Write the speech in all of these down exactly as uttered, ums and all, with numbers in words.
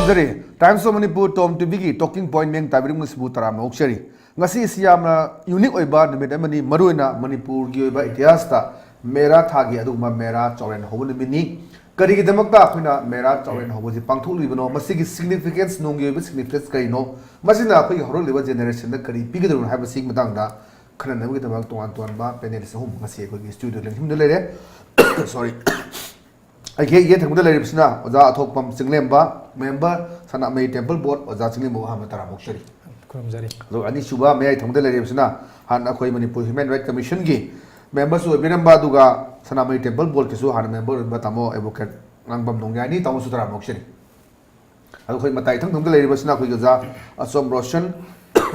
Zari. Times of Manipur Tom ꯇꯤꯚꯤꯒꯤ talking point ꯃꯤꯡ ꯇꯥꯕꯤꯔꯤꯕꯁꯤꯕꯨ ꯇꯔꯥꯝꯅ ꯑꯣꯛꯆꯔꯤ꯫ ꯉꯁꯤ ꯑꯁꯤ ꯌꯥꯝꯅ unique ꯑꯣꯏꯕ ꯅꯨꯃꯤꯠ ꯑꯃꯅꯤ, ꯃꯔꯨꯑꯣꯏꯅ ꯃꯅꯤꯄꯨꯔꯒꯤ ꯑꯣꯏꯕ ꯏꯇꯤꯍꯥꯁꯇ ꯃꯦꯔꯥ ꯊꯥꯒꯤ ꯑꯗꯨꯒꯨꯝꯕ ꯃꯦꯔꯥ ꯆꯥꯎꯔꯦꯟ ꯍꯧꯕ ꯅꯨꯃꯤꯠꯅꯤ꯫ ꯀꯔꯤꯒꯤꯗꯃꯛꯇ ꯑꯩꯈꯣꯏꯅ ꯃꯦꯔꯥ ꯆꯥꯎꯔꯦꯟ ꯍꯧꯕꯁꯤ ꯄꯥꯡꯊꯣꯛꯂꯤꯕꯅꯣ? ꯃꯁꯤꯒꯤ significance, ꯅꯨꯡꯒꯤ ꯑꯣꯏꯕ significance ꯀꯔꯤꯅꯣ? ꯃꯁꯤꯅ ꯑꯩꯈꯣꯏꯒꯤ ꯍꯧꯔꯛꯂꯤꯕ generationꯗ ꯀꯔꯤ ꯄꯤꯒꯗꯕꯅꯣ ꯍꯥꯏꯕꯁꯤꯒꯤ ꯃꯇꯥꯡꯗ ꯈꯟꯅꯅꯕꯒꯤꯗꯃꯛ ꯇꯣꯉꯥꯟ ꯇꯣꯉꯥꯟꯕ panelist ꯑꯍꯨꯝ ꯉꯁꯤ ꯑꯩꯈꯣꯏꯒꯤ studio ꯂꯦꯡꯁꯤꯟꯗꯨꯅ ꯂꯩꯔꯦ꯫ Sorry꯫ ꯑꯩꯒꯤ ꯍꯦꯛ ꯌꯦꯠ ꯊꯪꯕꯗ ꯂꯩꯔꯤꯕꯁꯤꯅ ꯑꯣꯖꯥ ꯑꯊꯣꯛꯄꯝ ꯆꯤꯡꯂꯦꯝꯕ, member, ꯁꯅꯥꯃꯍꯤ Temple Board, ꯑꯣꯖꯥ ꯆꯤꯡꯂꯦꯝꯕꯕꯨ ꯑꯍꯥꯟꯕ ꯇꯔꯥꯝꯅ ꯑꯣꯛꯆꯔꯤ꯫ ꯈꯨꯔꯨꯝꯖꯔꯤ꯫ ꯑꯗꯨꯒ ꯑꯅꯤꯁꯨꯕ ꯃꯌꯥꯏ ꯊꯪꯕꯗ ꯂꯩꯔꯤꯕꯁꯤꯅ ꯍꯥꯟꯅ ꯑꯩꯈꯣꯏ ꯃꯅꯤꯄꯨꯔ Human Rights Commissionꯒꯤ memberꯁꯨ ꯑꯣꯏꯕꯤꯔꯝꯕ, ꯑꯗꯨꯒ ꯁꯅꯥꯃꯍꯤ Temple Boardꯀꯤꯁꯨ ꯍꯥꯟꯅ member ꯑꯣꯏꯔꯝꯕ ꯇꯥꯃꯣ Advocate ꯉꯥꯡꯕꯝ ꯅꯣꯡꯌꯥꯏꯅꯤ꯫ ꯇꯥꯃꯣꯁꯨ ꯇꯔꯥꯝꯅ ꯑꯣꯛꯆꯔꯤ꯫ ꯑꯗꯣ ꯑꯩꯈꯣꯏ ꯃꯇꯥꯏ ꯏꯊꯪ ꯊꯪꯕꯗ ꯂꯩꯔꯤꯕꯁꯤꯅ ꯑꯩꯈꯣꯏꯒꯤ ꯑꯣꯖꯥ ꯑꯆꯣꯝ ꯔꯣꯁꯟ,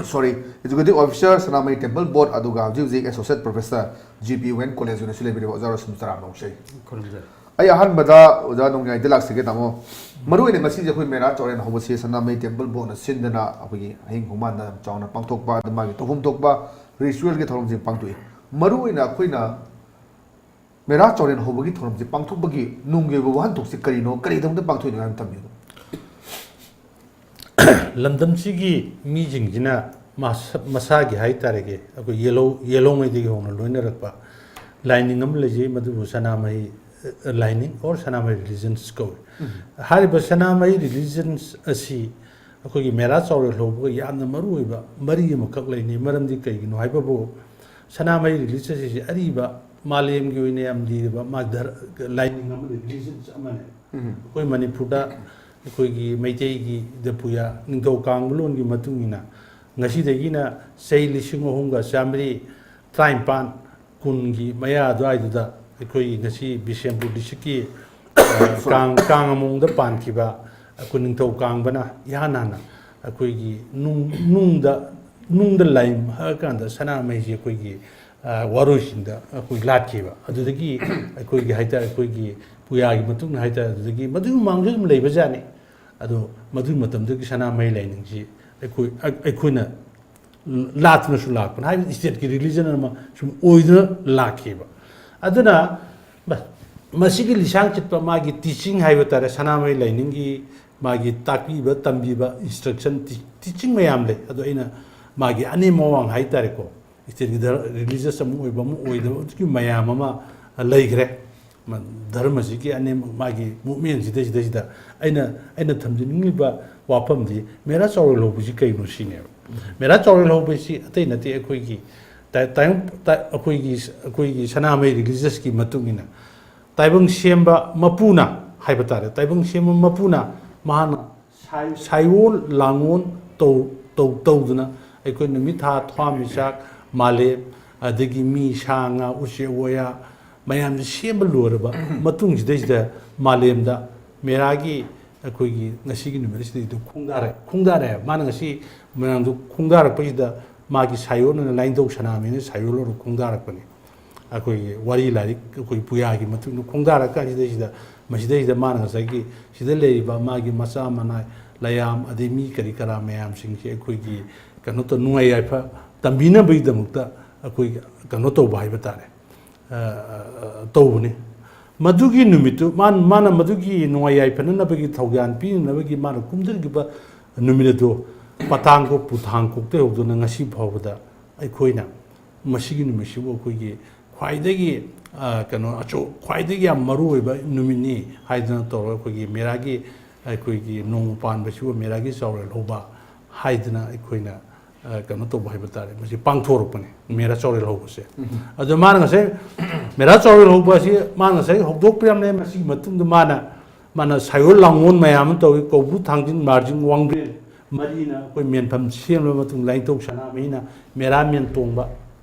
sorry, Executive Officer, ꯁꯅꯥꯃꯍꯤ Temple Board, ꯑꯗꯨꯒ ꯍꯧꯖꯤꯛ ꯍꯧꯖꯤꯛ Associate Professor, G P women college ꯑꯣꯏꯅꯁꯨ ꯂꯩꯕꯤꯔꯤꯕ ꯑꯣꯖꯥ ꯔꯣꯁꯟ ꯇꯔꯥꯝꯅ ꯑꯣꯛꯆꯔꯤ꯫ ꯈꯨꯔꯨꯝꯖꯔꯤ꯫ ꯑꯩ ꯑꯍꯥꯟꯕꯗ ꯑꯣꯖꯥ ꯅꯣꯡꯌꯥꯏꯗ ꯂꯥꯛꯆꯒꯦ, ꯇꯥꯃꯣ꯫ ꯃꯔꯨꯑꯣꯏꯅ ꯉꯁꯤꯁꯦ ꯑꯩꯈꯣꯏ ꯃꯦꯔꯥ ꯆꯥꯎꯔꯦꯟ ꯍꯧꯕꯁꯦ ꯁꯅꯥꯃꯍꯤ Temple Boardꯅ ꯁꯤꯟꯗꯅ ꯑꯩꯈꯣꯏꯒꯤ ꯍꯌꯤꯡ ꯈꯣꯡꯕꯥꯟꯗ ꯌꯥꯝ ꯆꯥꯎꯅ ꯄꯥꯡꯊꯣꯛꯄ, ꯑꯗꯨ ꯃꯥꯒꯤ ꯇꯧꯐꯝ ꯊꯣꯛꯄ ritualꯒꯤ ꯊꯧꯔꯝꯁꯤꯡ ꯄꯥꯡꯊꯣꯛꯏ꯫ ꯃꯔꯨꯑꯣꯏꯅ ꯑꯩꯈꯣꯏꯅ ꯃꯦꯔꯥ ꯆꯥꯎꯔꯦꯟ ꯍꯧꯕꯒꯤ ꯊꯧꯔꯝꯁꯤ ꯄꯥꯡꯊꯣꯛꯄꯒꯤ ꯅꯨꯡꯒꯤ ꯑꯣꯏꯕ ꯋꯥꯍꯟꯊꯣꯛꯁꯤ ꯀꯔꯤꯅꯣ, ꯀꯔꯤꯒꯤꯗꯃꯛꯇ ꯄꯥꯡꯊꯣꯛꯏꯅꯣ ꯍꯥꯏꯕ ꯊꯝꯕꯤꯌꯨ꯫ ꯂꯝꯗꯝꯁꯤꯒꯤ ꯃꯤꯁꯤꯡꯁꯤꯅ ꯃꯁ-, ꯃꯁꯥꯒꯤ ꯍꯥꯏ ꯇꯥꯔꯦꯒꯦ, ꯑꯩꯈꯣꯏ ꯌꯦꯜꯍꯧ-, ꯌꯦꯜꯍꯧꯉꯩꯗꯒꯤ ꯍꯧꯅ ꯂꯣꯏꯅꯔꯛꯄ ꯂꯥꯏꯅꯤꯡ ꯑꯃ ꯂꯩꯖꯩ, ꯃꯗꯨꯕꯨ ꯁꯅꯥꯃꯍꯤ, ꯑ, ꯂꯥꯏꯅꯤꯡ or ꯁꯅꯥꯃꯍꯤ religions ꯀꯧꯏ꯫ ꯎꯝ꯫ ꯍꯥꯏꯔꯤꯕ ꯁꯅꯥꯃꯍꯤ religions ꯑꯁꯤ ꯑꯩꯈꯣꯏꯒꯤ ꯃꯦꯔꯥ ꯆꯥꯎꯔꯦꯜ ꯍꯧꯕꯒ ꯌꯥꯝꯅ ꯃꯔꯨꯑꯣꯏꯕ ꯃꯔꯤ ꯑꯃꯈꯛ ꯂꯩꯅꯩ꯫ ꯃꯔꯝꯗꯤ ꯀꯩꯒꯤꯅꯣ ꯍꯥꯏꯕꯕꯨ, ꯁꯅꯥꯃꯍꯤ religions ꯑꯁꯤꯁꯦ ꯑꯔꯤꯕ, ꯃꯥꯂꯦꯝꯒꯤ ꯑꯣꯏꯅ ꯌꯥꯝ ꯂꯤꯔꯕ ꯃꯥ ꯙꯔ-, ꯂꯥꯏꯅꯤꯡ ꯑꯃꯅꯤ, religions ꯑꯃꯅꯤ꯫ ꯎꯝ꯫ ꯑꯩꯈꯣꯏ ꯃꯅꯤꯄꯨꯔꯗ ꯑꯩꯈꯣꯏꯒꯤ ꯃꯩꯇꯩꯒꯤ ꯗꯄꯨꯌꯥ ꯅꯤꯡꯊꯧ ꯀꯥꯡꯕ ꯂꯣꯟꯒꯤ ꯃꯇꯨꯡ ꯏꯟꯅ ꯉꯁꯤꯗꯒꯤꯅ ꯆꯍꯤ ꯂꯤꯁꯤꯡ ꯑꯍꯨꯝꯒ ꯆꯥꯃꯔꯤ ꯇꯔꯥꯅꯤꯄꯥꯟ, ꯀꯨꯟꯒꯤ ꯃꯌꯥ ꯑꯗꯨꯋꯥꯏꯗꯨꯗ ꯑꯩꯈꯣꯏꯒꯤ ꯉꯁꯤ ꯕꯤꯁꯦꯝꯄꯨꯔ districtꯀꯤ, ꯑ, ꯀꯥꯡ-, ꯀꯥꯡꯉꯃꯣꯡꯗ ꯄꯥꯟꯈꯤꯕ ꯑꯩꯈꯣꯏ ꯅꯤꯡꯊꯧ ꯀꯥꯡꯕꯅ ꯏꯍꯥꯟ ꯍꯥꯟꯅ ꯑꯩꯈꯣꯏꯒꯤ ꯅꯨꯡ-, ꯅꯨꯡꯗ, ꯅꯨꯡꯗ ꯂꯥꯏ ꯍꯛꯑꯀꯥꯟꯗ ꯁꯅꯥꯃꯍꯤꯁꯤ ꯑꯩꯈꯣꯏꯒꯤ, ꯑ, ꯋꯥꯔꯣꯏꯁꯤꯟꯗ ꯑꯩꯈꯣꯏ ꯂꯥꯠꯈꯤꯕ꯫ ꯑꯗꯨꯗꯒꯤ ꯑꯩꯈꯣꯏꯒꯤ ꯍꯥꯏꯇꯥꯔꯦ, ꯑꯩꯈꯣꯏꯒꯤ ꯄꯨꯌꯥꯒꯤ ꯃꯇꯨꯡ ꯏꯟꯅ ꯍꯥꯏꯇꯥꯔꯦ, ꯑꯗꯨꯗꯒꯤ ꯃꯗꯨꯒꯤ ꯃꯃꯥꯡꯁꯨ ꯑꯗꯨꯝ ꯂꯩꯕꯖꯥꯠꯅꯤ꯫ ꯑꯗꯣ ꯃꯗꯨꯒꯤ ꯃꯇꯝꯗꯨꯒꯤ ꯁꯅꯥꯃꯍꯤ ꯂꯥꯏꯅꯤꯡꯁꯤ ꯑꯩꯈꯣꯏ, ꯑ-, ꯑꯩꯈꯣꯏꯅ ꯂꯥꯠꯇꯨꯅꯁꯨ ꯂꯥꯛꯄꯅ, ꯍꯥꯏꯕꯗꯤ stateꯀꯤ religion ꯑꯃ ꯁꯨꯝ ꯑꯣꯏꯗꯨꯅ ꯂꯥꯛꯈꯤꯕ꯫ ꯑꯗꯨꯅ ꯃ-, ꯃꯁꯤꯒꯤ ꯂꯤꯁꯥꯡ ꯆꯠꯄ ꯃꯥꯒꯤ teaching ꯍꯥꯏꯕ ꯇꯥꯔꯦ, ꯁꯅꯥꯃꯍꯤ ꯂꯥꯏꯅꯤꯡꯒꯤ ꯃꯥꯒꯤ ꯇꯥꯛꯄꯤꯕ ꯇꯝꯕꯤꯕ instruction, teaching ꯃꯌꯥꯝ ꯂꯩ꯫ ꯑꯗꯣ ꯑꯩꯅ ꯃꯥꯒꯤ ꯑꯅꯦꯝ ꯑꯋꯥꯡ ꯍꯥꯏꯇꯥꯔꯦꯀꯣ, ꯏꯁꯇꯦꯠꯀꯤ religious ꯑꯃ ꯑꯣꯏꯕ ꯑꯃ ꯑꯣꯏꯗꯕ ꯑꯗꯨꯒꯤ ꯃꯌꯥꯝ ꯑꯃ ꯂꯩꯈ꯭ꯔꯦ꯫ ꯙꯔꯃꯁꯤꯒꯤ ꯑꯅꯦꯝ ꯃꯥꯒꯤ movementꯁꯤꯗꯩꯁꯤꯗꯩꯁꯤꯗ ꯑꯩꯅ ꯑꯩꯅ ꯊꯝꯖꯅꯤꯡꯂꯤꯕ ꯋꯥꯐꯝꯗꯤ ꯃꯦꯔꯥ ꯆꯥꯎꯔꯦꯜ ꯍꯧꯕꯁꯤ ꯀꯩꯅꯣ ꯁꯤꯅꯦꯕ꯫ ꯃꯦꯔꯥ ꯆꯥꯎꯔꯦꯜ ꯍꯧꯕꯁꯤ ꯑꯇꯩ ꯅꯠꯇꯦ, ꯑꯩꯈꯣꯏꯒꯤ ꯇꯥꯏ- ꯇꯥꯏꯕꯪ- ꯇꯥꯏ- ꯑꯩꯈꯣꯏꯒꯤ ꯑꯩꯈꯣꯏꯒꯤ ꯁꯅꯥꯃꯍꯤ religiousꯀꯤ ꯃꯇꯨꯡ ꯏꯟꯅ ꯇꯥꯏꯕꯪ ꯁꯦꯝꯕ ꯃꯄꯨꯅ ꯍꯥꯏꯕ ꯇꯥꯔꯦ, ꯇꯥꯏꯕꯪ ꯁꯦꯝꯕ ꯃꯄꯨꯅ ꯃꯍꯥꯛꯅ ꯁꯥꯏ- ꯁꯥꯏꯑꯣꯟ ꯂꯥꯡꯑꯣꯟ ꯇꯧ- ꯇꯧ- ꯇꯧꯗꯨꯅ ꯑꯩꯈꯣꯏ ꯅꯨꯃꯤꯠ ꯊꯥ ꯊꯋꯥꯟꯃꯤꯆꯥꯛ ꯃꯥꯂꯦꯝ, ꯑꯗꯒꯤ ꯃꯤ ꯁꯥ ꯉꯥ ꯎꯆꯦꯛ ꯋꯥꯌꯥ ꯃꯌꯥꯝꯁꯦ ꯁꯦꯝꯕ ꯂꯣꯏꯔꯕ ꯃꯇꯨꯡꯁꯤꯗꯩꯁꯤꯗ ꯃꯥꯂꯦꯝꯗ ꯃꯦꯔꯥꯒꯤ ꯑꯩꯈꯣꯏꯒꯤ ꯉꯁꯤꯒꯤ ꯅꯨꯃꯤꯠ ꯑꯁꯤꯗꯩꯗ ꯈꯣꯡꯗꯥꯔꯦ꯫ ꯈꯣꯡꯗꯥꯔꯦ꯫ ꯃꯥꯅ ꯉꯁꯤ ꯃꯌꯥꯝꯗꯨ ꯈꯣꯡꯗꯥꯔꯛꯄꯁꯤꯗ ꯃꯥꯒꯤ ꯁꯥꯏꯑꯣꯟ ꯑꯣꯏꯅ ꯂꯥꯏꯅꯤꯡꯊꯧ ꯁꯅꯥꯃꯍꯤꯅ ꯁꯥꯏꯑꯣꯟ ꯑꯣꯏꯅ ꯈꯣꯡꯗꯥꯔꯛꯄꯅꯤ꯫ ꯑꯩꯈꯣꯏꯒꯤ ꯋꯥꯔꯤ ꯂꯥꯏꯔꯤꯛ ꯑꯩꯈꯣꯏ ꯄꯨꯌꯥꯒꯤ ꯃꯇꯨꯡ ꯏꯟꯅ ꯈꯣꯡꯗꯥꯔꯛ ꯀꯥꯟꯁꯤꯗꯩꯁꯤꯗ ꯃꯁꯤꯗꯩꯁꯤꯗ ꯃꯥꯅ ꯉꯁꯥꯏꯒꯤ ꯁꯤꯗ ꯂꯩꯔꯤꯕ ꯃꯥꯒꯤ ꯃꯆꯥ ꯃꯅꯥꯏ ꯂꯌꯥꯝ ꯑꯗꯩ ꯃꯤ ꯀꯔꯤ ꯀꯔꯥ ꯃꯌꯥꯝꯁꯤꯡꯁꯦ ꯑꯩꯈꯣꯏꯒꯤ ꯀꯩꯅꯣ ꯇꯧ ꯅꯨꯡꯉꯥꯏ ꯌꯥꯏꯐ ꯇꯝꯕꯤꯅꯕꯒꯤꯗꯃꯛꯇ ꯑꯩꯈꯣꯏ ꯀꯩꯅꯣ ꯇꯧꯕ ꯍꯥꯏꯕ ꯇꯥꯔꯦ꯫ ꯑ, ꯑ, ꯇꯧꯕꯅꯤ꯫ ꯃꯗꯨꯒꯤ ꯅꯨꯃꯤꯠꯇꯨ ꯃꯥ- ꯃꯥꯅ ꯃꯗꯨꯒꯤ ꯅꯨꯡꯉꯥꯏ ꯌꯥꯏꯐꯅꯅꯕꯒꯤ ꯊꯧꯖꯥꯜ ꯄꯤꯅꯅꯕꯒꯤ ꯃꯥꯅ ꯀꯨꯝꯖꯈꯤꯕ ꯅꯨꯃꯤꯠ ꯑꯗꯨ ꯄꯇꯥꯡꯀꯣꯛ ꯄꯨꯊꯥꯡꯀꯣꯛꯇꯩ ꯍꯧꯗꯨꯅ ꯉꯁꯤ ꯐꯥꯎꯕꯗ ꯑꯩꯈꯣꯏꯅ ꯃꯁꯤꯒꯤ ꯅꯨꯃꯤꯠꯁꯤꯕꯨ ꯑꯩꯈꯣꯏꯒꯤ ꯈ꯭ꯋꯥꯏꯗꯒꯤ, ꯑ, ꯀꯩꯅꯣ ꯑꯆꯧ- ꯈ꯭ꯋꯥꯏꯗꯒꯤ ꯌꯥꯝ ꯃꯔꯨ ꯑꯣꯏꯕ ꯅꯨꯃꯤꯠꯅꯤ ꯍꯥꯏꯗꯅ ꯇꯧꯔꯒ ꯑꯩꯈꯣꯏꯒꯤ ꯃꯦꯔꯥꯒꯤ ꯑꯩꯈꯣꯏꯒꯤ ꯅꯣꯡꯃ ꯄꯥꯟꯕꯁꯤꯕꯨ ꯃꯦꯔꯥꯒꯤ ꯆꯥꯎꯔꯦꯜ ꯍꯧꯕ ꯍꯥꯏꯗꯅ ꯑꯩꯈꯣꯏꯅ, ꯑ, ꯀꯩꯅꯣ ꯇꯧꯕ ꯍꯥꯏꯕ ꯇꯥꯔꯦ, ꯃꯁꯤ ꯄꯥꯡꯊꯣꯔꯛꯄꯅꯤ ꯃꯦꯔꯥ ꯆꯥꯎꯔꯦꯜ ꯍꯧꯕꯁꯦ꯫ ꯑꯗꯣ ꯃꯥꯅ ꯉꯁꯥꯏ ꯃꯦꯔꯥ ꯆꯥꯎꯔꯦꯜ ꯍꯧꯕ ꯑꯁꯤ ꯃꯥꯅ ꯉꯁꯥꯏ ꯍꯧꯗꯣꯛꯄꯤꯔꯝꯂꯦ꯫ ꯃꯁꯤꯒꯤ ꯃꯇꯨꯡꯗ ꯃꯥꯅ ꯃꯥꯅ ꯁꯥꯏꯑꯣꯟ ꯂꯥꯡꯑꯣꯟ ꯃꯌꯥꯝ ꯑꯃ ꯇꯧꯏ꯫ ꯀꯧꯕ꯭ꯔꯨ, ꯊꯥꯡꯖꯤꯡ, ꯃꯥꯔꯖꯤꯡ, ꯋꯥꯡꯕ꯭ꯔꯦꯟ ꯃꯔꯤꯅ ꯑꯩꯈꯣꯏ ꯃꯦꯟꯐꯝ ꯁꯦꯝꯂꯕ ꯃꯇꯨꯡ ꯂꯥꯏꯅꯤꯡꯊꯧ ꯁꯅꯥꯃꯍꯤꯅ ꯃꯦꯔꯥ ꯃꯦꯟ ꯇꯣꯡꯕ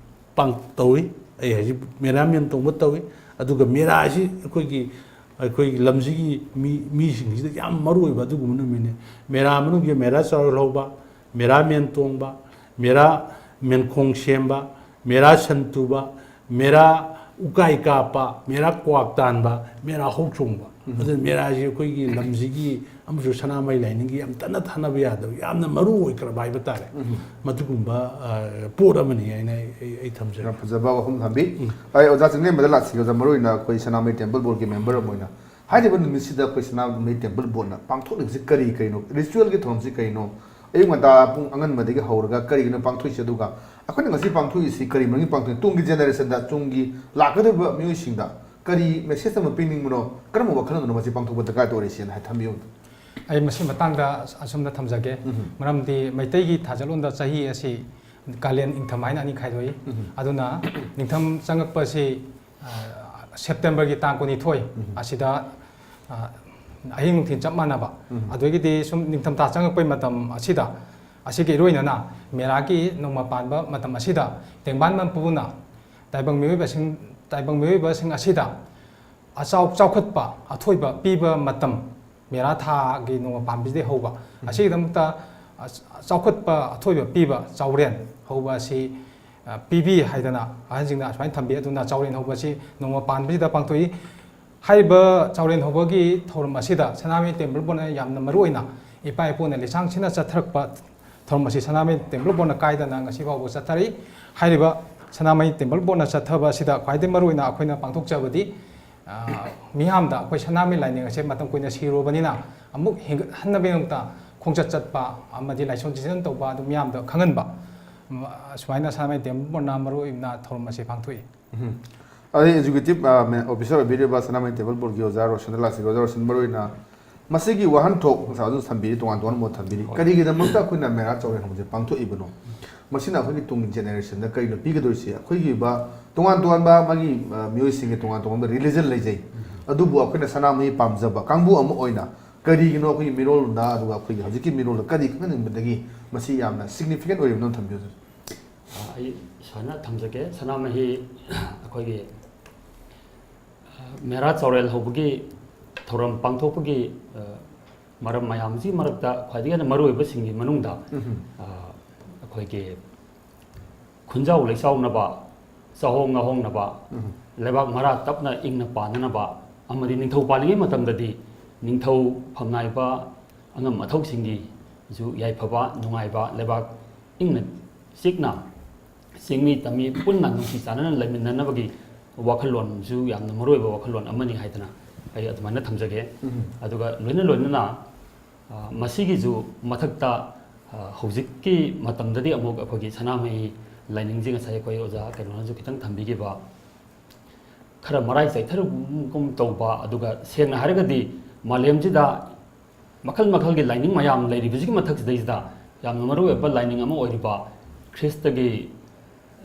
ꯄꯥꯡ- ꯇꯧꯏ꯫ ꯑꯩ ꯍꯧꯖꯤꯛ ꯃꯦꯔꯥ ꯃꯦꯟ ꯇꯣꯡꯕ ꯇꯧꯏ꯫ ꯑꯗꯨꯒ ꯃꯦꯔꯥ ꯑꯁꯤ ꯑꯩꯈꯣꯏꯒꯤ ꯑꯩꯈꯣꯏꯒꯤ ꯂꯝꯁꯤꯒꯤ ꯃꯤ- ꯃꯤꯁꯤꯡꯁꯤꯗ ꯌꯥꯝ ꯃꯔꯨ ꯑꯣꯏꯕ ꯑꯗꯨꯒꯨꯝꯕ ꯅꯨꯃꯤꯠꯅꯤ꯫ ꯃꯦꯔꯥ ꯃꯅꯨꯡꯒꯤ ꯃꯦꯔꯥ ꯆꯥꯎꯔꯦꯜ ꯍꯧꯕ, ꯃꯦꯔꯥ ꯃꯦꯟ ꯇꯣꯡꯕ, ꯃꯦꯔꯥ ꯃꯦꯟꯈꯣꯡ ꯁꯦꯝꯕ, ꯃꯦꯔꯥ ꯁꯟ ꯇꯨꯕ, ꯃꯦꯔꯥ ꯎꯀꯥꯏ ꯀꯥꯞꯄ, ꯃꯦꯔꯥ ꯀ꯭ꯋꯥꯛ ꯇꯥꯟꯕ, ꯃꯦꯔꯥ ꯍꯧ ꯆꯣꯡꯕ꯫ ꯑꯗꯨꯅ ꯃꯦꯔꯥꯁꯤ ꯑꯩꯈꯣꯏꯒꯤ ꯂꯝꯁꯤꯒꯤ ꯑꯃꯁꯨꯡ ꯁꯅꯥꯃꯍꯤ ꯂꯥꯏꯅꯤꯡꯒꯤ ꯌꯥꯝ ꯇꯠꯅ ꯊꯥꯅꯕ ꯌꯥꯗꯕ, ꯌꯥꯝꯅ ꯃꯔꯨ ꯑꯣꯏꯈ꯭ꯔꯕ ꯍꯥꯏꯕ ꯇꯥꯔꯦ꯫ ꯃꯗꯨꯒꯨꯝꯕ, ꯑ, ꯄꯣꯠ ꯑꯃꯅꯤ ꯍꯥꯏꯅ ꯑꯩ, ꯑꯩ, ꯑꯩ ꯊꯝꯖꯒꯦ꯫ ꯌꯥꯝ ꯐꯖꯕ ꯋꯥꯐꯝ ꯊꯝꯕꯤ꯫ ꯑꯩ ꯑꯣꯖꯥ ꯆꯤꯡꯂꯦꯝꯕꯗ ꯂꯥꯛꯁꯤ꯫ ꯑꯣꯖꯥ, ꯃꯔꯨꯑꯣꯏꯅ ꯑꯩꯈꯣꯏ ꯁꯅꯥꯃꯍꯤ temple boardꯀꯤ member ꯑꯃ ꯑꯣꯏꯅ ꯍꯥꯏꯔꯤꯕ ꯅꯨꯃꯤꯠꯁꯤꯗ ꯑꯩꯈꯣꯏ ꯁꯅꯥꯃꯍꯤ ꯇꯦꯝꯄꯜ ꯕꯣꯔꯗꯅ ꯄꯥꯡꯊꯣꯛꯂꯤꯕꯁꯤ ꯀꯔꯤ ꯀꯔꯤꯅꯣ? ꯔꯤꯆꯨꯋꯦꯜꯒꯤ ꯊꯧꯔꯝꯁꯤ ꯀꯔꯤꯅꯣ? ꯑꯌꯨꯛ ꯉꯟꯇꯥ ꯄꯨꯡ ꯑꯉꯟꯕꯗꯒꯤ ꯍꯧꯔꯒ ꯀꯔꯤꯒꯤꯅꯣ ꯄꯥꯡꯊꯣꯛꯏꯁꯤ? ꯑꯗꯨꯒ ꯑꯩꯈꯣꯏꯅ ꯉꯁꯤ ꯄꯥꯡꯊꯣꯛꯏ, ꯇꯨꯡꯒꯤ ꯖꯦꯅꯦꯔꯦꯁꯟꯗ, ꯇꯨꯡꯒꯤ ꯂꯥꯛꯀꯗꯧꯔꯤꯕ ꯃꯤꯑꯣꯏꯁꯤꯡꯗ ꯀꯔꯤ ꯃꯦꯁꯦꯖ ꯑꯃ ꯄꯤꯅꯤꯡꯕꯅꯣ? ꯀꯔꯝꯕ ꯋꯥꯈꯜꯂꯣꯟꯗꯅꯣ ꯃꯁꯤ ꯄꯥꯡꯊꯣꯛꯄ ꯗꯔꯀꯥꯔ ꯑꯣꯏꯔꯤꯁꯦꯅ ꯍꯥꯏ ꯊꯝꯕꯤꯌꯨ꯫ ꯑꯩ ꯃꯁꯤ ꯃꯇꯥꯡꯗ ꯑꯁꯨꯝꯅ ꯊꯝꯖꯒꯦ꯫ ꯎꯝ꯫ ꯃꯔꯝꯗꯤ ꯃꯩꯇꯩꯒꯤ ꯊꯥꯖꯜꯂꯣꯟꯗ ꯆꯍꯤ ꯑꯁꯤ ꯀꯥꯂꯦꯟ, ꯏꯪꯊꯝ ꯍꯥꯏꯅ ꯑꯅꯤ ꯈꯥꯏꯗꯣꯛꯏ꯫ ꯎꯝ꯫ ꯑꯗꯨꯅ ꯅꯤꯡꯊꯝ ꯆꯪꯉꯛꯄꯁꯤ, ꯑ, ꯁꯦꯞꯇꯦꯝꯕꯔꯒꯤ ꯇꯥꯡ ꯀꯨꯟꯅꯤꯊꯣꯏ ꯎꯝ꯫ ꯑꯁꯤꯗ, ꯑ, ꯑꯍꯤꯡ ꯅꯨꯡꯊꯤꯜ ꯆꯞ ꯃꯥꯟꯅꯕ꯫ ꯎꯝ꯫ ꯑꯗꯨꯗꯒꯤꯗꯤ ꯁꯨꯝ ꯅꯤꯡꯊꯝꯊꯥ ꯆꯪꯉꯛꯄꯩ ꯃꯇꯝ ꯑꯁꯤꯗ, ꯑꯁꯤꯒ ꯏꯔꯣꯏꯅꯅ ꯃꯦꯔꯥꯒꯤ ꯅꯣꯡꯃ ꯄꯥꯟꯕ ꯃꯇꯝ ꯑꯁꯤꯗ ꯇꯦꯡꯕꯥꯟ ꯃꯄꯨꯅ ꯇꯥꯏꯕꯪ ꯃꯤꯑꯣꯏꯕꯁꯤꯡ, ꯇꯥꯏꯕꯪ ꯃꯤꯑꯣꯏꯕꯁꯤꯡ ꯑꯁꯤꯗ ꯑꯆꯥꯎ ꯆꯥꯎꯈꯠꯄ ꯑꯊꯣꯏꯕ ꯄꯤꯕ ꯃꯇꯝ, ꯃꯦꯔꯥ ꯊꯥꯒꯤ ꯅꯣꯡꯃ ꯄꯥꯟꯕꯁꯤꯗꯒꯤ ꯍꯧꯕ꯫ ꯎꯝ꯫ ꯑꯁꯤꯒꯤꯗꯃꯛꯇ ꯑ-, ꯆꯥꯎꯈꯠꯄ ꯑꯊꯣꯏꯕ ꯄꯤꯕ ꯆꯥꯎꯔꯦꯟ ꯍꯧꯕ ꯑꯁꯤ, ꯑ, ꯄꯤꯕꯤ ꯍꯥꯏꯗꯅ ꯑꯍꯟꯁꯤꯡꯅ ꯑꯁꯨꯃꯥꯏꯅ ꯊꯝꯕꯤ꯫ ꯑꯗꯨꯅ ꯆꯥꯎꯔꯦꯟ ꯍꯧꯕ ꯑꯁꯤ ꯅꯣꯡꯃ ꯄꯥꯟꯕꯁꯤꯗ ꯄꯥꯡꯊꯣꯛꯏ꯫ ꯍꯥꯏꯔꯤꯕ ꯆꯥꯎꯔꯦꯟ ꯍꯧꯕꯒꯤ ꯊꯧꯔꯝ ꯑꯁꯤꯗ ꯁꯅꯥꯃꯍꯤ ꯇꯦꯝꯄꯜ ꯕꯣꯔꯗꯅ ꯌꯥꯝꯅ ꯃꯔꯨ ꯑꯣꯏꯅ ꯏꯄꯥ ꯏꯄꯨꯅ ꯂꯤꯁꯥꯡ ꯁꯤꯠꯅ ꯆꯠꯊꯔꯛꯄ ꯊꯧꯔꯝ ꯑꯁꯤ ꯁꯅꯥꯃꯍꯤ ꯇꯦꯝꯄꯜ ꯕꯣꯔꯗꯅ ꯀꯥꯏꯗꯅ ꯉꯁꯤ ꯐꯥꯎꯕ ꯆꯠꯊꯔꯤ꯫ ꯍꯥꯏꯔꯤꯕ ꯁꯅꯥꯃꯍꯤ ꯇꯦꯝꯄꯜ ꯕꯣꯔꯗꯅ ꯆꯠꯊꯕ ꯑꯁꯤꯗ ꯈ꯭ꯋꯥꯏꯗꯒꯤ ꯃꯔꯨ ꯑꯣꯏꯅ ꯑꯩꯈꯣꯏꯅ ꯄꯥꯡꯊꯣꯛꯆꯕꯗꯤ, ꯑ, ꯃꯤꯌꯥꯝꯗ ꯑꯩꯈꯣꯏ ꯁꯅꯥꯃꯍꯤ ꯂꯥꯏꯅꯤꯡ ꯑꯁꯦ ꯃꯇꯝ ꯀꯨꯏꯅ ꯁꯤꯔꯨꯔꯕꯅꯤꯅ ꯑꯃꯨꯛ ꯍꯤꯡꯒꯠꯍꯟꯅꯕꯒꯤꯗꯃꯛꯇ ꯈꯣꯡꯆꯠ ꯆꯠꯄ ꯑꯃꯗꯤ ꯂꯥꯏꯁꯣꯟ ꯇꯤꯟꯖꯣꯟ ꯇꯧꯕ ꯑꯗꯨ ꯃꯤꯌꯥꯝꯗ ꯈꯪꯍꯟꯕ, ꯎꯝ, ꯁꯨꯃꯥꯏꯅ ꯁꯅꯥꯃꯍꯤ ꯇꯦꯝꯄꯜ ꯕꯣꯔꯗꯅ ꯃꯔꯨ ꯑꯣꯏꯅ ꯊꯧꯔꯝ ꯑꯁꯤ ꯄꯥꯡꯊꯣꯛꯏ꯫ ꯎꯝ꯫ ꯑꯗꯩ ꯑꯦꯛꯖꯤꯀ꯭ꯌꯨꯇꯤꯚ, ꯑ, ꯃꯦ-, ꯑꯣꯐꯤꯁꯥꯔ ꯑꯣꯏꯕꯤꯔꯤꯕ ꯁꯅꯥꯃꯍꯤ ꯇꯦꯝꯄꯜ ꯕꯣꯔꯗꯀꯤ ꯑꯣꯖꯥ ꯔꯣꯁꯟꯗ ꯂꯥꯛꯆꯒꯦ꯫ ꯑꯣꯖꯥ ꯔꯣꯁꯟ, ꯃꯔꯨ ꯑꯣꯏꯅ ꯃꯁꯤꯒꯤ ꯋꯥꯍꯟꯊꯣꯛ ꯉꯁꯥꯏ ꯑꯗꯨꯝ ꯊꯝꯕꯤꯔꯤ, ꯇꯣꯉꯥꯟ ꯇꯣꯉꯥꯟꯕ ꯃꯣꯠ ꯊꯝꯕꯤꯔꯤ꯫ ꯍꯣꯏ꯫ ꯀꯔꯤꯒꯤꯗꯃꯛꯇ ꯑꯩꯈꯣꯏꯅ ꯃꯦꯔꯥ ꯆꯥꯎꯔꯦꯟ ꯍꯧꯕꯁꯦ ꯄꯥꯡꯊꯣꯛꯏꯕꯅꯣ? ꯃꯁꯤꯅ ꯑꯩꯈꯣꯏꯒꯤ ꯇꯨꯡꯒꯤ ꯖꯦꯅꯦꯔꯦꯁꯟꯗ ꯀꯔꯤꯅꯣ ꯄꯤꯒꯗꯣꯏꯁꯦ? ꯑꯩꯈꯣꯏꯒꯤ ꯑꯣꯏꯕ ꯇꯣꯉꯥꯟ ꯇꯣꯉꯥꯟꯕ ꯃꯥꯒꯤ, ꯑ, ꯃꯤꯑꯣꯏꯁꯤꯡꯒꯤ ꯇꯣꯉꯥꯟ ꯇꯣꯉꯥꯟꯕ ꯔꯤꯂꯤꯖꯟ ꯂꯩꯖꯩ꯫ ꯎꯝ꯫ ꯑꯗꯨꯕꯨ ꯑꯩꯈꯣꯏꯅ ꯁꯅꯥꯃꯍꯤ ꯄꯥꯝꯖꯕ ꯀꯥꯡꯕꯨ ꯑꯃ ꯑꯣꯏꯅ ꯀꯔꯤꯒꯤꯅꯣ ꯑꯩꯈꯣꯏꯒꯤ ꯃꯤꯔꯣꯜꯗ, ꯑꯗꯨꯒ ꯑꯩꯈꯣꯏꯒꯤ ꯍꯧꯖꯤꯛꯀꯤ ꯃꯤꯔꯣꯜꯗ ꯀꯔꯤ ꯈꯪꯍꯟꯅꯤꯡꯕꯗꯒꯤ ꯃꯁꯤ ꯌꯥꯝꯅ ꯁꯤꯒꯅꯤꯐꯤꯀꯦꯟ ꯑꯣꯏꯔꯤꯕꯅꯣ ꯊꯝꯕꯤꯌꯨ꯫ ꯑ, ꯑꯩ ꯁꯨꯃꯥꯏꯅ ꯊꯝꯖꯒꯦ꯫ ꯁꯅꯥꯃꯍꯤ ꯑꯩꯈꯣꯏꯒꯤ, ꯑ, ꯃꯦꯔꯥ ꯆꯥꯎꯔꯦꯜ ꯍꯧꯕꯒꯤ ꯊꯧꯔꯝ ꯄꯥꯡꯊꯣꯛꯄꯒꯤ, ꯑ, ꯃꯔꯝ ꯃꯌꯥꯝꯁꯤꯒꯤ ꯃꯔꯛꯇ ꯈ꯭ꯋꯥꯏꯗꯒꯤ ꯍꯦꯟꯅ ꯃꯔꯨꯑꯣꯏꯕꯁꯤꯡꯒꯤ ꯃꯅꯨꯡꯗ, ꯎꯝ꯫ ꯑ, ꯑꯩꯈꯣꯏꯒꯤ ꯈꯨꯟꯖꯥꯎ ꯂꯩꯆꯥꯎꯅꯕ, ꯆꯥꯍꯣꯡ ꯉꯥꯍꯣꯡꯅꯕ, ꯎꯝ꯫ ꯂꯩꯕꯥꯛ ꯃꯔꯥ ꯇꯞꯅ ꯏꯪꯅ ꯄꯥꯟꯅꯅꯕ ꯑꯃꯗꯤ ꯅꯤꯡꯊꯧ ꯄꯥꯜꯂꯤꯉꯩ ꯃꯇꯝꯗꯗꯤ ꯅꯤꯡꯊꯧ ꯐꯝꯅꯥꯏꯕ ꯑꯉꯝ ꯑꯊꯧꯁꯤꯡꯒꯤꯁꯨ ꯌꯥꯏꯐꯕ, ꯅꯨꯡꯉꯥꯏꯕ, ꯂꯩꯕꯥꯛ ꯏꯪꯅ ꯆꯤꯛꯅ ꯆꯤꯡꯃꯤ ꯇꯝꯃꯤ ꯄꯨꯟꯅ ꯅꯨꯡꯁꯤ ꯆꯥꯟꯅꯅ ꯂꯩꯃꯤꯟꯅꯅꯕꯒꯤ ꯋꯥꯈꯜꯂꯣꯟꯁꯨ ꯌꯥꯝꯅ ꯃꯔꯨꯑꯣꯏꯕ ꯋꯥꯈꯜꯂꯣꯟ ꯑꯃꯅꯤ ꯍꯥꯏꯗꯅ ꯑꯩ ꯑꯗꯨꯃꯥꯏꯅ ꯊꯝꯖꯒꯦ꯫ ꯑꯗꯨꯒ ꯂꯣꯏꯅ ꯂꯣꯏꯅꯅ, ꯑ, ꯃꯁꯤꯒꯤꯁꯨ ꯃꯊꯛꯇ, ꯑ, ꯍꯧꯖꯤꯛꯀꯤ ꯃꯇꯝꯗꯗꯤ ꯑꯃꯨꯛ ꯑꯩꯈꯣꯏꯒꯤ ꯁꯅꯥꯃꯍꯤ ꯂꯥꯏꯅꯤꯡꯁꯦ ꯉꯁꯥꯏ ꯑꯩꯈꯣꯏ ꯑꯣꯖꯥ ꯀꯩꯅꯣꯅꯁꯨ ꯈꯤꯇꯪ ꯊꯝꯕꯤꯈꯤꯕ, ꯈꯔ ꯃꯔꯥꯏ ꯆꯥꯏꯊꯔꯒꯨꯝ ꯇꯧꯕ, ꯑꯗꯨꯒ ꯁꯦꯡꯅ ꯍꯥꯏꯔꯒꯗꯤ ꯃꯥꯂꯦꯝꯁꯤꯗ ꯃꯈꯜ ꯃꯈꯜꯒꯤ ꯂꯥꯏꯅꯤꯡ ꯃꯌꯥꯝ ꯂꯩꯔꯤꯕꯁꯤꯒꯤ ꯃꯊꯛꯁꯤꯗꯩꯁꯤꯗ ꯌꯥꯝꯅ ꯃꯔꯨ ꯑꯣꯏꯕ ꯂꯥꯏꯅꯤꯡ ꯑꯃ ꯑꯣꯏꯔꯤꯕ ꯈ꯭ꯔꯤꯁꯇꯒꯤ,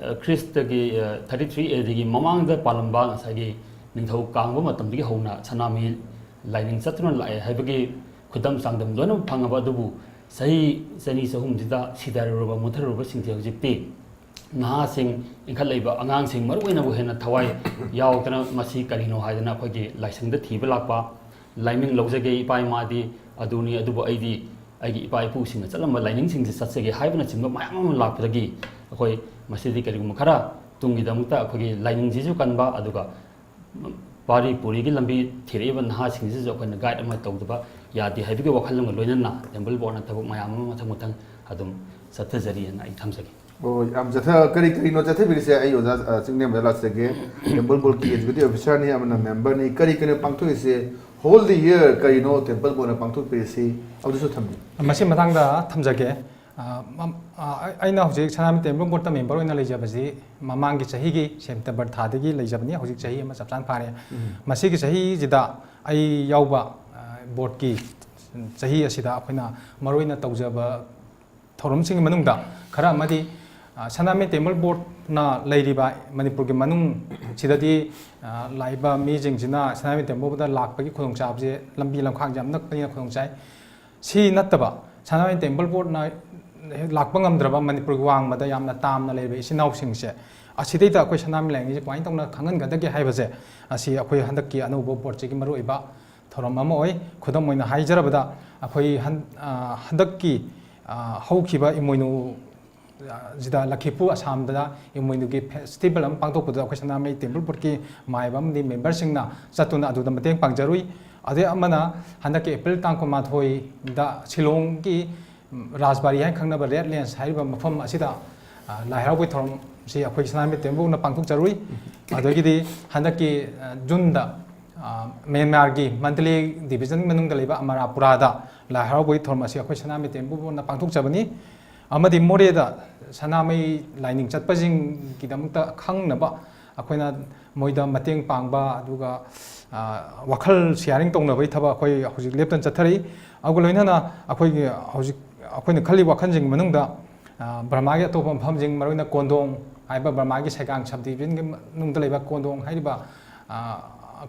ꯑ, ꯈ꯭ꯔꯤꯁꯇꯒꯤ, ꯑ, thirty three A Dꯒꯤ ꯃꯃꯥꯡꯗ ꯄꯥꯜꯂꯝꯕ ꯉꯁꯥꯏꯒꯤ ꯅꯤꯡꯊꯧ ꯀꯥꯡꯕ ꯃꯇꯝꯗꯒꯤ ꯍꯧꯅ ꯁꯅꯥꯃꯍꯤ ꯂꯥꯏꯅꯤꯡ ꯆꯠꯇꯨꯅ ꯂꯥꯛꯑꯦ ꯍꯥꯏꯕꯒꯤ ꯈꯨꯗꯝ ꯆꯥꯡꯗꯝ ꯂꯣꯏꯅꯃꯛ ꯐꯪꯉꯕ ꯑꯗꯨꯕꯨ ꯆꯍꯤ ꯆꯅꯤ ꯆꯍꯨꯝꯁꯤꯗ ꯁꯤꯊꯔꯨꯔꯕ, ꯃꯨꯠꯊꯔꯨꯔꯕꯁꯤꯡꯁꯦ ꯍꯧꯖꯤꯛꯇꯤ ꯅꯍꯥꯁꯤꯡ, ꯏꯟꯈꯠꯂꯛꯏꯕ ꯑꯉꯥꯡꯁꯤꯡ ꯃꯔꯨ ꯑꯣꯏꯅꯕꯨ ꯍꯦꯟꯅ ꯊꯋꯥꯏ ꯌꯥꯎꯗꯅ ꯃꯁꯤ ꯀꯔꯤꯅꯣ ꯍꯥꯏꯗꯅ ꯑꯩꯈꯣꯏꯒꯤ ꯂꯥꯏꯁꯪꯗ ꯊꯤꯕ ꯂꯥꯛꯄ, ꯂꯥꯏꯃꯤꯡ ꯂꯧꯖꯒꯦ ꯏꯄꯥ ꯏꯃꯥꯗꯤ ꯑꯗꯨꯅꯤ, ꯑꯗꯨꯕꯨ ꯑꯩꯗꯤ ꯑꯩꯒꯤ ꯏꯄꯥ ꯏꯄꯨꯁꯤꯡꯅ ꯆꯠꯂꯝꯕ ꯂꯥꯏꯅꯤꯡꯁꯤꯡꯁꯦ ꯆꯠꯆꯒꯦ ꯍꯥꯏꯕꯅꯆꯤꯡꯕ ꯃꯌꯥꯝ ꯑꯃ ꯂꯥꯛꯄꯗꯒꯤ ꯑꯩꯈꯣꯏ ꯃꯁꯤꯗꯤ ꯀꯔꯤꯒꯨꯝꯕ ꯈꯔ ꯇꯨꯡꯒꯤꯗꯃꯛꯇ ꯑꯩꯈꯣꯏꯒꯤ ꯂꯥꯏꯅꯤꯡꯁꯤꯁꯨ ꯀꯟꯕ, ꯑꯗꯨꯒ ꯄꯥꯔꯤ ꯄꯨꯔꯤꯒꯤ ꯂꯝꯕꯤ ꯊꯤꯔꯛꯏꯕ ꯅꯍꯥꯁꯤꯡꯁꯤꯁꯨ ꯑꯩꯈꯣꯏꯅ ꯒꯥꯏꯗ ꯑꯃ ꯇꯧꯗꯕ ꯌꯥꯗꯦ ꯍꯥꯏꯕꯒꯤ ꯋꯥꯈꯜꯂꯣꯟꯒ ꯂꯣꯏꯅꯅ ꯇꯦꯝꯄꯜ ꯕꯣꯔꯗꯅ ꯊꯕꯛ ꯃꯌꯥꯝ ꯑꯃ ꯃꯊꯪ ꯃꯊꯪ ꯑꯗꯨꯝ ꯆꯠꯊꯖꯔꯤꯑꯅ ꯑꯩ ꯊꯝꯖꯒꯦ꯫ ꯑꯣ, ꯌꯥꯝ ꯆꯠꯊ-, ꯀꯔꯤ ꯀꯔꯤꯅꯣ ꯆꯠꯊꯕꯤꯔꯤꯁꯦ? ꯑꯩ ꯑꯣꯖꯥ, ꯑ, ꯆꯤꯡꯂꯦꯝꯕꯗ ꯂꯥꯛꯆꯒꯦ꯫ ꯇꯦꯝꯄꯜ ꯕꯣꯔꯗꯀꯤ ꯑꯦꯛꯖꯤꯀ꯭ꯌꯨꯇꯤꯚ ꯑꯣꯐꯤꯁꯥꯔꯅꯤ, ꯑꯃꯅ ꯃꯦꯝꯕꯔꯅꯤ꯫ ꯀꯔꯤ ꯀꯔꯤꯅꯣ ꯄꯥꯡꯊꯣꯛꯏꯁꯦ? ꯍꯣꯜ ꯗꯤ ꯌꯔ ꯀꯔꯤꯅꯣ ꯇꯦꯝꯄꯜ ꯕꯣꯔꯗꯅ ꯄꯥꯡꯊꯣꯛꯄꯤꯔꯤꯁꯤ? ꯑꯗꯨꯁꯨ ꯊꯝꯕꯤꯌꯨ꯫ ꯃꯁꯤ ꯃꯇꯥꯡꯗ ꯊꯝꯖꯒꯦ꯫ ꯑ, ꯃꯝ-, ꯑ, ꯑꯩ-, ꯑꯩꯅ ꯍꯧꯖꯤꯛ ꯁꯅꯥꯃꯍꯤ ꯇꯦꯝꯄꯜ ꯕꯣꯔꯗꯇ ꯃꯦꯝꯕꯔ ꯑꯣꯏꯅ ꯂꯩꯖꯕꯁꯤ ꯃꯃꯥꯡꯒꯤ ꯆꯍꯤꯒꯤ ꯁꯦꯞꯇꯦꯝꯕꯔ ꯊꯥꯗꯒꯤ ꯂꯩꯖꯕꯅꯤ꯫ ꯍꯧꯖꯤꯛ ꯆꯍꯤ ꯑꯃ ꯆꯞ ꯆꯥꯅ ꯐꯥꯔꯦ꯫ ꯃꯁꯤꯒꯤ ꯆꯍꯤꯁꯤꯗ ꯑꯩ ꯌꯥꯎꯕ, ꯑ, ꯕꯣꯔꯗꯀꯤ ꯆꯍꯤ ꯑꯁꯤꯗ ꯑꯩꯈꯣꯏꯅ ꯃꯔꯨꯑꯣꯏꯅ ꯇꯧꯖꯕ ꯊꯧꯔꯝꯁꯤꯡꯒꯤ ꯃꯅꯨꯡꯗ ꯈꯔ ꯑꯃꯗꯤ, ꯑ, ꯁꯅꯥꯃꯍꯤ ꯇꯦꯝꯄꯜ ꯕꯣꯔꯗꯅ ꯂꯩꯔꯤꯕ ꯃꯅꯤꯄꯨꯔꯒꯤ ꯃꯅꯨꯡꯁꯤꯗꯗꯤ, ꯑ, ꯂꯥꯛꯏꯕ ꯃꯤꯁꯤꯡꯁꯤꯅ ꯁꯅꯥꯃꯍꯤ ꯇꯦꯝꯄꯜ ꯕꯣꯔꯗꯇ ꯂꯥꯛꯄꯒꯤ ꯈꯨꯗꯣꯡꯆꯥꯕꯁꯦ ꯂꯝꯕꯤ ꯂꯝꯈꯥꯡꯁꯦ ꯌꯥꯝ ꯅꯛꯄꯅꯤꯅ ꯈꯨꯗꯣꯡꯆꯥꯏ꯫ ꯁꯤ ꯅꯠꯇꯕ ꯁꯅꯥꯃꯍꯤ ꯇꯦꯝꯄꯜ ꯕꯣꯔꯗꯅ ꯍꯦꯛ ꯂꯥꯛꯄ ꯉꯝꯗ꯭ꯔꯕ ꯃꯅꯤꯄꯨꯔꯒꯤ ꯋꯥꯡꯃꯗ ꯌꯥꯝꯅ ꯇꯥꯝꯅ ꯂꯩꯔꯤꯕ ꯏꯆꯤꯟ ꯏꯅꯥꯎꯁꯤꯡꯁꯦ, ꯑꯁꯤꯗꯩꯗ ꯑꯩꯈꯣꯏ ꯁꯅꯥꯃꯍꯤ ꯂꯥꯏꯅꯤꯡꯁꯦ ꯀꯃꯥꯏꯅ ꯇꯧꯅ ꯈꯪꯍꯟꯒꯗꯒꯦ ꯍꯥꯏꯕꯁꯦ, ꯑꯁꯤ ꯑꯩꯈꯣꯏ ꯍꯟꯗꯛꯀꯤ ꯑꯅꯧꯕ ꯕꯣꯔꯗꯁꯤꯒꯤ ꯃꯔꯨꯑꯣꯏꯕ ꯊꯧꯔꯝ ꯑꯃ ꯑꯣꯏ꯫ ꯈꯨꯗꯝ ꯑꯣꯏꯅ ꯍꯥꯏꯖꯔꯕꯗ, ꯑꯩꯈꯣꯏ ꯍꯟ-, ꯑ, ꯍꯟꯗꯛꯀꯤ, ꯑ, ꯍꯧꯈꯤꯕ ꯏꯃꯣꯏꯅꯨ, ꯑ, ꯁꯤꯗ ꯂꯛꯈꯤꯄꯨ ꯑꯁꯥꯝꯗ ꯏꯃꯣꯏꯅꯨꯒꯤ ꯐꯦꯁꯇꯤꯚꯦꯜ ꯑꯃ ꯄꯥꯡꯊꯣꯛꯄꯗ ꯑꯩꯈꯣꯏ ꯁꯅꯥꯃꯍꯤ ꯇꯦꯝꯄꯜ ꯕꯣꯔꯗꯀꯤ ꯃꯥꯏꯕ ꯑꯃꯗꯤ ꯃꯦꯝꯕꯔꯁꯤꯡꯅ ꯆꯠꯇꯨꯅ ꯑꯗꯨꯗ ꯃꯇꯦꯡ ꯄꯥꯡꯖꯔꯨꯏ꯫ ꯑꯗꯩ ꯑꯃꯅ ꯍꯟꯗꯛꯀꯤ ꯑꯦꯄ꯭ꯔꯤꯜ ꯇꯥꯡ ꯀꯨꯟꯃꯥꯊꯣꯏꯗ ꯁꯤꯂꯣꯡꯒꯤ ꯔꯥꯖꯕꯥꯔꯤ ꯍꯥꯏꯅ ꯈꯪꯅꯕ ꯔꯦꯠ ꯂꯦꯟꯁ ꯍꯥꯏꯔꯤꯕ ꯃꯐꯝ ꯑꯁꯤꯗ, ꯑ, ꯂꯥꯏ ꯍꯔꯥꯎꯕꯒꯤ ꯊꯧꯔꯝꯁꯤ ꯑꯩꯈꯣꯏ ꯁꯅꯥꯃꯍꯤ ꯇꯦꯝꯄꯜꯅ ꯄꯥꯡꯊꯣꯛꯆꯔꯨꯏ꯫ ꯑꯗꯒꯤꯗꯤ ꯍꯟꯗꯛꯀꯤ, ꯑ, ꯖꯨꯟꯗ, ꯑ, ꯃ꯭ꯌꯥꯟꯃꯥꯔꯒꯤ ꯃꯟꯗꯂꯦ ꯗꯤꯕꯤꯖꯟ ꯃꯅꯨꯡꯗ ꯂꯩꯕ ꯑꯃꯔꯥꯄꯨꯔꯥꯗ ꯂꯥꯏ ꯍꯔꯥꯎꯕꯒꯤ ꯊꯧꯔꯝ ꯑꯁꯤ ꯑꯩꯈꯣꯏ ꯁꯅꯥꯃꯍꯤ ꯇꯦꯝꯄꯜ ꯕꯣꯔꯗꯅ ꯄꯥꯡꯊꯣꯛꯆꯕꯅꯤ꯫ ꯑꯃꯗꯤ ꯃꯣꯔꯦꯗ ꯁꯅꯥꯃꯍꯤ ꯂꯥꯏꯅꯤꯡ ꯆꯠꯄꯁꯤꯡꯒꯤꯗꯃꯛꯇ ꯈꯪꯅꯕ ꯑꯩꯈꯣꯏꯅ ꯃꯣꯏꯗ ꯃꯇꯦꯡ ꯄꯥꯡꯕ, ꯑꯗꯨꯒ ꯋꯥꯈꯜ ꯁꯤꯌꯥꯔꯤꯡ ꯇꯧꯅꯕꯒꯤ ꯊꯕꯛ ꯑꯩꯈꯣꯏ ꯍꯧꯖꯤꯛ ꯂꯦꯞꯇꯅ ꯆꯠꯊꯔꯤ꯫ ꯑꯗꯨꯒ ꯂꯣꯏꯅꯅ ꯑꯩꯈꯣꯏꯒꯤ ꯍꯧꯖꯤꯛ ꯑꯩꯈꯣꯏꯅ ꯈꯜꯂꯤꯕ ꯋꯥꯈꯜꯁꯤꯡꯒꯤ ꯃꯅꯨꯡꯗ ꯕꯔꯃꯥꯒꯤ ꯑꯇꯣꯞꯄ ꯃꯐꯝꯁꯤꯡ, ꯃꯔꯨꯑꯣꯏꯅ ꯀꯣꯟꯗꯣꯡ ꯍꯥꯏꯕ ꯕꯔꯃꯥꯒꯤ ꯁꯦꯒꯥꯡ ꯁꯕ ꯗꯤꯕꯤꯖꯟꯒꯤ ꯃꯅꯨꯡꯗ ꯂꯩꯕ ꯀꯣꯟꯗꯣꯡ ꯍꯥꯏꯔꯤꯕ,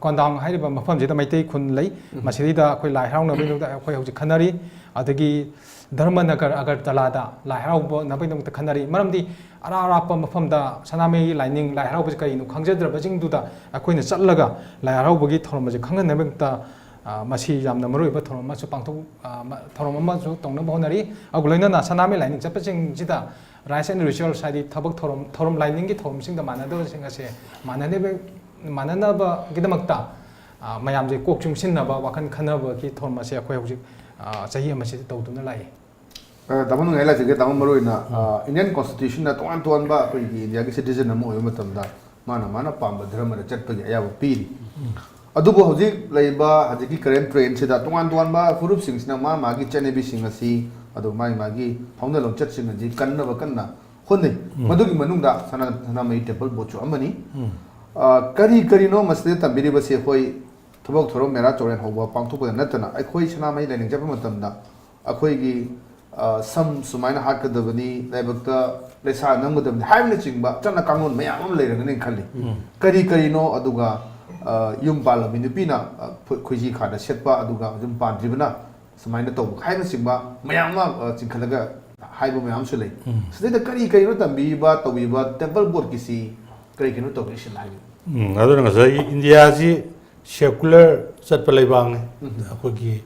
ꯀꯣꯟꯗꯥꯡ ꯍꯥꯏꯔꯤꯕ ꯃꯐꯝꯁꯤꯗ ꯃꯩꯇꯩ ꯈꯨꯟ ꯂꯩ꯫ ꯃꯁꯤꯗꯩꯗ ꯑꯩꯈꯣꯏ ꯂꯥꯏ ꯍꯔꯥꯎꯅꯕꯒꯤꯗꯃꯛꯇ ꯑꯩꯈꯣꯏ ꯍꯧꯖꯤꯛ ꯈꯟꯅꯔꯤ꯫ ꯑꯗꯒꯤ ꯙꯔꯃꯅꯒꯔ ꯑꯒꯔꯇꯂꯥꯗ ꯂꯥꯏ ꯍꯔꯥꯎꯕꯅꯕꯒꯤꯗꯃꯛꯇ ꯈꯟꯅꯔꯤ꯫ ꯃꯔꯝꯗꯤ ꯑꯔꯥꯞ ꯑꯔꯥꯞꯄ ꯃꯐꯝꯗ ꯁꯅꯥꯃꯍꯤꯒꯤ ꯂꯥꯏꯅꯤꯡ ꯂꯥꯏ ꯍꯔꯥꯎꯕꯁꯤ ꯀꯔꯤꯅꯣ ꯈꯪꯖꯗ꯭ꯔꯕꯁꯤꯡꯗꯨꯗ ꯑꯩꯈꯣꯏꯅ ꯆꯠꯂꯒ ꯂꯥꯏ ꯍꯔꯥꯎꯕꯒꯤ ꯊꯧꯔꯝ ꯑꯁꯤ ꯈꯪꯍꯟꯅꯕꯒꯤꯗꯃꯛꯇ ꯃꯁꯤ ꯌꯥꯝꯅ ꯃꯔꯨꯑꯣꯏꯕ ꯊꯧꯔꯝ ꯑꯃꯁꯨ ꯄꯥꯡꯊꯣꯛ ꯊꯧꯔꯝ ꯑꯃꯁꯨ ꯇꯧꯅꯕ ꯍꯣꯠꯅꯔꯤ꯫ ꯑꯗꯨꯒ ꯂꯣꯏꯅꯅ ꯁꯅꯥꯃꯍꯤ ꯂꯥꯏꯅꯤꯡ ꯆꯠꯄꯁꯤꯡꯁꯤꯗ rites and rituals ꯍꯥꯏꯗꯤ ꯊꯕꯛ ꯊꯧꯔꯝ ꯊꯧꯔꯝ ꯂꯥꯏꯅꯤꯡꯒꯤ ꯊꯧꯔꯝꯁꯤꯡꯗ ꯃꯥꯟꯅꯗꯕꯁꯤꯡ ꯑꯁꯦ ꯃꯥꯟꯅꯅꯕ ꯃꯥꯟꯅꯅꯕꯒꯤꯗꯃꯛꯇ ꯃꯌꯥꯝꯁꯦ ꯀꯣꯛ ꯆꯨꯡꯁꯤꯟꯅꯕ ꯋꯥꯈꯜ ꯈꯟꯅꯕꯒꯤ ꯊꯧꯔꯝ ꯑꯁꯦ ꯑꯩꯈꯣꯏ ꯍꯧꯖꯤꯛ ꯆꯍꯤ ꯑꯃꯁꯤꯗ ꯇꯧꯗꯨꯅ ꯂꯥꯛꯏ꯫ ꯇꯥꯃꯣ ꯅꯨꯡꯉꯥꯏ ꯂꯥꯏꯖꯒꯦ꯫ ꯇꯥꯃꯣ ꯃꯔꯨꯑꯣꯏꯅ ꯏꯟꯗꯤꯌꯟ ꯀꯣꯟꯁꯇꯤꯇ꯭ꯌꯨꯁꯟꯅ ꯇꯣꯉꯥꯟ ꯇꯣꯉꯥꯟꯕ ꯑꯩꯈꯣꯏꯒꯤ ꯏꯟꯗꯤꯌꯥꯒꯤ ꯁꯤꯇꯤꯖꯟ ꯑꯃ ꯑꯣꯏꯕ ꯃꯇꯝꯗ ꯃꯥꯅ ꯃꯥꯅ ꯄꯥꯝꯕ ꯙꯔꯃꯗ ꯆꯠꯄꯒꯤ ꯑꯌꯥꯕ ꯄꯤꯔꯤ꯫ ꯑꯗꯨꯕꯨ ꯍꯧꯖꯤꯛ ꯂꯩꯔꯤꯕ ꯍꯧꯖꯤꯛꯀꯤ ꯀꯔꯦꯟ ꯇ꯭ꯔꯦꯟꯁꯤꯗ ꯇꯣꯉꯥꯟ ꯇꯣꯉꯥꯟꯕ ꯐꯨꯔꯨꯞꯁꯤꯡꯁꯤꯅ ꯃꯥ ꯃꯥꯒꯤ ꯆꯠꯅꯕꯤꯁꯤꯡ ꯑꯁꯤ ꯑꯗꯨ ꯃꯥꯒꯤ ꯃꯥꯒꯤ ꯍꯧꯅ ꯂꯣꯟꯆꯠꯁꯤꯡ ꯑꯁꯤ ꯀꯟꯅꯕ ꯀꯟꯅ ꯍꯣꯠꯅꯩ꯫ ꯃꯗꯨꯒꯤ ꯃꯅꯨꯡꯗ ꯁꯅꯥ ꯁꯅꯥꯃꯍꯤ ꯇꯦꯝꯄꯜ ꯕꯣꯔꯗꯁꯨ ꯑꯃꯅꯤ꯫ ꯀꯔꯤ ꯀꯔꯤꯅꯣ ꯃꯁꯤꯗ ꯇꯝꯕꯤꯔꯤꯕꯁꯦ ꯑꯩꯈꯣꯏ ꯊꯕꯛ ꯊꯧꯔꯝ ꯃꯦꯔꯥ ꯆꯧꯔꯦꯟ ꯍꯧꯕ ꯄꯥꯡꯊꯣꯛꯄꯗ ꯅꯠꯇꯅ ꯑꯩꯈꯣꯏ ꯁꯅꯥꯃꯍꯤ ꯂꯥꯏꯅꯤꯡ ꯆꯠꯄ ꯃꯇꯝꯗ ꯑꯩꯈꯣꯏꯒꯤ ꯁꯝ ꯁꯨꯃꯥꯏꯅ ꯍꯥꯠꯀꯗꯕꯅꯤ, ꯂꯥꯏꯕꯛꯇ ꯂꯩꯁꯥ ꯅꯝꯒꯗꯕꯅꯤ ꯍꯥꯏꯕꯅꯆꯤꯡꯕ ꯆꯠꯅ ꯀꯥꯡꯂꯣꯟ ꯃꯌꯥꯝ ꯑꯃ ꯂꯩꯔꯝꯒꯅꯤ ꯈꯜꯂꯤ꯫ ꯀꯔꯤ ꯀꯔꯤꯅꯣ? ꯑꯗꯨꯒ ꯌꯨꯝ ꯄꯥꯜꯂꯕꯤ ꯅꯨꯄꯤꯅ ꯈꯨ- ꯈꯨꯖꯤ ꯈꯥꯗ ꯁꯦꯠꯄ, ꯑꯗꯨꯒ ꯌꯨꯝ ꯄꯥꯟꯗ꯭ꯔꯤꯕꯅ ꯁꯨꯃꯥꯏꯅ ꯇꯧꯕ ꯍꯥꯏꯕꯅꯆꯤꯡꯕ ꯃꯌꯥꯝ ꯑꯃ ꯆꯤꯡꯈꯠꯂꯒ ꯍꯥꯏꯕ ꯃꯌꯥꯝ ꯑꯃꯁꯨ ꯂꯩ꯫ ꯁꯤꯗꯩꯗ ꯀꯔꯤ ꯀꯔꯤꯅꯣ ꯇꯝꯕꯤꯔꯤꯕ, ꯇꯧꯕꯤꯕ ꯇꯦꯝꯄꯜ ꯕꯣꯔꯗꯀꯤꯁꯤ ꯀꯔꯤ ꯀꯔꯤꯅꯣ ꯇꯧꯕꯤꯔꯤꯁꯤꯅ ꯍꯥꯏꯕꯤꯌꯨ꯫ ꯎꯝ, ꯑꯗꯨꯅ ꯉꯁꯥꯏꯒꯤ ꯏꯟꯗꯤꯌꯥꯁꯤ ꯁꯦꯀꯨꯂꯔ ꯆꯠꯄ ꯂꯩꯕꯥꯛꯅꯤ꯫ ꯑꯩꯈꯣꯏꯒꯤ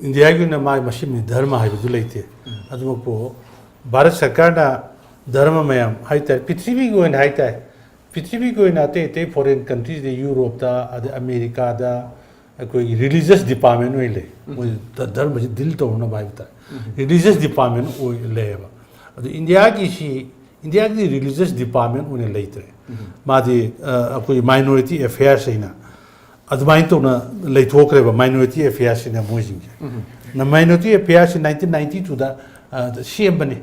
ꯏꯟꯗꯤꯌꯥꯒꯤ ꯑꯣꯏꯅ ꯃꯥꯒꯤ ꯃꯁꯤꯃꯤ ꯙꯔꯃ ꯍꯥꯏꯕꯗꯨ ꯂꯩꯇꯦ꯫ ꯑꯗꯨꯃꯛꯄꯨ ꯚꯥꯔꯠ ꯁꯔꯀꯥꯔꯅ ꯙꯔꯃ ꯃꯌꯥꯝ ꯍꯥꯏꯇꯥꯔꯦ, ꯄ꯭ꯔꯤꯊꯤꯕꯤꯒꯤ ꯑꯣꯏꯅ ꯍꯥꯏꯇꯥꯔꯦ, ꯄ꯭ꯔꯤꯊꯤꯕꯤꯒꯤ ꯑꯣꯏꯅ ꯑꯇꯩ ꯑꯇꯩ ꯐꯣꯔꯦꯟ ꯀꯟꯇ꯭ꯔꯤꯁꯤꯗ, ꯌꯨꯔꯣꯞꯇ, ꯑꯗꯩ ꯑꯃꯦꯔꯤꯀꯥꯗ ꯑꯩꯈꯣꯏꯒꯤ ꯔꯤꯂꯤꯖꯁ ꯗꯤꯄꯥꯔꯠꯃꯦꯟ ꯑꯣꯏꯅ ꯂꯩ꯫ ꯃꯣꯏ ꯙꯔꯃꯁꯤ ꯗꯤꯜ ꯇꯧꯅꯅꯕ ꯍꯥꯏꯕ ꯇꯥꯔꯦ꯫ ꯔꯤꯂꯤꯖꯁ ꯗꯤꯄꯥꯔꯠꯃꯦꯟ ꯑꯣꯏ ꯂꯩꯌꯦꯕ꯫ ꯑꯗꯨ ꯏꯟꯗꯤꯌꯥꯒꯤꯁꯤ ꯏꯟꯗꯤꯌꯥꯒꯤ ꯔꯤꯂꯤꯖꯁ ꯗꯤꯄꯥꯔꯠꯃꯦꯟ ꯑꯣꯏꯅ ꯂꯩꯇ꯭ꯔꯦ꯫ ꯃꯥꯗꯤ ꯑ, ꯑꯩꯈꯣꯏ ꯃꯥꯏꯅꯣꯔꯤꯇꯤ ꯑꯦꯐꯤꯌꯔꯁ ꯍꯥꯏꯅ ꯑꯗꯨꯃꯥꯏꯅ ꯇꯧꯅ ꯂꯩꯊꯣꯛꯈ꯭ꯔꯦꯕ, ꯃꯥꯏꯅꯣꯔꯤꯇꯤ ꯑꯦꯐꯤꯌꯔꯁꯁꯤꯅ ꯃꯣꯏꯁꯤꯡꯁꯦ꯫ ꯅ ꯃꯥꯏꯅꯣꯔꯤꯇꯤ ꯑꯦꯐꯤꯌꯔꯁꯁꯤ ꯅꯥꯏꯟꯇꯤꯟ ꯅꯥꯏꯟꯇꯤ ꯇꯨꯗ ꯁꯦꯝꯕꯅꯤ꯫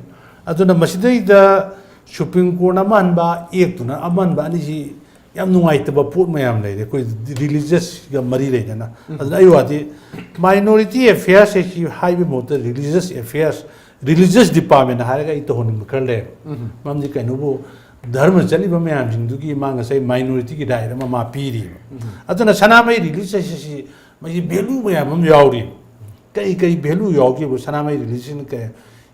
ꯑꯗꯨꯅ ꯃꯁꯤꯗꯩꯗ ꯁꯨꯄ꯭ꯔꯤꯝ ꯀꯣꯔꯠꯅ ꯑꯃ ꯍꯟꯕ, ꯑꯦꯛꯇꯨꯅ ꯑꯃ ꯍꯟꯕ, ꯑꯅꯤꯁꯤ ꯌꯥꯝ ꯅꯨꯡꯉꯥꯏꯇꯕ ꯄꯣꯠ ꯃꯌꯥꯝ ꯂꯩꯔꯦ ꯑꯩꯈꯣꯏ ꯔꯤꯂꯤꯖꯁꯀ ꯃꯔꯤ ꯂꯩꯅꯅ꯫ ꯑꯗꯨꯅ ꯑꯩ ꯋꯥꯗꯤ ꯃꯥꯏꯅꯣꯔꯤꯇꯤ ꯑꯦꯐꯤꯌꯔꯁ ꯍꯥꯏꯁꯤ ꯍꯥꯏꯕꯒꯤ ꯃꯍꯨꯠꯇ ꯔꯤꯂꯤꯖꯁ ꯑꯦꯐꯤꯌꯔꯁ, ꯔꯤꯂꯤꯖꯁ ꯗꯤꯄꯥꯔꯠꯃꯦꯟ ꯍꯥꯏꯔꯒ ꯑꯩ ꯇꯧꯍꯟꯅꯤꯡꯕ ꯈꯔ ꯂꯩꯌꯦꯕ꯫ ꯃꯔꯝꯗꯤ ꯀꯩꯅꯣꯕꯨ, ꯙꯔꯃ ꯆꯠꯂꯤꯕ ꯃꯌꯥꯝꯁꯤꯡꯗꯨꯒꯤ ꯃꯥ ꯉꯁꯥꯏ ꯃꯥꯏꯅꯣꯔꯤꯇꯤꯒꯤ ꯔꯥꯏꯠ ꯑꯃ ꯃꯥ ꯄꯤꯔꯤꯕ꯫ ꯑꯗꯨꯅ ꯁꯅꯥꯃꯍꯤ ꯔꯤꯂꯤꯖꯁ ꯍꯥꯏꯁꯤ ꯃꯁꯤ ꯚꯦꯂꯨ ꯃꯌꯥꯝ ꯑꯃ ꯌꯥꯎꯔꯤ꯫ ꯀꯩ ꯀꯩ ꯚꯦꯂꯨ ꯌꯥꯎꯒꯦꯕꯨ ꯁꯅꯥꯃꯍꯤ ꯔꯤꯂꯤꯖꯁꯅ ꯀꯩ?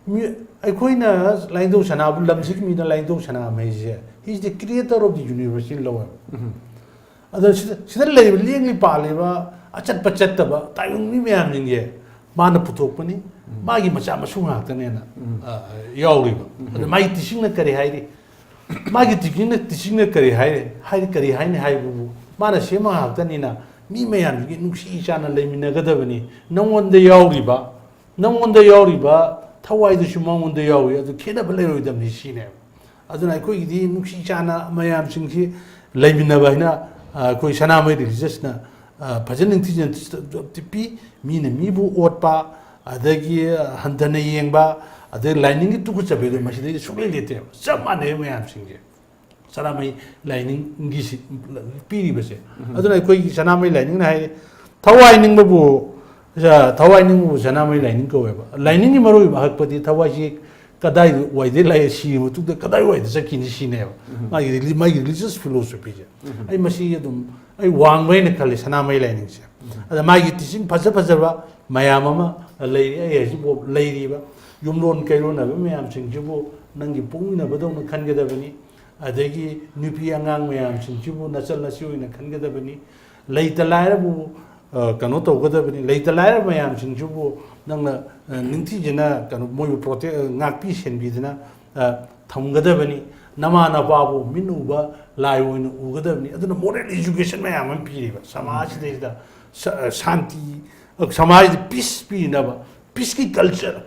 ꯃꯤ-, ꯑꯩꯈꯣꯏꯅ ꯂꯥꯏꯅꯤꯡꯊꯧ ꯁꯅꯥꯕꯨ, ꯂꯝꯁꯤꯒꯤ ꯃꯤꯅ ꯂꯥꯏꯅꯤꯡꯊꯧ ꯁꯅꯥꯃꯍꯤꯁꯦ, he is the creator of the universe ꯂꯧꯋꯦꯕ꯫ ꯑꯗꯣ ꯁꯤꯗ, ꯁꯤꯗ ꯂꯩꯔꯤꯕ ꯂꯦꯡꯂꯤ ꯄꯥꯜꯂꯤꯕ ꯑꯆꯠꯄ ꯆꯠꯇꯕ ꯇꯥꯏꯕꯪ ꯃꯤ ꯃꯌꯥꯝꯁꯤꯡꯁꯦ ꯃꯥꯅ ꯄꯨꯊꯣꯛꯄꯅꯤ꯫ ꯃꯥꯒꯤ ꯃꯆꯥ ꯃꯁꯨ ꯉꯥꯛꯇꯅꯦꯅ, ꯑ, ꯌꯥꯎꯔꯤꯕ꯫ ꯑꯗꯣ ꯃꯥꯒꯤ ꯇꯤꯆꯤꯡꯅ ꯀꯔꯤ ꯍꯥꯏꯔꯤ? ꯃꯥꯒꯤ ꯇꯤꯆꯤꯡꯅ, ꯇꯤꯆꯤꯡꯅ ꯀꯔꯤ ꯍꯥꯏꯔꯤ? ꯍꯥꯏꯗꯤ ꯀꯔꯤ ꯍꯥꯏꯅꯤ ꯍꯥꯏꯕꯕꯨ ꯃꯥꯅ ꯁꯦꯝꯕ ꯉꯥꯛꯇꯅꯤꯅ ꯃꯤ ꯃꯌꯥꯝꯁꯤꯒꯤ ꯅꯨꯡꯁꯤ ꯆꯥꯟꯅ ꯂꯩꯃꯤꯟꯅꯒꯗꯕꯅꯤ꯫ ꯅꯪꯉꯣꯟꯗ ꯌꯥꯎꯔꯤꯕ, ꯅꯪꯉꯣꯟꯗ ꯌꯥꯎꯔꯤꯕ ꯊꯋꯥꯏꯗꯨꯁꯨ ꯃꯉꯣꯟꯗ ꯌꯥꯎꯔꯤ꯫ ꯑꯗꯨ ꯈꯦꯠꯅꯕ ꯂꯩꯔꯣꯏꯗꯕꯅꯤ ꯁꯤꯅꯦꯕ꯫ ꯑꯗꯨꯅ ꯑꯩꯈꯣꯏꯒꯤꯗꯤ ꯅꯨꯡꯁꯤ ꯆꯥꯟꯅ ꯃꯌꯥꯝꯁꯤꯡꯁꯤ ꯂꯩꯃꯤꯟꯅꯕ ꯍꯥꯏꯅ, ꯑ, ꯑꯩꯈꯣꯏ ꯁꯅꯥꯃꯍꯤ ꯔꯤꯂꯤꯖꯁꯅ, ꯑ, ꯐꯖꯅ ꯅꯤꯡꯊꯤꯖꯅ ꯄꯤ꯫ ꯃꯤꯅ ꯃꯤꯕꯨ ꯑꯣꯠꯄ, ꯑꯗꯒꯤ ꯍꯟꯊꯅ ꯌꯦꯡꯕ, ꯑꯗꯩ ꯂꯥꯏꯅꯤꯡꯒꯤ ꯇꯨꯀꯠꯆꯕꯗꯣ ꯃꯁꯤꯗꯩꯗꯤ ꯁꯨꯡꯂꯩ ꯂꯩꯇꯦꯕ꯫ ꯆꯞ ꯃꯥꯟꯅꯩ ꯃꯌꯥꯝꯁꯤꯡꯁꯦ꯫ ꯁꯅꯥꯃꯍꯤ ꯂꯥꯏꯅꯤꯡꯒꯤ ꯁꯤ ꯄꯤꯔꯤꯕꯁꯦ꯫ ꯑꯗꯨꯅ ꯑꯩꯈꯣꯏꯒꯤ ꯁꯅꯥꯃꯍꯤ ꯂꯥꯏꯅꯤꯡꯅ ꯍꯥꯏꯔꯤ, ꯊꯋꯥꯏ ꯅꯤꯡꯕꯕꯨ, ꯊꯋꯥꯏ ꯅꯤꯡꯕꯕꯨ ꯁꯅꯥꯃꯍꯤ ꯂꯥꯏꯅꯤꯡ ꯀꯧꯋꯦꯕ꯫ ꯂꯥꯏꯅꯤꯡꯒꯤ ꯃꯔꯨꯑꯣꯏꯕ ꯑꯍꯛꯄꯗꯤ ꯊꯋꯥꯏꯁꯤ ꯀꯗꯥꯏ ꯋꯥꯏꯗꯩ ꯂꯥꯛꯑꯦ, ꯁꯤꯔ ꯃꯇꯨꯡꯗ ꯀꯗꯥꯏ ꯋꯥꯏꯗ ꯆꯠꯈꯤꯅꯤ ꯁꯤꯅꯦꯕ꯫ ꯃꯥꯒꯤ ꯔꯤꯂꯤ-, ꯃꯥꯒꯤ ꯔꯤꯂꯤꯖꯁ ꯐꯤꯂꯣꯁꯣꯐꯤꯁꯦ꯫ ꯑꯩ ꯃꯁꯤ ꯑꯗꯨꯝ, ꯑꯩ ꯋꯥꯡꯕ ꯍꯥꯏꯅ ꯈꯜꯂꯤ ꯁꯅꯥꯃꯍꯤ ꯂꯥꯏꯅꯤꯡꯁꯦ꯫ ꯑꯗ ꯃꯥꯒꯤ ꯇꯤꯆꯤꯡ ꯐꯖ ꯐꯖꯕ ꯃꯌꯥꯝ ꯑꯃ ꯂꯩꯔꯤ꯫ ꯑꯩ ꯍꯧꯖꯤꯛꯐꯥꯎ ꯂꯩꯔꯤꯕ ꯌꯨꯝꯂꯣꯟ ꯀꯩꯔꯣꯟꯅꯕ ꯃꯌꯥꯝꯁꯤꯡꯁꯤꯕꯨ ꯅꯪꯒꯤ ꯄꯣꯛꯃꯤꯟꯅꯕꯗꯧꯅ ꯈꯟꯒꯗꯕꯅꯤ꯫ ꯑꯗꯒꯤ ꯅꯨꯄꯤ ꯑꯉꯥꯡ ꯃꯌꯥꯝꯁꯤꯡꯁꯤꯕꯨ ꯅꯆꯜ ꯅꯁꯨ ꯑꯣꯏꯅ ꯈꯟꯒꯗꯕꯅꯤ꯫ ꯂꯩꯇ ꯂꯥꯏꯔꯕꯨ, ꯑ, ꯀꯩꯅꯣ ꯇꯧꯒꯗꯕꯅꯤ꯫ ꯂꯩꯇ ꯂꯥꯏꯔꯕ ꯃꯌꯥꯝꯁꯤꯡꯁꯤꯕꯨ ꯅꯪꯅ, ꯑ, ꯅꯤꯡꯊꯤꯖꯅ ꯀꯩꯅꯣ ꯃꯣꯏꯕꯨ ꯄ꯭ꯔꯣꯇꯦꯛ, ꯑ, ꯉꯥꯛꯄꯤ ꯁꯦꯟꯕꯤꯗꯅ, ꯑ, ꯊꯝꯒꯗꯕꯅꯤ꯫ ꯅꯃꯥ ꯅꯄꯥꯕꯨ ꯃꯤꯠ ꯎꯕ ꯂꯥꯏ ꯑꯣꯏꯅ ꯎꯒꯗꯕꯅꯤ꯫ ꯑꯗꯨꯅ ꯃꯣꯔꯦꯜ ꯏꯖꯨꯀꯦꯁꯟ ꯃꯌꯥꯝ ꯑꯃ ꯄꯤꯔꯤꯕ ꯁꯃꯥꯖꯁꯤꯗꯩꯁꯤꯗ ꯁ-, ꯁꯥꯟꯇꯤ, ꯁꯃꯥꯖꯗ ꯄꯤꯁ ꯄꯤꯅꯕ, ꯄꯤꯁꯀꯤ ꯀꯜꯆꯔ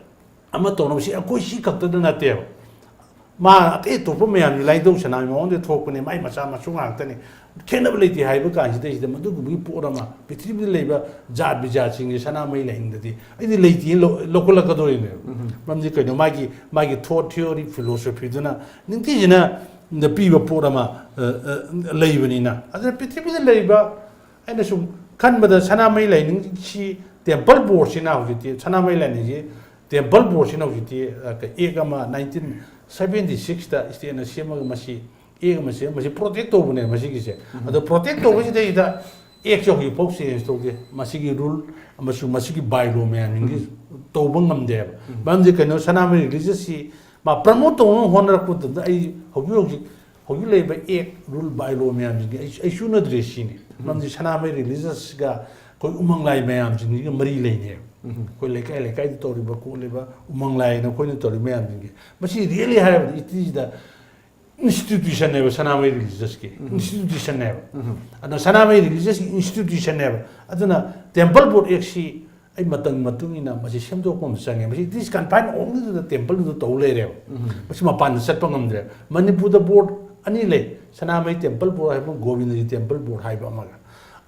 ꯑꯃ ꯇꯧꯅꯕ꯫ ꯁꯤ ꯑꯩꯈꯣꯏ ꯁꯤ ꯈꯛꯇꯗ ꯅꯠꯇꯦꯕ꯫ ꯃꯥ ꯑꯇꯩ ꯑꯇꯣꯞꯄ ꯃꯌꯥꯝꯗꯤ ꯂꯥꯏꯅꯤꯡꯊꯧ ꯁꯅꯥꯃꯍꯤ ꯃꯉꯣꯟꯗ ꯊꯣꯛꯄꯅꯦ, ꯃꯥꯏ ꯃꯆꯥ ꯃꯁꯨ ꯉꯥꯛꯇꯅꯤ, ꯈꯦꯠꯅꯕ ꯂꯩꯇꯦ ꯍꯥꯏꯕ ꯀꯥꯟꯁꯤꯗꯩꯁꯤꯗ ꯃꯗꯨꯒꯨꯝꯕꯒꯤ ꯄꯣꯠ ꯑꯃ ꯄ꯭ꯔꯤꯊꯤꯕꯤꯗ ꯂꯩꯕ ꯖꯥꯠ ꯕꯤꯖꯥꯠꯁꯤꯡꯁꯦ ꯁꯅꯥꯃꯍꯤ ꯂꯥꯏꯅꯤꯡꯗꯗꯤ ꯑꯩꯗꯤ ꯂꯩꯇꯦꯅ ꯂꯧ-, ꯂꯧꯈꯠꯂꯛꯀꯗꯣꯔꯤꯅꯦꯕ꯫ ꯃꯔꯝꯗꯤ ꯀꯩꯅꯣ, ꯃꯥꯒꯤ, ꯃꯥꯒꯤ thought theory, philosophyꯗꯨꯅ ꯅꯤꯡꯊꯤꯖꯅ ꯄꯤꯕ ꯄꯣꯠ ꯑꯃ, ꯑ, ꯑ, ꯂꯩꯕꯅꯤꯅ꯫ ꯑꯗꯨꯅ ꯄ꯭ꯔꯤꯊꯤꯕꯤꯗ ꯂꯩꯔꯤꯕ, ꯑꯩꯅ ꯁꯨꯝ ꯈꯟꯕꯗ ꯁꯅꯥꯃꯍꯤ ꯂꯥꯏꯅꯤꯡꯁꯤ, temple boardꯁꯤꯅ ꯍꯧꯖꯤꯛꯇꯤ, ꯁꯅꯥꯃꯍꯤ ꯂꯥꯏꯅꯤꯡꯁꯤ temple boardꯁꯤꯅ ꯍꯧꯖꯤꯛꯇꯤ, ꯑ, ꯀ-, act ꯑꯃ nineteen seventy sixꯇ stateꯅ ꯁꯦꯝꯃꯒ ꯃꯁꯤ act ꯑꯃ ꯁꯦꯝ-, ꯃꯁꯤ protect ꯇꯧꯕꯅꯦ ꯃꯁꯤꯒꯤꯁꯦ꯫ ꯑꯗꯣ protect ꯇꯧꯕꯁꯤꯗꯩꯗ actꯁꯦ ꯍꯧꯖꯤꯛꯐꯥꯎ change ꯇꯧꯗꯦ꯫ ꯃꯁꯤꯒꯤ rule ꯑꯃꯁꯨꯡ ꯃꯁꯤꯒꯤ bylaw ꯃꯌꯥꯝꯁꯤꯡꯁꯤ ꯇꯧꯕ ꯉꯝꯗꯦꯕ꯫ ꯃꯔꯝꯗꯤ ꯀꯩꯅꯣ, ꯁꯅꯥꯃꯍꯤ religiousꯁꯤ ꯃꯥ promote ꯇꯧꯅꯕ ꯍꯣꯠꯅꯔꯛꯄ ꯃꯇꯝꯗ ꯑꯩ ꯍꯧꯖꯤꯛ ꯍꯧꯖꯤꯛ ꯍꯧꯖꯤꯛ ꯂꯩꯔꯤꯕ act, rule, bylaw ꯃꯌꯥꯝꯁꯤꯡꯁꯦ ꯑꯩ, ꯑꯩ ꯆꯨꯅꯗ꯭ꯔꯦ ꯁꯤꯅꯤ꯫ ꯃꯔꯝꯗꯤ ꯁꯅꯥꯃꯍꯤ religiousꯒ ꯑꯩꯈꯣꯏ ꯎꯃꯪ ꯂꯥꯏ ꯃꯌꯥꯝꯁꯤꯡꯁꯤꯒ ꯃꯔꯤ ꯂꯩꯅꯩꯕ꯫ ꯑꯩꯈꯣꯏ ꯂꯩꯀꯥꯏ ꯂꯩꯀꯥꯏꯗ ꯇꯧꯔꯤꯕ ꯈꯣꯠꯂꯤꯕ ꯎꯃꯪ ꯂꯥꯏꯅ ꯑꯩꯈꯣꯏꯅ ꯇꯧꯔꯤꯕ ꯃꯌꯥꯝꯁꯤꯡꯁꯦ, ꯃꯁꯤ really ꯍꯥꯏꯔꯕꯗ it is the institutionꯅꯦꯕ, ꯁꯅꯥꯃꯍꯤ religiousꯀꯤ institutionꯅꯦꯕ꯫ ꯑꯗꯨꯅ ꯁꯅꯥꯃꯍꯤ religiousꯀꯤ institutionꯅꯦꯕ꯫ ꯑꯗꯨꯅ temple board actꯁꯤ ꯑꯩ ꯃꯇꯝꯒꯤ ꯃꯇꯨꯡ ꯏꯟꯅ ꯃꯁꯤ ꯁꯦꯝꯗꯣꯛꯄ ꯑꯃ ꯆꯪꯉꯦ꯫ ꯃꯁꯤ it is confined only to the temple ꯑꯗꯨ ꯇꯧ ꯂꯩꯔꯦꯕ꯫ ꯃꯁꯤ ꯃꯄꯥꯟꯗ ꯆꯠꯄ ꯉꯝꯗ꯭ꯔꯦ꯫ ꯃꯅꯤꯄꯨꯔꯗ board ꯑꯅꯤ ꯂꯩ, ꯁꯅꯥꯃꯍꯤ temple board ꯍꯥꯏꯕ ꯑꯃ, ꯒꯣꯕꯤꯟꯗꯖꯤ temple board ꯍꯥꯏꯕ ꯑꯃꯒ꯫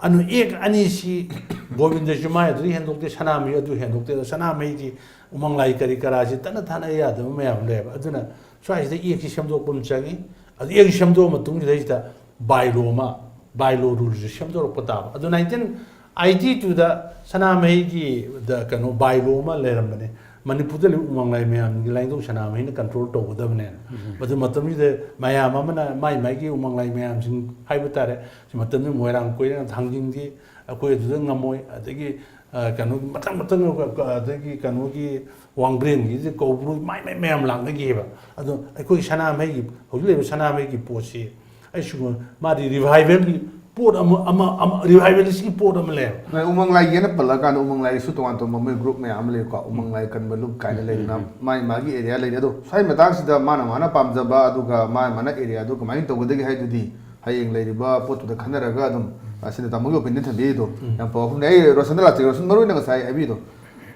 ꯑꯗꯨ act ꯑꯅꯤꯁꯤ ꯒꯣꯕꯤꯟꯗꯖꯤ ꯃꯥꯏ ꯑꯗꯨ ꯍꯦꯟꯗꯣꯛꯇꯦ, ꯁꯅꯥꯃꯍꯤ ꯑꯗꯨ ꯍꯦꯟꯗꯣꯛꯇꯦ꯫ ꯑꯗꯣ ꯁꯅꯥꯃꯍꯤꯒꯤ ꯎꯃꯪ ꯂꯥꯏ ꯀꯔꯤ ꯀꯔꯥꯁꯤ ꯇꯠꯅ ꯊꯥꯅ ꯌꯥꯗꯕ ꯃꯌꯥꯝ ꯂꯩꯌꯦꯕ꯫ ꯑꯗꯨꯅ ꯁ꯭ꯋꯥꯏꯁꯤꯗ actꯁꯤ ꯁꯦꯝꯗꯣꯛꯄ ꯑꯃ ꯆꯪꯉꯤ꯫ ꯑꯗꯨ act ꯁꯦꯝꯗꯣꯛꯑ ꯃꯇꯨꯡꯁꯤꯗꯩꯁꯤꯗ bylaw ꯑꯃ, bylaw ruleꯁꯦ ꯁꯦꯝꯗꯣꯔꯛꯄ ꯇꯥꯕ꯫ ꯑꯗꯨ nineteen eighty twoꯗ ꯁꯅꯥꯃꯍꯤꯒꯤ ꯗ ꯀꯩꯅꯣ bylaw ꯑꯃ ꯂꯩꯔꯝꯕꯅꯦ, ꯃꯅꯤꯄꯨꯔꯗ ꯂꯩꯕ ꯎꯃꯪ ꯂꯥꯏ ꯃꯌꯥꯝꯒꯤ ꯂꯥꯏꯅꯤꯡꯊꯧ ꯁꯅꯥꯃꯍꯤꯅ control ꯇꯧꯒꯗꯕꯅꯦꯅ꯫ ꯃꯗꯨ ꯃꯇꯝꯗꯨꯗ ꯃꯌꯥꯝ ꯑꯃꯅ ꯃꯥꯏ ꯃꯥꯏꯒꯤ ꯎꯃꯪ ꯂꯥꯏ ꯃꯌꯥꯝꯁꯤꯡ ꯍꯥꯏꯕ ꯇꯥꯔꯦ, ꯁꯤ ꯃꯇꯝꯗꯨꯗ ꯃꯣꯏꯔꯥꯡ ꯀꯣꯏꯔꯦꯡ ꯊꯥꯡꯖꯤꯡꯗꯤ ꯑꯩꯈꯣꯏ ꯑꯗꯨꯗ ꯉꯝꯃꯣꯏ, ꯑꯗꯒꯤ, ꯑ, ꯀꯩꯅꯣ ꯃꯊꯪ ꯃꯊꯪ, ꯑ, ꯑꯗꯒꯤ ꯀꯩꯅꯣꯒꯤ ꯋꯥꯡꯕ꯭ꯔꯦꯟꯒꯤꯗꯤ ꯀꯧꯕ꯭ꯔꯨ ꯃꯥꯏ ꯃꯥꯏ ꯃꯌꯥꯝ ꯂꯥꯛꯅꯈꯤꯑꯕ꯫ ꯑꯗꯣ ꯑꯩꯈꯣꯏ ꯁꯅꯥꯃꯍꯤꯒꯤ, ꯍꯧꯖꯤꯛ ꯂꯩꯔꯤꯕ ꯁꯅꯥꯃꯍꯤꯒꯤ ꯄꯣꯠꯁꯤ ꯑꯩ ꯁꯨꯝ, ꯃꯥꯗꯤ revivalꯒꯤ ꯄꯣꯠ ꯑꯃ, ꯑꯃ, ꯑꯃ, revivalistꯀꯤ ꯄꯣꯠ ꯑꯃ ꯂꯩꯌꯦꯕ꯫ ꯅꯣꯏ ꯎꯃꯪ ꯂꯥꯏꯒꯤꯅ ꯄꯜꯂꯀꯥꯟꯗ ꯎꯃꯪ ꯂꯥꯏꯒꯤꯁꯨ ꯇꯣꯉꯥꯟ ꯇꯣꯉꯥꯟꯕ ꯃꯣꯏ group ꯃꯌꯥꯝ ꯑꯃ ꯂꯩꯀꯣ, ꯎꯃꯪ ꯂꯥꯏ ꯀꯟꯕ ꯂꯨꯞ ꯀꯥꯏꯅ ꯂꯩꯗꯅ, ꯃꯥꯏ ꯃꯥꯒꯤ areaꯗ ꯂꯩꯔꯦ꯫ ꯑꯗꯣ ꯁ꯭ꯋꯥꯏ ꯃꯇꯥꯡꯁꯤꯗ ꯃꯥꯅ ꯃꯥꯅ ꯄꯥꯝꯖꯕ, ꯑꯗꯨꯒ ꯃꯥ ꯃꯥꯅ areaꯗꯨ ꯀꯃꯥꯏꯅ ꯇꯧꯒꯗꯒꯦ ꯍꯥꯏꯗꯨꯗꯤ ꯍꯌꯦꯡ ꯂꯩꯔꯤꯕ ꯄꯣꯠꯇꯨꯗ ꯈꯟꯅꯔꯒ ꯑꯗꯨꯝ, ꯑ, ꯁꯤꯗ ꯇꯥꯃꯣꯒꯤ opinion ꯊꯝꯕꯤꯔꯤꯗꯣ ꯌꯥꯝ ꯐꯕ ꯋꯥꯐꯝꯅꯤ꯫ ꯑꯩ ꯔꯣꯁꯟꯗ ꯂꯥꯛꯆꯒꯦ꯫ ꯔꯣꯁꯟ, ꯃꯔꯨ ꯑꯣꯏꯅ ꯉꯁꯥꯏ ꯍꯥꯏꯕꯤꯗꯣ,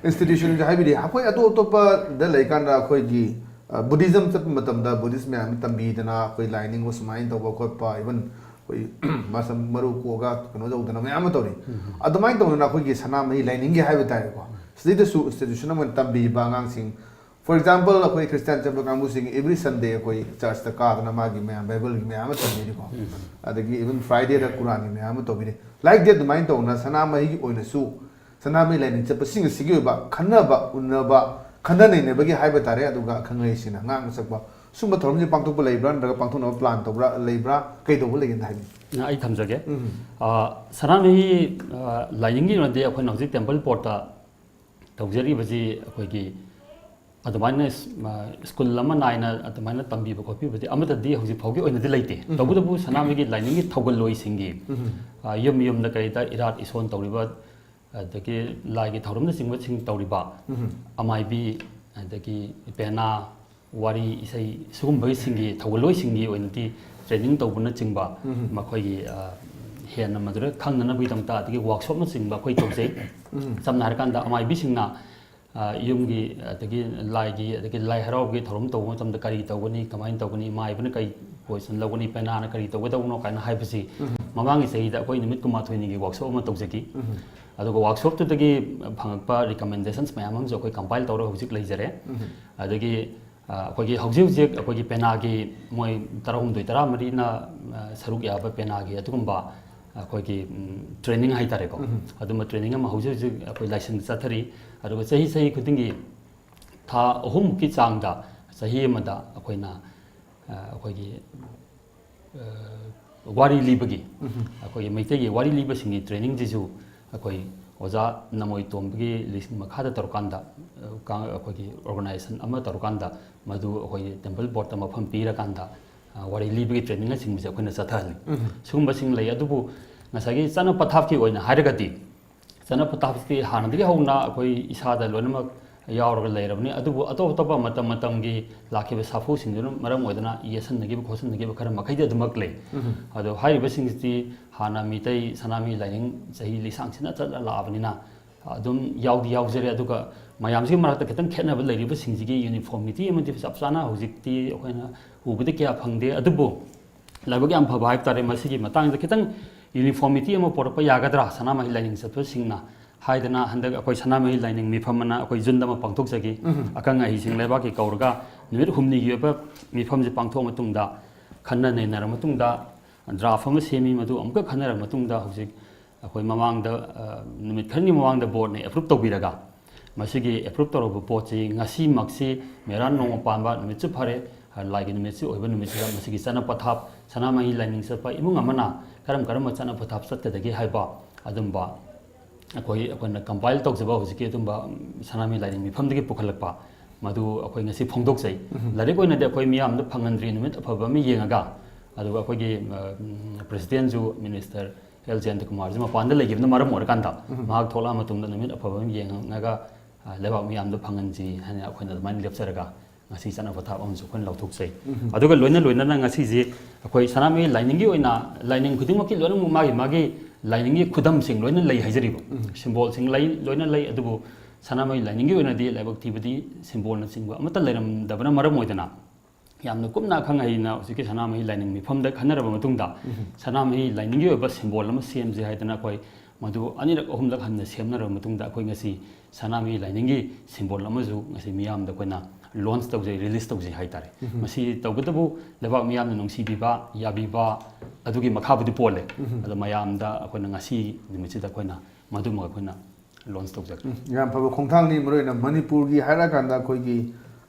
institutionꯁꯦ ꯍꯥꯏꯕꯤꯔꯤ, ꯑꯩꯈꯣꯏ ꯑꯇꯣꯞ ꯑꯇꯣꯞꯄꯗ ꯂꯩꯀꯥꯟꯗ ꯑꯩꯈꯣꯏꯒꯤ ꯕꯨꯙꯤꯖꯝ ꯆꯠꯄ ꯃꯇꯝꯗ ꯕꯨꯙꯤꯁ ꯃꯌꯥꯝ ꯑꯃ ꯇꯝꯕꯤꯗꯅ, ꯑꯩꯈꯣꯏ ꯂꯥꯏ ꯅꯤꯡꯕ ꯁꯨꯃꯥꯏꯅ ꯇꯧꯕ ꯈꯣꯠꯄ, ꯏꯚꯟ ꯑꯩꯈꯣꯏ ꯃꯁꯝ ꯃꯔꯨ ꯀꯣꯛꯑꯒ ꯀꯩꯅꯣ ꯇꯧꯗꯅ ꯃꯌꯥꯝ ꯑꯃ ꯇꯧꯔꯤ꯫ ꯑꯗꯨꯃꯥꯏꯅ ꯇꯧꯗꯅ ꯑꯩꯈꯣꯏꯒꯤ ꯁꯅꯥꯃꯍꯤ ꯂꯥꯏꯅꯤꯡꯒꯤ ꯍꯥꯏꯕ ꯇꯥꯔꯦꯀꯣ, ꯁꯤꯗꯩꯗꯁꯨ ꯏꯟꯁꯇꯤꯇ꯭ꯌꯨꯁꯟ ꯑꯃ ꯑꯣꯏꯅ ꯇꯝꯕꯤꯕ ꯑꯉꯥꯡꯁꯤꯡ, for example, ꯑꯩꯈꯣꯏ ꯈ꯭ꯔꯤꯁꯇꯤꯌꯥꯟ ꯆꯠꯄ ꯀꯥꯡꯕꯨꯁꯤꯡ every Sunday ꯑꯩꯈꯣꯏ ꯆꯔꯆꯇ ꯀꯥꯗꯅ ꯃꯥꯒꯤ ꯃꯌꯥꯝ ꯕꯥꯏꯕꯜꯒꯤ ꯃꯌꯥꯝ ꯑꯃ ꯇꯝꯕꯤꯔꯤꯀꯣ꯫ ꯑꯗꯒꯤ ꯏꯚꯟ ꯐ꯭ꯔꯥꯏꯗꯦꯗ ꯀꯨꯔꯥꯟꯒꯤ ꯃꯌꯥꯝ ꯑꯃ ꯇꯧꯕꯤꯔꯤ꯫ ꯂꯥꯏꯛ ꯗꯦꯠ ꯑꯗꯨꯃꯥꯏꯅ ꯇꯧꯗꯅ ꯁꯅꯥꯃꯍꯤꯒꯤ ꯑꯣꯏꯅꯁꯨ ꯁꯅꯥꯃꯍꯤ ꯂꯥꯏꯅꯤꯡ ꯆꯠꯄꯁꯤꯡ ꯑꯁꯤꯒꯤ ꯑꯣꯏꯕ ꯈꯟꯅꯕ ꯎꯅꯕ, ꯈꯟꯅ ꯅꯩꯅꯕꯒꯤ ꯍꯥꯏꯕ ꯇꯥꯔꯦ, ꯑꯗꯨꯒ ꯈꯪꯂꯩꯁꯤꯡꯅ ꯉꯥꯡꯕ ꯁꯛꯄ, ꯁꯨꯝꯕ ꯊꯧꯔꯝꯁꯤ ꯄꯥꯡꯊꯣꯛꯄ ꯂꯩꯕ꯭ꯔꯥ, ꯅꯠꯇ꯭ꯔꯒ ꯄꯥꯡꯊꯣꯛꯅꯕ ꯄ꯭ꯂꯥꯟ ꯇꯧꯕ꯭ꯔꯥ, ꯂꯩꯕ꯭ꯔꯥ, ꯀꯩꯗꯧꯕ ꯂꯩꯒꯦꯅ ꯍꯥꯏꯕꯤꯌꯨ꯫ ꯑꯩ ꯊꯝꯖꯒꯦ꯫ ꯎꯝ꯫ ꯑ, ꯁꯅꯥꯃꯍꯤ, ꯑ, ꯂꯥꯏꯅꯤꯡꯒꯤ ꯑꯣꯏꯅꯗꯤ ꯑꯩꯈꯣꯏꯅ ꯍꯧꯖꯤꯛ ꯇꯦꯝꯄꯜ ꯕꯣꯔꯗꯇ ꯇꯧꯖꯔꯤꯕꯁꯤ ꯑꯩꯈꯣꯏꯒꯤ ꯑꯗꯨꯃꯥꯏꯅ ꯁ-, ꯃ-, ꯁ꯭ꯀꯨꯜ ꯑꯃ ꯅꯥꯏꯅ ꯑꯗꯨꯃꯥꯏꯅ ꯇꯝꯕꯤꯕ ꯈꯣꯠꯄꯤꯕꯗꯤ ꯑꯃꯠꯇꯗꯤ ꯍꯧꯖꯤꯛ ꯐꯥꯎꯒꯤ ꯑꯣꯏꯅꯗꯤ ꯂꯩꯇꯦ꯫ ꯎꯝ꯫ ꯇꯧꯕꯇꯕꯨ ꯁꯅꯥꯃꯍꯤꯒꯤ ꯂꯥꯏꯅꯤꯡꯒꯤ ꯊꯧꯒꯜꯂꯣꯏꯁꯤꯡꯒꯤ, ꯎꯝ꯫ ꯑ, ꯌꯨꯝ ꯌꯨꯝꯗ ꯀꯔꯤꯗ ꯏꯔꯥꯠ ꯏꯁꯣꯟ ꯇꯧꯔꯤꯕ, ꯑꯗꯒꯤ ꯂꯥꯏꯒꯤ ꯊꯧꯔꯝꯅꯆꯤꯡꯕꯁꯤꯡ ꯇꯧꯔꯤꯕ, ꯎꯝ꯫ ꯑꯃꯥꯏꯕꯤ, ꯑꯗꯒꯤ ꯄꯦꯅꯥ, ꯋꯥꯔꯤ, ꯏꯁꯩ, ꯁꯤꯒꯨꯝꯕꯁꯤꯡꯒꯤ ꯊꯧꯒꯜꯂꯣꯏꯁꯤꯡꯒꯤ ꯑꯣꯏꯅꯗꯤ ꯇ꯭ꯔꯦꯅꯤꯡ ꯇꯧꯕꯅꯆꯤꯡꯕ, ꯎꯝ꯫ ꯃꯈꯣꯏꯒꯤ, ꯑ, ꯍꯦꯟꯅ ꯃꯗꯨꯗ ꯈꯪꯅꯅꯕꯒꯤꯗꯃꯛꯇ ꯑꯗꯒꯤ ꯋꯥꯔꯛꯁꯣꯞꯅꯆꯤꯡꯕ ꯑꯩꯈꯣꯏ ꯇꯧꯖꯩ꯫ ꯎꯝ꯫ ꯁꯝꯅ ꯍꯥꯏꯔꯀꯥꯟꯗ ꯑꯃꯥꯏꯕꯤꯁꯤꯡꯅ, ꯑ, ꯌꯨꯝꯒꯤ ꯑꯗꯒꯤ ꯂꯥꯏꯒꯤ, ꯑꯗꯒꯤ ꯂꯥꯏ ꯍꯔꯥꯎꯕꯒꯤ ꯊꯧꯔꯝ ꯇꯧꯕ ꯃꯇꯝꯗ ꯀꯔꯤ ꯇꯧꯒꯅꯤ, ꯀꯃꯥꯏꯅ ꯇꯧꯒꯅꯤ, ꯃꯥꯏꯕꯅ ꯀꯔꯤ ꯄꯣꯖꯤꯁꯟ ꯂꯧꯒꯅꯤ, ꯄꯦꯅꯥꯅ ꯀꯔꯤ ꯇꯧꯒꯗꯧꯕꯅꯣ ꯀꯥꯏꯅ ꯍꯥꯏꯕꯁꯤ ꯎꯝ꯫ ꯃꯃꯥꯡꯒꯤ ꯆꯍꯤꯗ ꯑꯩꯈꯣꯏ ꯅꯨꯃꯤꯠ ꯀꯨꯟꯃꯥꯊꯣꯏꯅꯤꯒꯤ ꯋꯥꯔꯛꯁꯣꯞ ꯑꯃ ꯇꯧꯖꯈꯤ꯫ ꯎꯝ꯫ ꯑꯗꯨꯒ ꯋꯥꯔꯛꯁꯣꯞꯇꯨꯗꯒꯤ ꯐꯪꯉꯛꯄ ꯔꯤꯀꯃꯦꯟꯗꯦꯁꯟꯁ ꯃꯌꯥꯝ ꯑꯃꯁꯨ ꯑꯩꯈꯣꯏ ꯀꯝꯄꯥꯏꯜ ꯇꯧꯔꯒ ꯍꯧꯖꯤꯛ ꯂꯩꯖꯔꯦ꯫ ꯎꯝ꯫ ꯑꯗꯒꯤ, ꯑ, ꯑꯩꯈꯣꯏꯒꯤ ꯍꯧꯖꯤꯛ ꯍꯧꯖꯤꯛ ꯑꯩꯈꯣꯏꯒꯤ ꯄꯦꯅꯥꯒꯤ ꯃꯣꯏ ꯇꯔꯥꯍꯨꯝꯗꯣꯏ ꯇꯔꯥꯃꯔꯤꯅ, ꯑ, ꯁꯔꯨꯛ ꯌꯥꯕ ꯄꯦꯅꯥꯒꯤ ꯑꯗꯨꯒꯨꯝꯕ ꯑꯩꯈꯣꯏꯒꯤ, ꯎꯝ, ꯇ꯭ꯔꯦꯅꯤꯡ ꯍꯥꯏꯇꯥꯔꯦꯀꯣ꯫ ꯎꯝ꯫ ꯑꯗꯨꯝꯕ ꯇ꯭ꯔꯦꯅꯤꯡ ꯑꯃ ꯍꯧꯖꯤꯛ ꯍꯧꯖꯤꯛ ꯑꯩꯈꯣꯏ ꯂꯥꯏꯁꯦꯟꯁ ꯆꯠꯊꯔꯤ꯫ ꯑꯗꯨꯒ ꯆꯍꯤ ꯆꯍꯤ ꯈꯨꯗꯤꯡꯒꯤ ꯊꯥ ꯑꯍꯨꯝꯃꯨꯛꯀꯤ ꯆꯥꯡꯗ ꯆꯍꯤ ꯑꯃꯗ ꯑꯩꯈꯣꯏꯅ, ꯑ, ꯑꯩꯈꯣꯏꯒꯤ, ꯑ, ꯋꯥꯔꯤ ꯂꯤꯕꯒꯤ, ꯎꯝ꯫ ꯑꯩꯈꯣꯏꯒꯤ ꯃꯩꯇꯩꯒꯤ ꯋꯥꯔꯤ ꯂꯤꯕꯁꯤꯡꯒꯤ ꯇ꯭ꯔꯦꯅꯤꯡꯁꯤꯁꯨ ꯑꯩꯈꯣꯏ ꯑꯣꯖꯥ ꯅꯃꯣꯏ ꯇꯣꯝꯕꯒꯤ ꯂꯤꯁꯤꯡ ꯃꯈꯥꯗ ꯇꯧꯔꯀꯥꯟꯗ, ꯑ, ꯀꯥꯡ-, ꯑꯩꯈꯣꯏꯒꯤ ꯑꯣꯔꯒꯅꯥꯏꯖꯦꯁꯟ ꯑꯃ ꯇꯧꯔꯀꯥꯟꯗ ꯃꯗꯨ ꯑꯩꯈꯣꯏꯒꯤ ꯇꯦꯝꯄꯜ ꯕꯣꯔꯗꯇ ꯃꯐꯝ ꯄꯤꯔꯀꯥꯟꯗ, ꯑ, ꯋꯥꯔꯤ ꯂꯤꯕꯒꯤ ꯇ꯭ꯔꯦꯅꯤꯡꯅꯆꯤꯡꯕꯁꯦ ꯑꯩꯈꯣꯏꯅ ꯆꯠꯊꯍꯜꯂꯤ꯫ ꯎꯝ꯫ ꯁꯤꯒꯨꯝꯕꯁꯤꯡ ꯂꯩ꯫ ꯑꯗꯨꯕꯨ ꯉꯁꯥꯏꯒꯤ ꯆꯠꯅ ꯄꯊꯥꯞꯀꯤ ꯑꯣꯏꯅ ꯍꯥꯏꯔꯒꯗꯤ, ꯆꯠꯅ ꯄꯊꯥꯞꯁꯤ ꯍꯥꯟꯅꯗꯒꯤ ꯍꯧꯅ ꯑꯩꯈꯣꯏ ꯏꯁꯥꯗ ꯂꯣꯏꯅꯃꯛ ꯌꯥꯎꯔꯒ ꯂꯩꯔꯕꯅꯤ꯫ ꯑꯗꯨꯕꯨ ꯑꯇꯣꯞ ꯑꯇꯣꯞꯄ ꯃꯇꯝ ꯃꯇꯝꯒꯤ ꯂꯥꯛꯈꯤꯕ ꯁꯥꯐꯨꯁꯤꯡꯗꯨꯅ ꯃꯔꯝ ꯑꯣꯏꯗꯨꯅ ꯌꯦꯠꯁꯟꯅꯈꯤꯕ ꯈꯣꯠꯆꯟꯅꯈꯤꯕ ꯈꯔ ꯃꯈꯩꯗꯤ ꯑꯗꯨꯃꯛ ꯂꯩ꯫ ꯎꯝ꯫ ꯑꯗꯣ ꯍꯥꯏꯔꯤꯕꯁꯤꯡꯁꯤꯗꯤ ꯍꯥꯟꯅ ꯃꯤꯇꯩ ꯁꯅꯥꯃꯍꯤ ꯂꯥꯏꯅꯤꯡ ꯆꯍꯤ ꯂꯤꯁꯥꯡ ꯁꯤꯠꯅ ꯆꯠꯂ ꯂꯥꯛꯑꯕꯅꯤꯅ ꯑꯗꯨꯝ ꯌꯥꯎꯗꯤ ꯌꯥꯎꯖꯔꯦ꯫ ꯑꯗꯨꯒ ꯃꯌꯥꯝꯁꯤꯒꯤ ꯃꯔꯛꯇ ꯈꯤꯇꯪ ꯈꯦꯠꯅꯕ ꯂꯩꯔꯤꯕꯁꯤꯡꯁꯤꯒꯤ ꯌꯨꯅꯤꯐꯣꯔꯃꯤꯇꯤ ꯑꯃꯗꯤ ꯆꯞ ꯆꯥꯅ ꯍꯧꯖꯤꯛꯇꯤ ꯑꯩꯈꯣꯏꯅ ꯎꯕꯗ ꯀꯌꯥ ꯐꯪꯗꯦ꯫ ꯑꯗꯨꯕꯨ ꯂꯥꯏꯕꯛ ꯌꯥꯝ ꯐꯕ ꯍꯥꯏꯕ ꯇꯥꯔꯦ, ꯃꯁꯤꯒꯤ ꯃꯇꯥꯡꯗ ꯈꯤꯇꯪ ꯌꯨꯅꯤꯐꯣꯔꯃꯤꯇꯤ ꯑꯃ ꯄꯨꯔꯛꯄ ꯌꯥꯒꯗ꯭ꯔꯥ ꯁꯅꯥꯃꯍꯤ ꯂꯥꯏꯅꯤꯡ ꯆꯠꯄꯁꯤꯡꯅ ꯍꯥꯏꯗꯅ ꯍꯟꯗꯛ ꯑꯩꯈꯣꯏ ꯁꯅꯥꯃꯍꯤ ꯂꯥꯏꯅꯤꯡ ꯃꯤꯐꯝ ꯑꯅ ꯑꯩꯈꯣꯏ ꯖꯨꯟꯗ ꯑꯃ ꯄꯥꯡꯊꯣꯛꯆꯈꯤ꯫ ꯑꯈꯪ ꯑꯍꯩꯁꯤꯡ ꯂꯩꯕꯥꯛꯀꯤ ꯀꯧꯔꯒ ꯅꯨꯃꯤꯠ ꯍꯨꯝꯅꯤꯒꯤ ꯑꯣꯏꯕ ꯃꯤꯐꯝꯁꯤ ꯄꯥꯡꯊꯣꯛꯑ ꯃꯇꯨꯡꯗ ꯈꯟꯅ ꯅꯩꯅꯔ ꯃꯇꯨꯡꯗ ꯗ꯭ꯔꯥꯐ ꯑꯃ ꯁꯦꯝꯃꯤ꯫ ꯃꯗꯨ ꯑꯃꯨꯛꯀ ꯈꯟꯅꯔ ꯃꯇꯨꯡꯗ ꯍꯧꯖꯤꯛ ꯑꯩꯈꯣꯏ ꯃꯃꯥꯡꯗ, ꯑ, ꯅꯨꯃꯤꯠ ꯈꯔꯅꯤ ꯃꯃꯥꯡꯗ ꯕꯣꯔꯗꯅ ꯑꯦꯄ꯭ꯔꯨꯞ ꯇꯧꯕꯤꯔꯒ ꯃꯁꯤꯒꯤ ꯑꯦꯄ꯭ꯔꯨꯞ ꯇꯧꯔꯕ ꯄꯣꯠꯁꯤ ꯉꯁꯤꯃꯛꯁꯤ ꯃꯦꯔꯥ ꯅꯣꯡꯃ ꯄꯥꯟꯕ ꯅꯨꯃꯤꯠꯁꯨ ꯐꯔꯦ, ꯂꯥꯏꯒꯤ ꯅꯨꯃꯤꯠꯁꯨ ꯑꯣꯏꯕ ꯅꯨꯃꯤꯠꯁꯤꯗ ꯃꯁꯤꯒꯤ ꯆꯠꯅ ꯄꯊꯥꯞ ꯁꯅꯥꯃꯍꯤ ꯂꯥꯏꯅꯤꯡ ꯆꯠꯄ ꯏꯃꯨꯡ ꯑꯃꯅ ꯀꯔꯝ ꯀꯔꯝꯕ ꯆꯠꯅ ꯄꯊꯥꯞ ꯆꯠꯀꯗꯒꯦ ꯍꯥꯏꯕ ꯑꯗꯨꯝꯕ ꯑꯩꯈꯣꯏ, ꯑꯩꯈꯣꯏꯅ ꯀꯝꯄꯥꯏꯜ ꯇꯧꯖꯕ ꯍꯧꯖꯤꯛꯀꯤ ꯑꯗꯨꯝꯕ ꯁꯅꯥꯃꯍꯤ ꯂꯥꯏꯅꯤꯡ ꯃꯤꯐꯝꯗꯒꯤ ꯄꯨꯈꯠꯂꯛꯄ ꯃꯗꯨ ꯑꯩꯈꯣꯏ ꯉꯁꯤ ꯐꯣꯡꯗꯣꯛꯆꯩ꯫ ꯂꯥꯏꯔꯤꯛ ꯑꯣꯏꯅꯗꯤ ꯑꯩꯈꯣꯏ ꯃꯤꯌꯥꯝꯗ ꯐꯪꯍꯟꯗ꯭ꯔꯤ, ꯅꯨꯃꯤꯠ ꯑꯐꯕ ꯑꯃ ꯌꯦꯡꯉꯒ꯫ ꯑꯗꯨꯒ ꯑꯩꯈꯣꯏꯒꯤ, ꯑ, ꯎꯝ, ꯄ꯭ꯔꯦꯁꯤꯗꯦꯟꯁꯨ, ꯃꯤꯅꯤꯁꯇꯔ ꯑꯦꯜ ꯖꯌꯟꯇ ꯀꯨꯃꯥꯔꯁꯨ ꯃꯄꯥꯟꯗ ꯂꯩꯈꯤꯕꯅ ꯃꯔꯝ ꯑꯣꯏꯔꯀꯥꯟꯗ ꯃꯍꯥꯛ ꯊꯣꯛꯂꯛꯑ ꯃꯇꯨꯡꯗ ꯅꯨꯃꯤꯠ ꯑꯐꯕ ꯑꯃ ꯌꯦꯡꯉꯒ, ꯑ, ꯂꯩꯕꯥꯛ ꯃꯤꯌꯥꯝꯗ ꯐꯪꯍꯟꯁꯤ ꯍꯥꯏꯅ ꯑꯩꯈꯣꯏꯅ ꯑꯗꯨꯃꯥꯏꯅ ꯂꯦꯞꯆꯔꯒ ꯉꯁꯤ ꯆꯠꯅ ꯄꯊꯥꯞ ꯑꯃꯁꯨ ꯑꯩꯈꯣꯏꯅ ꯂꯧꯊꯣꯛꯆꯩ꯫ ꯑꯗꯨꯒ ꯂꯣꯏꯅ ꯂꯣꯏꯅꯅ ꯉꯁꯤꯁꯦ ꯑꯩꯈꯣꯏ ꯁꯅꯥꯃꯍꯤ ꯂꯥꯏꯅꯤꯡꯒꯤ ꯑꯣꯏꯅ, ꯂꯥꯏꯅꯤꯡ ꯈꯨꯗꯤꯡꯃꯛꯀꯤ ꯂꯣꯏꯅꯃꯛ ꯃꯥꯒꯤ ꯃꯥꯒꯤ ꯂꯥꯏꯅꯤꯡꯒꯤ ꯈꯨꯗꯝꯁꯤꯡ ꯂꯣꯏꯅ ꯂꯩ ꯍꯥꯏꯖꯔꯤꯕ, ꯁꯤꯝꯕꯣꯜꯁꯤꯡ ꯂꯩ, ꯂꯣꯏꯅ ꯂꯩ꯫ ꯑꯗꯨꯕꯨ ꯁꯅꯥꯃꯍꯤ ꯂꯥꯏꯅꯤꯡꯒꯤ ꯑꯣꯏꯅꯗꯤ ꯂꯥꯏꯕꯛ ꯊꯤꯕꯗꯤ ꯁꯤꯝꯕꯣꯜꯅꯆꯤꯡꯕ ꯑꯃꯠꯇ ꯂꯩꯔꯝꯗꯕꯅ ꯃꯔꯝ ꯑꯣꯏꯗꯅ ꯌꯥꯝꯅ ꯀꯨꯞꯅ ꯑꯈꯪ ꯑꯍꯩꯅ ꯍꯧꯖꯤꯛꯀꯤ ꯁꯅꯥꯃꯍꯤ ꯂꯥꯏꯅꯤꯡ ꯃꯤꯐꯝꯗ ꯈꯟꯅꯔꯕ ꯃꯇꯨꯡꯗ ꯁꯅꯥꯃꯍꯤ ꯂꯥꯏꯅꯤꯡꯒꯤ ꯑꯣꯏꯕ ꯁꯤꯝꯕꯣꯜ ꯑꯃ ꯁꯦꯝꯁꯦ ꯍꯥꯏꯗꯅ ꯑꯩꯈꯣꯏ ꯃꯗꯨ ꯑꯅꯤꯔꯛ ꯑꯍꯨꯝꯂꯛ ꯍꯟꯅ ꯁꯦꯝꯅꯔꯕ ꯃꯇꯨꯡꯗ ꯑꯩꯈꯣꯏ ꯉꯁꯤ ꯁꯅꯥꯃꯍꯤ ꯂꯥꯏꯅꯤꯡꯒꯤ ꯁꯤꯝꯕꯣꯜ ꯑꯃꯁꯨ ꯉꯁꯤ ꯃꯤꯌꯥꯝꯗ ꯑꯩꯈꯣꯏꯅ ꯂꯣꯟꯆ ꯇꯧꯖꯩ, ꯔꯤꯂꯤꯁ ꯇꯧꯖꯩ ꯍꯥꯏꯇꯥꯔꯦ꯫ ꯃꯁꯤ ꯇꯧꯕꯇꯕꯨ ꯂꯩꯕꯥꯛ ꯃꯤꯌꯥꯝꯅ ꯅꯨꯡꯁꯤꯕꯤꯕ, ꯌꯥꯕꯤꯕ ꯑꯗꯨꯒꯤ ꯃꯈꯥꯕꯨꯗꯤ ꯄꯣꯜꯂꯦ꯫ ꯑꯗꯣ ꯃꯌꯥꯝꯗ ꯑꯩꯈꯣꯏꯅ ꯉꯁꯤ ꯅꯨꯃꯤꯠꯁꯤꯗ ꯑꯩꯈꯣꯏꯅ ꯃꯗꯨꯃ ꯑꯩꯈꯣꯏꯅ ꯂꯣꯟꯆ ꯇꯧꯖꯒꯅꯤ꯫ ꯎꯝ, ꯌꯥꯝ ꯐꯕ ꯈꯣꯡꯊꯥꯡꯅꯤ꯫ ꯃꯔꯨꯑꯣꯏꯅ ꯃꯅꯤꯄꯨꯔꯒꯤ ꯍꯥꯏꯔꯀꯥꯟꯗ ꯑꯩꯈꯣꯏꯒꯤ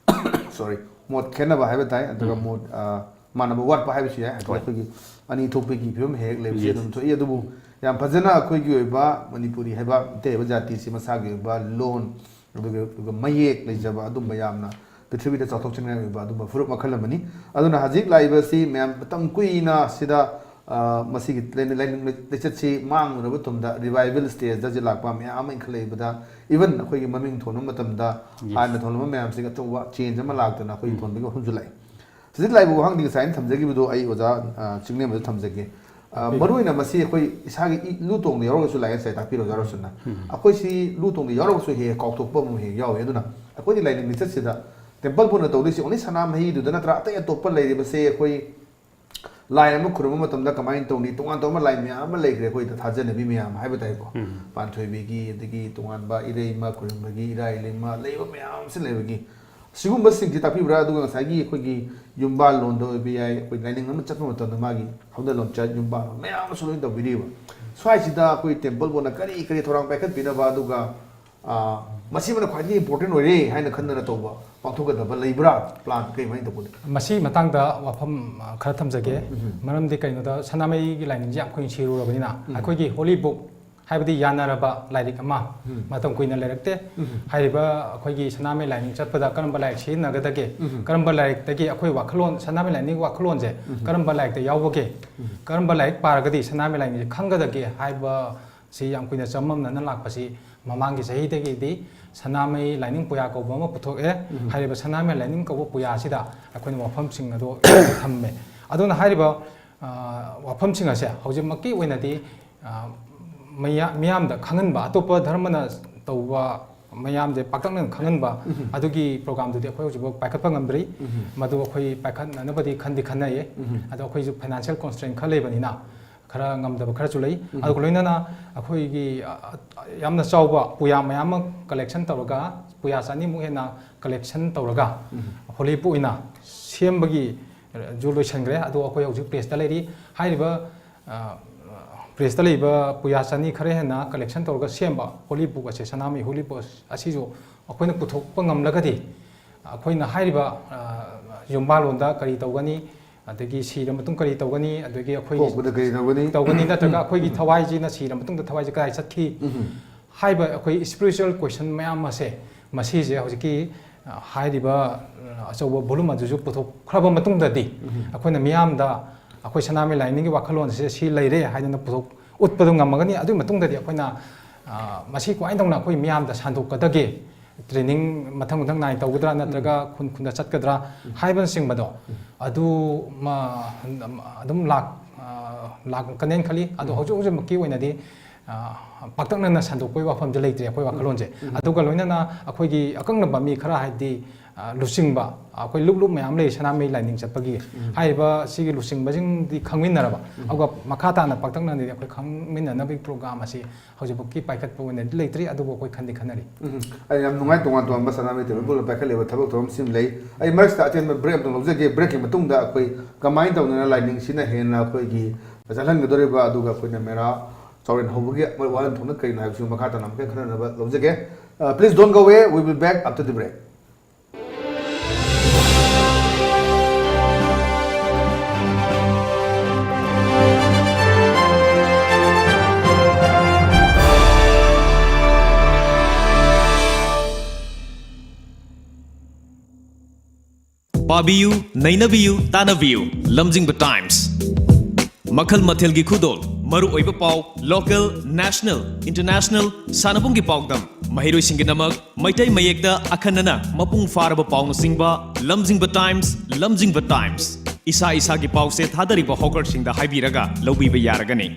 ꯁꯣꯔꯤ, ꯃꯣꯠ ꯈꯦꯠꯅꯕ ꯍꯥꯏꯕ ꯇꯥꯏ꯫ ꯑꯗꯨꯒ ꯃꯣꯠ, ꯑ, ꯃꯥꯟꯅꯕ ꯋꯥꯠꯄ ꯍꯥꯏꯕꯁꯨ ꯌꯥꯏ꯫ ꯑꯗꯨꯒ ꯍꯣꯏ꯫ ꯑꯩꯈꯣꯏꯒꯤ ꯑꯅꯤ ꯊꯣꯛꯄꯒꯤ ꯐꯤꯕꯝ ꯍꯦꯛ ꯍꯦꯛ ꯂꯩꯕꯁꯤ Yes꯫ ꯑꯗꯨꯝ ꯊꯣꯛꯏ꯫ ꯑꯗꯨꯕꯨ ꯌꯥꯝ ꯐꯖꯅ ꯑꯩꯈꯣꯏꯒꯤ ꯑꯣꯏꯕ ꯃꯅꯤꯄꯨꯔꯤ ꯍꯥꯏꯕ ꯃꯤꯇꯩ ꯍꯥꯏꯕ ꯖꯥꯇꯤꯁꯤ ꯃꯁꯥꯒꯤ ꯑꯣꯏꯕ ꯂꯣꯟ, ꯑꯗꯨꯒ, ꯑꯗꯨꯒ ꯃꯌꯦꯛ ꯂꯩꯖꯕ ꯑꯗꯨꯝꯕ ꯌꯥꯝꯅ ꯄ꯭ꯔꯤꯊꯤꯕꯤꯗ ꯆꯥꯎꯊꯣꯛꯆꯅꯤꯡꯉꯥꯏ ꯑꯣꯏꯕ ꯑꯗꯨꯝꯕ ꯐꯨꯔꯨꯞ ꯃꯈꯜ ꯑꯃꯅꯤ꯫ ꯑꯗꯨꯅ ꯍꯧꯖꯤꯛ ꯂꯥꯛꯏꯕꯁꯤ ꯃꯌꯥꯝ ꯃꯇꯝ ꯀꯨꯏꯅ ꯁꯤꯗ, ꯑ, ꯃꯁꯤꯒꯤ ꯂꯥꯏꯅꯤꯡ ꯂꯤꯆꯠꯁꯤ ꯃꯥꯡꯂꯨꯔꯕ ꯇꯨꯡꯗ ꯔꯤꯚꯥꯏꯕꯦꯜ ꯁ꯭ꯇꯦꯖꯇ ꯍꯧꯖꯤꯛ ꯂꯥꯛꯄ ꯃꯌꯥꯝ ꯑꯃ ꯏꯟꯈꯠꯂꯛꯏꯕꯗ, ꯏꯚꯟ ꯑꯩꯈꯣꯏꯒꯤ ꯃꯃꯤꯡ ꯊꯣꯟꯕ ꯃꯇꯝꯗ ꯍꯥꯟꯅ ꯊꯣꯟꯂꯝꯕ ꯃꯌꯥꯝꯁꯤꯒ ꯑꯆꯧꯕ ꯆꯦꯟꯖ ꯑꯃ ꯂꯥꯛꯇꯅ ꯑꯩꯈꯣꯏꯒꯤ ꯊꯣꯟꯕꯒꯤ ꯋꯥꯐꯝꯁꯨ ꯂꯥꯛꯏ꯫ ꯍꯧꯖꯤꯛ ꯂꯥꯛꯏꯕ ꯋꯥꯍꯪꯗꯤ ꯉꯁꯥꯏ ꯑꯩꯅ ꯊꯝꯖꯈꯤꯕꯗꯣ ꯑꯩ ꯑꯣꯖꯥ, ꯑ, ꯆꯤꯡꯂꯦꯝꯕꯗ ꯊꯝꯖꯒꯦ꯫ ꯑ, ꯃꯔꯨ ꯑꯣꯏꯅ ꯃꯁꯤ ꯑꯩꯈꯣꯏ ꯏꯁꯥꯒꯤ ꯏ- ꯂꯨ ꯇꯣꯡꯗ ꯌꯥꯎꯔꯒꯁꯨ ꯂꯥꯛꯑꯦ ꯉꯁꯥꯏ ꯇꯥꯛꯄꯤꯔꯣ, ꯌꯥꯎꯔꯁꯨꯅ꯫ ꯑꯩꯈꯣꯏꯁꯤ ꯂꯨ ꯇꯣꯡꯗ ꯌꯥꯎꯔꯒꯁꯨ ꯍꯦꯛ ꯍꯦꯛ ꯀꯥꯎꯊꯣꯛꯄ ꯑꯃ ꯍꯦꯛ ꯌꯥꯎꯏ꯫ ꯑꯗꯨꯅ ꯑꯩꯈꯣꯏꯗꯤ ꯂꯥꯏꯅꯤꯡ ꯂꯤꯆꯠꯁꯤꯗ temple board ꯅ ꯇꯧꯗꯣꯏꯁꯤ only ꯁꯅꯥꯃꯍꯤꯗꯨꯗ ꯅꯠꯇ꯭ꯔꯥ? ꯑꯇꯩ ꯑꯇꯣꯞꯄ ꯂꯩꯔꯤꯕꯁꯦ ꯑꯩꯈꯣꯏ ꯂꯥꯏ ꯑꯃ ꯈꯨꯔꯨꯝꯕ ꯃꯇꯝꯗ ꯀꯃꯥꯏꯅ ꯇꯧꯅꯤ? ꯇꯣꯉꯥꯟ ꯇꯣꯉꯥꯟꯕ ꯂꯥꯏ ꯃꯌꯥꯝ ꯑꯃ ꯂꯩꯈ꯭ꯔꯦ ꯑꯩꯈꯣꯏꯗ ꯊꯥꯖꯅꯕꯤ ꯃꯌꯥꯝ ꯍꯥꯏꯕ ꯇꯥꯏꯀꯣ꯫ ꯄꯥꯟꯊꯣꯏꯕꯤꯒꯤ, ꯑꯗꯒꯤ ꯇꯣꯉꯥꯟꯕ ꯏꯔꯩꯃ ꯈꯨꯔꯨꯝꯕꯒꯤ, ꯏꯔꯥꯏ ꯂꯩꯃ ꯂꯩꯕ ꯃꯌꯥꯝ ꯑꯃꯁꯨ ꯂꯩꯕꯒꯤ ꯁꯤꯒꯨꯝꯕꯁꯤꯡꯁꯤ ꯇꯥꯛꯄꯤꯕ꯭ꯔꯥ? ꯑꯗꯨꯒ ꯉꯁꯥꯏꯒꯤ ꯑꯩꯈꯣꯏꯒꯤ ꯌꯨꯝꯕꯥꯜꯂꯣꯟꯗ ꯑꯣꯏꯕ ꯌꯥꯏ, ꯑꯩꯈꯣꯏ ꯂꯥꯏꯅꯤꯡ ꯑꯃ ꯆꯠꯄ ꯃꯇꯝꯗ ꯃꯥꯒꯤ ꯍꯧꯅ ꯂꯣꯟꯆꯠ, ꯌꯨꯝꯕꯥꯜꯂꯣꯟ ꯃꯌꯥꯝ ꯑꯃꯁꯨ ꯂꯣꯏꯅ ꯇꯧꯕꯤꯔꯤꯕ꯫ ꯁ꯭ꯋꯥꯏꯁꯤꯗ ꯑꯩꯈꯣꯏ temple board ꯅ ꯀꯔꯤ ꯀꯔꯤ ꯊꯧꯔꯥꯡ ꯄꯥꯏꯈꯠꯄꯤꯅꯕ, ꯑꯗꯨꯒ, ꯑ, ꯃꯁꯤꯃꯅ ꯈ꯭ꯋꯥꯏꯗꯒꯤ important ꯑꯣꯏꯔꯦ ꯍꯥꯏꯅ ꯈꯟꯗꯅ ꯇꯧꯕ, ꯄꯥꯡꯊꯣꯛꯀꯗꯕ ꯂꯩꯕ꯭ꯔꯥ? Plan ꯀꯔꯤꯃꯥꯏꯅ ꯇꯧꯒꯗꯒꯦ? ꯃꯁꯤ ꯃꯇꯥꯡꯗ ꯋꯥꯐꯝ, ꯑ, ꯈꯔ ꯊꯝꯖꯒꯦ꯫ ꯃꯔꯝꯗꯤ ꯀꯩꯅꯣꯗ, ꯁꯅꯥꯃꯍꯤꯒꯤ ꯂꯥꯏꯅꯤꯡꯁꯦ ꯌꯥꯝ ꯀꯨꯏꯅ ꯁꯤꯔꯨꯔꯕꯅꯤꯅ, ꯑꯩꯈꯣꯏꯒꯤ holy book ꯍꯥꯏꯕꯗꯤ ꯌꯥꯅꯔꯕ ꯂꯥꯏꯔꯤꯛ ꯑꯃ, ꯃꯇꯝ ꯀꯨꯏꯅ ꯂꯩꯔꯛꯇꯦ꯫ ꯍꯥꯏꯔꯤꯕ ꯑꯩꯈꯣꯏꯒꯤ ꯁꯅꯥꯃꯍꯤ ꯂꯥꯏꯅꯤꯡ ꯆꯠꯄꯗ ꯀꯔꯝꯕ ꯂꯥꯏꯔꯤꯛ ꯁꯤꯖꯤꯟꯅꯒꯗꯒꯦ, ꯀꯔꯝꯕ ꯂꯥꯏꯔꯤꯛꯇꯒꯤ ꯑꯩꯈꯣꯏ ꯋꯥꯈꯜꯂꯣꯟ, ꯁꯅꯥꯃꯍꯤ ꯂꯥꯏꯅꯤꯡꯒꯤ ꯋꯥꯈꯜꯂꯣꯟꯁꯦ ꯀꯔꯝꯕ ꯂꯥꯏꯔꯤꯛꯇ ꯌꯥꯎꯕꯒꯦ, ꯀꯔꯝꯕ ꯂꯥꯏꯔꯤꯛ ꯄꯥꯔꯒꯗꯤ ꯁꯅꯥꯃꯍꯤ ꯂꯥꯏꯅꯤꯡꯁꯦ ꯈꯪꯒꯗꯒꯦ ꯍꯥꯏꯕꯁꯤ ꯌꯥꯝ ꯀꯨꯏꯅ ꯆꯃꯝꯅꯅ ꯂꯥꯛꯄꯁꯤ ꯃꯃꯥꯡꯒꯤ ꯆꯍꯤꯗꯒꯤꯗꯤ ꯁꯅꯥꯃꯍꯤ ꯂꯥꯏꯅꯤꯡ ꯄꯨꯌꯥ ꯀꯧꯕ ꯑꯃ ꯄꯨꯊꯣꯛꯑꯦ꯫ ꯍꯥꯏꯔꯤꯕ ꯁꯅꯥꯃꯍꯤ ꯂꯥꯏꯅꯤꯡ ꯀꯧꯕ ꯄꯨꯌꯥꯁꯤꯗ ꯑꯩꯈꯣꯏꯅ ꯋꯥꯐꯝꯁꯤꯡ ꯑꯗꯣ ꯊꯝꯃꯦ꯫ ꯑꯗꯨꯅ ꯍꯥꯏꯔꯤꯕ, ꯑ, ꯋꯥꯐꯝꯁꯤꯡ ꯑꯁꯦ ꯍꯧꯖꯤꯛꯃꯛꯀꯤ ꯑꯣꯏꯅꯗꯤ, ꯑ, ꯃꯌꯥ-, ꯃꯤꯌꯥꯝꯗ ꯈꯪꯍꯟꯕ, ꯑꯇꯣꯞꯄ ꯙꯔꯃꯅ ꯇꯧꯕ ꯃꯌꯥꯝꯁꯦ ꯄꯥꯛꯇꯛꯅꯅ ꯈꯪꯍꯟꯕ, ꯑꯗꯨꯒꯤ program ꯗꯨꯗꯤ ꯑꯩꯈꯣꯏ ꯍꯧꯖꯤꯛꯐꯥꯎ ꯄꯥꯏꯈꯠꯄ ꯉꯝꯗ꯭ꯔꯤ꯫ ꯃꯗꯨ ꯑꯩꯈꯣꯏ ꯄꯥꯏꯈꯠꯅꯅꯕꯗꯤ ꯈꯟꯗꯤ ꯈꯟꯅꯩꯌꯦ꯫ ꯑꯗꯣ ꯑꯩꯈꯣꯏꯁꯨ financial constraint ꯈꯔ ꯂꯩꯕꯅꯤꯅ ꯈꯔ ꯉꯝꯗꯕ ꯈꯔꯁꯨ ꯂꯩ꯫ ꯑꯗꯨꯒ ꯂꯣꯏꯅꯅ ꯑꯩꯈꯣꯏꯒꯤ, ꯑ, ꯑ, ꯌꯥꯝꯅ ꯆꯥꯎꯕ ꯄꯨꯌꯥ ꯃꯌꯥꯝ ꯑꯃ collection ꯇꯧꯔꯒ, ꯄꯨꯌꯥ ꯆꯅꯤꯃꯨꯛ ꯍꯦꯟꯅ collection ꯇꯧꯔꯒ, holy book ꯑꯣꯏꯅ ꯁꯦꯝꯕꯒꯤ ꯖꯨ ꯂꯣꯏꯁꯤꯟꯈ꯭ꯔꯦ꯫ ꯑꯗꯣ ꯑꯩꯈꯣꯏ ꯍꯧꯖꯤꯛ press ꯇ ꯂꯩꯔꯤ꯫ ꯍꯥꯏꯔꯤꯕ, ꯑ, press ꯇ ꯂꯩꯕ ꯄꯨꯌꯥ ꯆꯅꯤ ꯈꯔ ꯍꯦꯟꯅ collection ꯇꯧꯔꯒ ꯁꯦꯝꯕ holy book ꯑꯁꯦ, ꯁꯅꯥꯃꯍꯤ holy book ꯑꯁꯤꯁꯨ ꯑꯩꯈꯣꯏꯅ ꯄꯨꯊꯣꯛꯄ ꯉꯝꯂꯒꯗꯤ, ꯑꯩꯈꯣꯏꯅ ꯍꯥꯏꯔꯤꯕ, ꯑ, ꯌꯨꯝꯕꯥꯜꯂꯣꯟꯗ ꯀꯔꯤ ꯇꯧꯒꯅꯤ, ꯑꯗꯒꯤ ꯁꯤꯔ ꯃꯇꯨꯡ ꯀꯔꯤ ꯇꯧꯒꯅꯤ, ꯑꯗꯒꯤ ꯑꯩꯈꯣꯏꯒꯤ ꯀꯣꯛꯄꯗ ꯀꯔꯤ ꯇꯧꯒꯅꯤ? ꯇꯧꯒꯅꯤ, ꯅꯠꯇ꯭ꯔꯒ ꯑꯩꯈꯣꯏꯒꯤ ꯊꯋꯥꯏꯁꯤꯅ ꯁꯤꯔ ꯃꯇꯨꯡꯗ ꯊꯋꯥꯏꯁꯤ ꯀꯗꯥꯏ ꯆꯠꯈꯤ? ꯍꯥꯏꯕ ꯑꯩꯈꯣꯏ spiritual question ꯃꯌꯥꯝ ꯑꯁꯦ, ꯃꯁꯤꯁꯦ ꯍꯧꯖꯤꯛꯀꯤ, ꯑ, ꯍꯥꯏꯔꯤꯕ, ꯑ, ꯑꯆꯧꯕ volume ꯑꯗꯨꯁꯨ ꯄꯨꯊꯣꯛꯈ꯭ꯔꯕ ꯃꯇꯨꯡꯗꯗꯤ, ꯑꯩꯈꯣꯏꯅ ꯃꯤꯌꯥꯝꯗ ꯑꯩꯈꯣꯏ ꯁꯅꯥꯃꯍꯤ ꯂꯥꯏꯅꯤꯡꯒꯤ ꯋꯥꯈꯜꯂꯣꯟꯁꯦ ꯁꯤ ꯂꯩꯔꯦ ꯍꯥꯏꯗꯅ ꯄꯨꯊꯣꯛ-, ꯎꯠꯄꯗꯨ ꯉꯝꯃꯒꯅꯤ꯫ ꯑꯗꯨꯒꯤ ꯃꯇꯨꯡꯗꯗꯤ ꯑꯩꯈꯣꯏꯅ, ꯑ, ꯃꯁꯤ ꯀꯃꯥꯏꯅ ꯇꯧꯅ ꯑꯩꯈꯣꯏ ꯃꯤꯌꯥꯝꯗ ꯁꯟꯗꯣꯛꯀꯗꯒꯦ? Training ꯃꯊꯪ ꯃꯊꯪ ꯅꯥꯏꯅ ꯇꯧꯒꯗ꯭ꯔꯥ, ꯅꯠꯇ꯭ꯔꯒ ꯈꯨꯟ ꯈꯨꯟꯗ ꯆꯠꯀꯗ꯭ꯔꯥ ꯍꯥꯏꯕꯅꯆꯤꯡꯕꯗꯣ, ꯑꯗꯨ ꯃ-, ꯑꯗꯨꯝ ꯂꯥꯛ-, ꯑ, ꯂꯥꯛꯀꯅꯦꯅ ꯈꯜꯂꯤ꯫ ꯑꯗꯣ ꯎꯝ꯫ ꯍꯧꯖꯤꯛ ꯍꯧꯖꯤꯛꯃꯛꯀꯤ ꯑꯣꯏꯅꯗꯤ, ꯑ, ꯄꯥꯛꯇꯛꯅꯅ ꯁꯟꯗꯣꯛꯄꯒꯤ ꯋꯥꯐꯝꯁꯦ ꯂꯩꯇ꯭ꯔꯤ ꯑꯩꯈꯣꯏ ꯋꯥꯈꯜꯂꯣꯟꯁꯦ꯫ ꯎꯝ꯫ ꯑꯗꯨꯒ ꯂꯣꯏꯅꯅ ꯑꯩꯈꯣꯏꯒꯤ ꯑꯀꯛꯅꯕ ꯃꯤ ꯈꯔ, ꯍꯥꯏꯗꯤ, ꯑ, ꯂꯨꯆꯤꯡꯕ, ꯑꯩꯈꯣꯏ ꯂꯨꯞ ꯂꯨꯞ ꯃꯌꯥꯝ ꯂꯩ ꯁꯅꯥꯃꯍꯤ ꯂꯥꯏꯅꯤꯡ ꯆꯠꯄꯒꯤ꯫ ꯎꯝ꯫ ꯍꯥꯏꯔꯤꯕ ꯁꯤꯒꯤ ꯂꯨꯆꯤꯡꯕꯁꯤꯡꯗꯤ ꯈꯪꯃꯤꯟꯅꯔꯕ꯫ ꯎꯝ꯫ ꯑꯗꯨꯒ ꯃꯈꯥ ꯇꯥꯅ ꯄꯥꯛꯇꯛꯅꯅꯗꯤ ꯑꯩꯈꯣꯏ ꯈꯪꯃꯤꯟꯅꯅꯕꯒꯤ ꯄ꯭ꯔꯣꯒ꯭ꯔꯥꯝ ꯑꯁꯤ ꯍꯧꯖꯤꯛꯐꯥꯎꯀꯤ ꯄꯥꯏꯈꯠꯄ ꯑꯣꯏꯅꯗꯤ ꯂꯩꯇ꯭ꯔꯤ, ꯑꯗꯨꯕꯨ ꯑꯩꯈꯣꯏ ꯈꯟꯗꯤ ꯈꯟꯅꯔꯤ꯫ ꯎꯝ꯫ ꯑꯩ ꯌꯥꯝ ꯅꯨꯡꯉꯥꯏ, ꯇꯣꯉꯥꯟ ꯇꯣꯉꯥꯟꯕ ꯁꯅꯥꯃꯍꯤ ꯇꯦꯝꯄꯜ ꯄꯨꯝꯅ ꯄꯥꯏꯈꯠꯂꯤꯕ ꯊꯕꯛ ꯊꯧꯔꯝꯁꯤꯡ ꯂꯩ꯫ ꯑꯩ ꯃꯔꯛꯁꯤꯗ ꯑꯇꯦꯟꯕ ꯕ꯭ꯔꯦꯛ ꯑꯃꯇꯪ ꯂꯧꯖꯒꯦ꯫ ꯕ꯭ꯔꯦꯛꯀꯤ ꯃꯇꯨꯡꯗ ꯑꯩꯈꯣꯏ ꯀꯃꯥꯏꯅ ꯇꯧꯗꯅ ꯂꯥꯏꯅꯤꯡꯁꯤꯅ ꯍꯦꯟꯅ ꯑꯩꯈꯣꯏꯒꯤ ꯆꯠꯍꯟꯒꯗꯧꯔꯤꯕ, ꯑꯗꯨꯒ ꯑꯩꯈꯣꯏꯅ ꯃꯦꯔꯥ ꯆꯥꯎꯔꯦꯟ ꯍꯧꯕꯒꯤ ꯋꯥꯍꯟꯊꯣꯛꯅ ꯀꯔꯤꯅꯣ ꯍꯥꯏꯕꯁꯤ ꯃꯈꯥ ꯇꯥꯅ ꯑꯃꯨꯛꯀ ꯈꯟꯅꯅꯕ ꯂꯧꯖꯒꯦ꯫ ꯑ, please don't go away, we will be back after the break. ꯄꯥꯕꯤꯌꯨ, ꯅꯩꯅꯕꯤꯌꯨ, ꯇꯥꯟꯅꯕꯤꯌꯨ꯫ ꯂꯝꯖꯤꯡꯕ ꯇꯥꯏꯝꯁ꯫ ꯃꯈꯜ ꯃꯊꯦꯜꯒꯤ ꯈꯨꯗꯣꯜ, ꯃꯔꯨꯑꯣꯏꯕ ꯄꯥꯎ, local, national, international, ꯁꯥꯟꯅꯕꯨꯡꯒꯤ ꯄꯥꯎꯗꯝ, ꯃꯍꯩꯔꯣꯏꯁꯤꯡꯒꯤꯗꯃꯛ ꯃꯩꯇꯩ ꯃꯌꯦꯛꯇ ꯑꯈꯟꯅꯅ ꯃꯄꯨꯡ ꯐꯥꯔꯕ ꯄꯥꯎꯅꯆꯤꯡꯕ꯫ ꯂꯝꯖꯤꯡꯕ ꯇꯥꯏꯝꯁ, ꯂꯝꯖꯤꯡꯕ ꯇꯥꯏꯝꯁ꯫ ꯏꯁꯥ ꯏꯁꯥꯒꯤ ꯄꯥꯎꯁꯦ ꯊꯥꯗꯔꯤꯕ ꯍꯣꯀꯔꯁꯤꯡꯗ ꯍꯥꯏꯕꯤꯔꯒ ꯂꯧꯕꯤꯕ ꯌꯥꯔꯒꯅꯤ꯫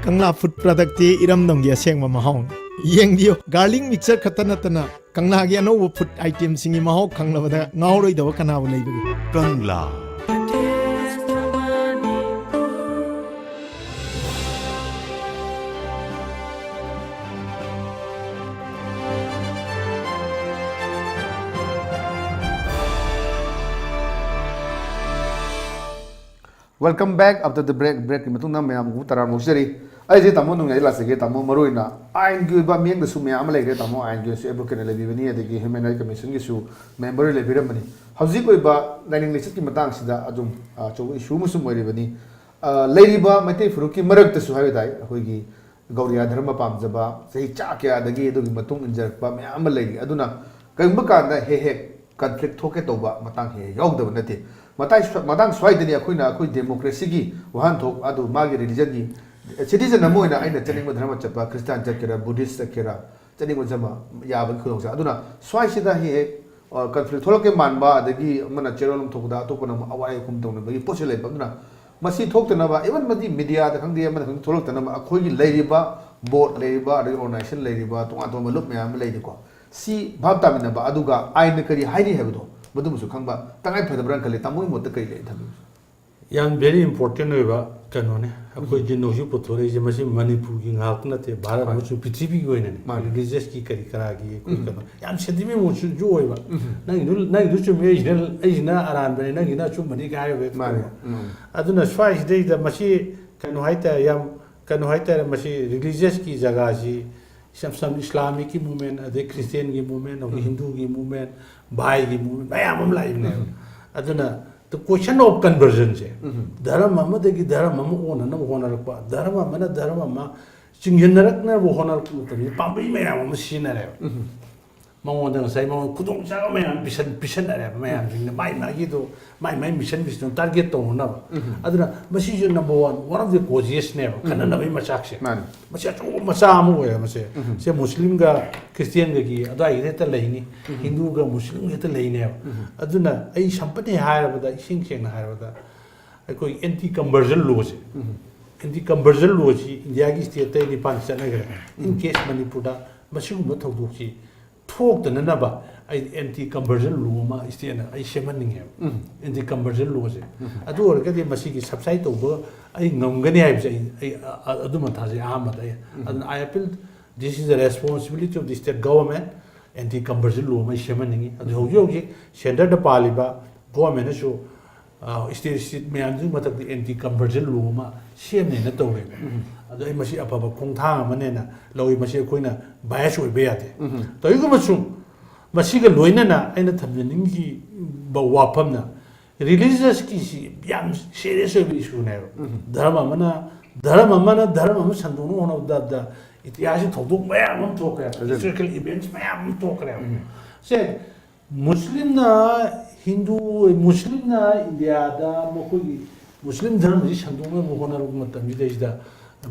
ꯀꯪꯂꯥ ꯐꯨꯗ ꯄ꯭ꯔꯗꯛꯇꯤ ꯏꯔꯝꯗꯝꯒꯤ ꯑꯁꯦꯡꯕ ꯃꯍꯥꯎꯅꯤ꯫ ꯌꯦꯡꯕꯤꯌꯨ, ꯒꯥꯔꯂꯤꯛ ꯃꯤꯛꯁꯆꯔ ꯈꯛꯇ ꯅꯠꯇꯅ ꯀꯪꯂꯥꯒꯤ ꯑꯅꯧꯕ ꯐꯨꯗ ꯑꯥꯏꯇꯦꯝꯁꯤꯡꯒꯤ ꯃꯍꯥꯎ ꯈꯪꯂꯕꯗ ꯉꯥꯎꯔꯣꯏꯗꯕ ꯀꯅꯥꯕꯨ ꯂꯩꯕꯒꯦ? ꯀꯪꯂꯥ꯫ Welcome back after the break. ꯕ꯭ꯔꯦꯛꯀꯤ ꯃꯇꯨꯡꯗ ꯃꯌꯥꯝꯕꯨ ꯇꯔꯥꯝꯅ ꯑꯣꯛꯆꯔꯤ꯫ ꯑꯩꯁꯦ ꯇꯥꯃꯣ ꯅꯣꯡꯌꯥꯏ ꯂꯥꯛꯆꯒꯦ꯫ ꯇꯥꯃꯣ, ꯃꯔꯨꯑꯣꯏꯅ ꯑꯥꯏꯟꯒꯤ ꯑꯣꯏꯕ ꯃꯤꯠꯌꯦꯡꯗꯁꯨ ꯃꯌꯥꯝ ꯑꯃ ꯂꯩꯈ꯭ꯔꯦ꯫ ꯇꯥꯃꯣ ꯑꯥꯏꯟꯒꯤ ꯑꯣꯏꯅꯁꯨ ꯑꯦꯗꯚꯣꯀꯦꯠꯅ ꯂꯩꯕꯤꯕꯅꯤ, ꯑꯗꯒꯤ ꯍ꯭ꯌꯨꯃꯦꯟ ꯔꯥꯏꯠ ꯀꯃꯤꯁꯟꯒꯤꯁꯨ ꯃꯦꯝꯕꯔ ꯂꯩꯕꯤꯔꯝꯕꯅꯤ꯫ ꯍꯧꯖꯤꯛ ꯑꯣꯏꯕ ꯂꯥꯏꯅꯤꯡ ꯂꯤꯆꯠꯀꯤ ꯃꯇꯥꯡꯁꯤꯗ ꯑꯗꯨꯝ, ꯑ, ꯑꯆꯧꯕ ꯏꯁꯨ ꯑꯃꯁꯨ ꯑꯣꯏꯔꯤꯕꯅꯤ꯫ ꯑ, ꯂꯩꯔꯤꯕ ꯃꯩꯇꯩ ꯐꯨꯔꯨꯞꯀꯤ ꯃꯔꯛꯇꯁꯨ ꯍꯥꯏꯕ ꯇꯥꯏ, ꯑꯩꯈꯣꯏꯒꯤ ꯒꯧꯔꯤꯌꯥ ꯙꯔꯃ ꯄꯥꯝꯖꯕ ꯆꯍꯤ ꯆꯥ ꯀꯌꯥꯗꯒꯤ ꯑꯗꯨꯒꯤ ꯃꯇꯨꯡ ꯏꯟꯖꯔꯛꯄ ꯃꯌꯥꯝ ꯑꯃ ꯂꯩꯔꯤ꯫ ꯑꯗꯨꯅ ꯀꯔꯤꯒꯨꯝꯕ ꯀꯥꯟꯗ ꯍꯦꯛ ꯍꯦꯛ ꯀꯟꯐ꯭ꯂꯤꯛ ꯊꯣꯛꯀꯦ ꯇꯧꯕ ꯃꯇꯥꯡ ꯍꯦꯛ ꯍꯦꯛ ꯌꯥꯎꯗꯕ ꯅꯠꯇꯦ꯫ ꯃꯇꯥꯡ ꯁ꯭ꯋꯥ-, ꯃꯇꯥꯡ ꯁ꯭ꯋꯥꯏꯗꯅꯤ ꯑꯩꯈꯣꯏꯅ ꯑꯩꯈꯣꯏ ꯗꯦꯃꯣꯀ꯭ꯔꯦꯁꯤꯒꯤ ꯋꯥꯍꯟꯊꯣꯛ ꯑꯗꯨ ꯃꯥꯒꯤ ꯔꯤꯂꯤꯖꯟꯒꯤ ꯁꯤꯇꯤꯖꯟ ꯑꯃ ꯑꯣꯏꯅ ꯑꯩꯅ ꯆꯠꯅꯤꯡꯕ ꯙꯔꯃ ꯆꯠꯄ, ꯈ꯭ꯔꯤꯁꯇꯥꯟ ꯆꯠꯀꯦꯔꯥ, ꯕꯨꯙꯤꯁ ꯆꯠꯀꯦꯔꯥ, ꯆꯠꯅꯤꯡꯕ ꯆꯠꯄ ꯌꯥꯕꯒꯤ ꯈꯨꯗꯣꯡꯆꯥꯕ꯫ ꯑꯗꯨꯅ ꯁ꯭ꯋꯥꯏꯁꯤꯗ ꯍꯦꯛ ꯍꯦꯛ, ꯑ, ꯀꯟꯐ꯭ꯂꯤꯛ ꯊꯣꯛꯂꯛꯀꯦ ꯃꯥꯟꯕ, ꯑꯗꯒꯤ ꯑꯃꯅ ꯆꯦꯔꯣꯜ ꯑꯃ ꯊꯣꯛꯄꯗ ꯑꯇꯣꯞꯄꯅ ꯑꯃꯨꯛ ꯑꯋꯥꯏ ꯑꯈꯨꯝ ꯇꯧꯅꯕꯒꯤ ꯄꯣꯠꯁꯤ ꯂꯩꯕ꯫ ꯑꯗꯨꯅ ꯃꯁꯤ ꯊꯣꯛꯇꯅꯕ, ꯏꯚꯟ ꯃꯗꯤ ꯃꯤꯗꯤꯌꯥꯗ ꯈꯪꯗꯦ, ꯑꯃꯗ ꯈꯪꯗꯦ, ꯊꯣꯛꯂꯛꯇꯅꯕ ꯑꯩꯈꯣꯏꯒꯤ ꯂꯩꯔꯤꯕ ꯕꯣꯔꯗ ꯂꯩꯔꯤꯕ, ꯑꯗꯒꯤ ꯑꯣꯔꯒꯅꯥꯏꯖꯦꯁꯟ ꯂꯩꯔꯤꯕ, ꯇꯣꯉꯥꯟ ꯇꯣꯉꯥꯟꯕ ꯂꯨꯞ ꯃꯌꯥꯝ ꯑꯃ ꯂꯩꯔꯤꯀꯣ꯫ ꯁꯤ ꯚꯥꯞ ꯇꯥꯃꯤꯟꯅꯕ, ꯑꯗꯨꯒ ꯑꯥꯏꯟꯅ ꯀꯔꯤ ꯍꯥꯏꯔꯤ ꯍꯥꯏꯕꯗꯣ ꯃꯗꯨꯃꯁꯨ ꯈꯪꯕ ꯇꯉꯥꯏ ꯐꯗꯕ꯭ꯔꯥꯅ ꯈꯜꯂꯤ꯫ ꯇꯥꯃꯣꯒꯤ ꯃꯣꯠꯇ ꯀꯔꯤ ꯂꯩ ꯊꯝꯕꯤꯌꯨ? ꯌꯥꯝ very important ꯑꯣꯏꯕ ꯀꯩꯅꯣꯅꯦ꯫ ꯑꯩꯈꯣꯏꯒꯤ ꯅꯣꯡꯁꯤ ꯄꯨꯊꯣꯔꯛꯏꯁꯦ, ꯃꯁꯤ ꯃꯅꯤꯄꯨꯔꯒꯤ ꯉꯥꯛꯇ ꯅꯠꯇꯦ, ꯚꯥꯔꯠ ꯍꯣꯏ꯫ ꯑꯃꯁꯨꯡ ꯄ꯭ꯔꯤꯊꯤꯕꯤꯒꯤ ꯑꯣꯏꯅꯅꯦ꯫ ꯃꯥꯅꯦ꯫ ꯔꯤꯂꯤꯖꯁꯀꯤ ꯀꯔꯤ ꯀꯔꯥꯒꯤ ꯑꯩꯈꯣꯏ ꯎꯝ꯫ ꯀꯩꯅꯣ ꯌꯥꯝ ꯁꯦꯟꯇꯤꯃꯦꯟ ꯑꯣꯏꯁꯨ ꯑꯣꯏꯕ꯫ ꯎꯝ꯫ ꯅꯪꯒꯤꯗꯨ ꯅꯪꯒꯤꯗꯨ ꯆꯨꯝꯃꯤ, ꯑꯩꯁꯤꯅ ꯑꯩꯁꯤꯅ ꯑꯔꯥꯟꯕꯅꯤ, ꯅꯪꯒꯤꯅ ꯑꯆꯨꯝꯕꯅꯤ ꯀꯥꯏ ꯍꯥꯏꯕ ꯃꯥꯅꯦ꯫ ꯀꯩꯅꯣ꯫ ꯎꯝ꯫ ꯑꯗꯨꯅ ꯁ꯭ꯋꯥꯏꯁꯤꯗꯩꯗ ꯃꯁꯤ ꯀꯩꯅꯣ ꯍꯥꯏꯇꯥꯔꯦ, ꯌꯥꯝ ꯀꯩꯅꯣ ꯍꯥꯏꯇꯥꯔꯦ, ꯃꯁꯤ ꯔꯤꯂꯤꯖꯁꯀꯤ ꯖꯒꯥꯁꯤ ꯏꯁꯂꯥꯝ ꯏꯁꯂꯥꯃꯤꯛꯀꯤ ꯃꯨꯞꯃꯦꯟ, ꯑꯗꯩ ꯈ꯭ꯔꯤꯁꯇꯤꯌꯥꯟꯒꯤ ꯃꯨꯞꯃꯦꯟ, ꯑꯗꯩ ꯎꯝ꯫ ꯍꯤꯟꯗꯨꯒꯤ ꯃꯨꯞꯃꯦꯟ, ꯚꯥꯏꯒꯤ ꯃꯨꯞꯃꯦꯟ ꯃꯌꯥꯝ ꯑꯃ ꯂꯥꯛꯏꯕꯅꯦꯕ꯫ ꯎꯝ꯫ ꯑꯗꯨꯅ the question of conversion ꯁꯦ, ꯎꯝ꯫ ꯙꯔꯃ ꯑꯃꯗꯒꯤ ꯙꯔꯃ ꯑꯃ ꯑꯣꯟꯅꯅꯕ ꯍꯣꯠꯅꯔꯛꯄ, ꯙꯔꯃ ꯑꯃꯅ ꯙꯔꯃ ꯑꯃ ꯆꯤꯡꯁꯤꯟꯅꯔꯛꯅꯕ ꯍꯣꯠꯅꯔꯛꯄ ꯃꯇꯝꯗ ꯄꯥꯝꯕꯩ ꯃꯌꯥꯝ ꯑꯃ ꯁꯤꯖꯤꯟꯅꯔꯦꯕ꯫ ꯎꯝ꯫ ꯃꯉꯣꯟꯗ ꯉꯁꯥꯏ ꯃꯉꯣꯟꯗ ꯈꯨꯗꯣꯡꯆꯥꯕ ꯃꯌꯥꯝ ꯄꯤꯁꯟ ꯄꯤꯁꯟꯅꯔꯦꯕ ꯃꯌꯥꯝꯁꯤꯡꯅ, ꯃꯥꯏ ꯃꯥꯒꯤꯗꯣ, ꯃꯥꯏ ꯃꯥꯏ ꯃꯤꯁꯟ ꯕꯤꯁꯟ ꯇꯥꯔꯒꯦꯠ ꯇꯧꯅꯅꯕ꯫ ꯎꯝ꯫ ꯑꯗꯨꯅ ꯃꯁꯤꯁꯨ number one, one of the causes ꯅꯦꯕ ꯎꯝ꯫ ꯈꯟꯅꯅꯕꯒꯤ ꯃꯆꯥꯛꯁꯦ꯫ ꯃꯥꯅꯦ꯫ ꯃꯁꯤ ꯑꯆꯧꯕ ꯃꯆꯥ ꯑꯃ ꯑꯣꯏꯌꯦꯕ ꯃꯁꯦ꯫ ꯎꯝ꯫ ꯁꯦ ꯃꯨꯁꯂꯤꯝꯒ ꯈ꯭ꯔꯤꯁꯇꯤꯌꯥꯟꯒꯒꯤ ꯑꯗꯨꯋꯥꯏꯒꯤꯗ ꯍꯦꯛꯇ ꯂꯩꯅꯤ, ꯎꯝ꯫ ꯍꯤꯟꯗꯨꯒ ꯃꯨꯁꯂꯤꯝꯒ ꯍꯦꯛꯇ ꯂꯩꯅꯦꯕ꯫ ꯎꯝ꯫ ꯑꯗꯨꯅ ꯑꯩ ꯁꯝꯄꯇꯤ ꯍꯥꯏꯔꯕꯗ, ꯏꯁꯦꯡ ꯁꯦꯡꯅ ꯍꯥꯏꯔꯕꯗ, ꯑꯩꯈꯣꯏ anti conversion law ꯁꯦ, ꯎꯝ꯫ anti conversion law ꯁꯤ ꯏꯟꯗꯤꯌꯥꯒꯤ state ꯇꯔꯦꯠ ꯅꯤꯄꯥꯟ ꯆꯠꯅꯈ꯭ꯔꯦ꯫ In um. case ꯃꯅꯤꯄꯨꯔꯗ ꯃꯁꯤꯒꯨꯝꯕ ꯊꯧꯗꯣꯛꯁꯤ ꯊꯣꯛꯇꯅꯅꯕ ꯑꯩ anti conversion law ꯑꯃ state ꯅ ꯑꯩ ꯁꯦꯝꯍꯟꯅꯤꯡꯉꯦꯕ꯫ ꯎꯝ꯫ Anti conversion law ꯁꯦ꯫ ꯎꯝ꯫ ꯑꯗꯨ ꯑꯣꯏꯔꯒꯗꯤ ꯃꯁꯤꯒꯤ subside ꯇꯧꯕ ꯑꯩ ꯉꯝꯒꯅꯤ ꯍꯥꯏꯕꯁꯦ ꯑꯩ, ꯑꯩ, ꯑ-, ꯑ-, ꯑꯗꯨꯃ ꯊꯥꯖꯩ ꯑꯍꯥꯟꯕꯗ ꯑꯩ꯫ ꯎꯝ꯫ ꯑꯗꯨꯅ I appeal, this is the responsibility of the state government, anti conversion law ꯑꯃ ꯑꯩ ꯁꯦꯝꯍꯟꯅꯤꯡꯉꯤ꯫ ꯑꯗꯨ ꯍꯧꯖꯤꯛ ꯍꯧꯖꯤꯛ centre ꯗ ꯄꯥꯜꯂꯤꯕ government ꯅꯁꯨ, ꯑ, state, state ꯃꯌꯥꯝꯗꯨꯒꯤ ꯃꯊꯛꯇ anti conversion law ꯑꯃ ꯁꯦꯝꯅꯦꯅ ꯇꯧꯔꯦꯕ꯫ ꯎꯝ꯫ ꯑꯗꯣ ꯑꯩ ꯃꯁꯤ ꯑꯐꯕ ꯈꯣꯡꯊꯥꯡ ꯑꯃꯅꯦꯅ ꯂꯧꯏ꯫ ꯃꯁꯤ ꯑꯩꯈꯣꯏꯅ bias ꯑꯣꯏꯕ ꯌꯥꯗꯦ꯫ ꯎꯝ꯫ ꯇꯧꯏꯒꯨꯝꯕꯁꯨ ꯃꯁꯤꯒ ꯂꯣꯏꯅꯅ ꯑꯩꯅ ꯊꯝꯖꯅꯤꯡꯈꯤꯕ ꯋꯥꯐꯝꯅ ꯔꯤꯂꯤꯖꯁꯀꯤꯁꯤ ꯌꯥꯝ ꯁꯦꯔꯤꯌꯁ ꯑꯣꯏꯕ ꯏꯁꯨꯅꯦꯕ꯫ ꯙꯔꯃ ꯑꯃꯅ ꯙꯔꯃ ꯑꯃꯅ ꯙꯔꯃ ꯑꯃ ꯁꯟꯗꯣꯛꯅꯕ ꯍꯣꯠꯅꯕꯗ ꯏꯇꯤꯍꯥꯁꯀꯤ ꯊꯧꯗꯣꯛ ꯃꯌꯥꯝ ꯑꯃ ꯊꯣꯛꯈ꯭ꯔꯦ꯫ ꯍꯤꯁꯇꯣꯔꯤꯀꯦꯜ ꯏꯚꯦꯟꯠꯁ ꯃꯌꯥꯝ ꯑꯃ ꯊꯣꯛꯈ꯭ꯔꯦꯕ꯫ ꯁꯦ, ꯃꯨꯁꯂꯤꯝꯅ ꯍꯤꯟꯗꯨ, ꯃꯨꯁꯂꯤꯝꯅ ꯏꯟꯗꯤꯌꯥꯗ ꯃꯈꯣꯏꯒꯤ ꯃꯨꯁꯂꯤꯝ ꯙꯔꯃꯁꯤ ꯁꯟꯗꯣꯛꯅꯕ ꯍꯣꯠꯅꯔꯛꯄ ꯃꯇꯝꯁꯤꯗꯩꯁꯤꯗ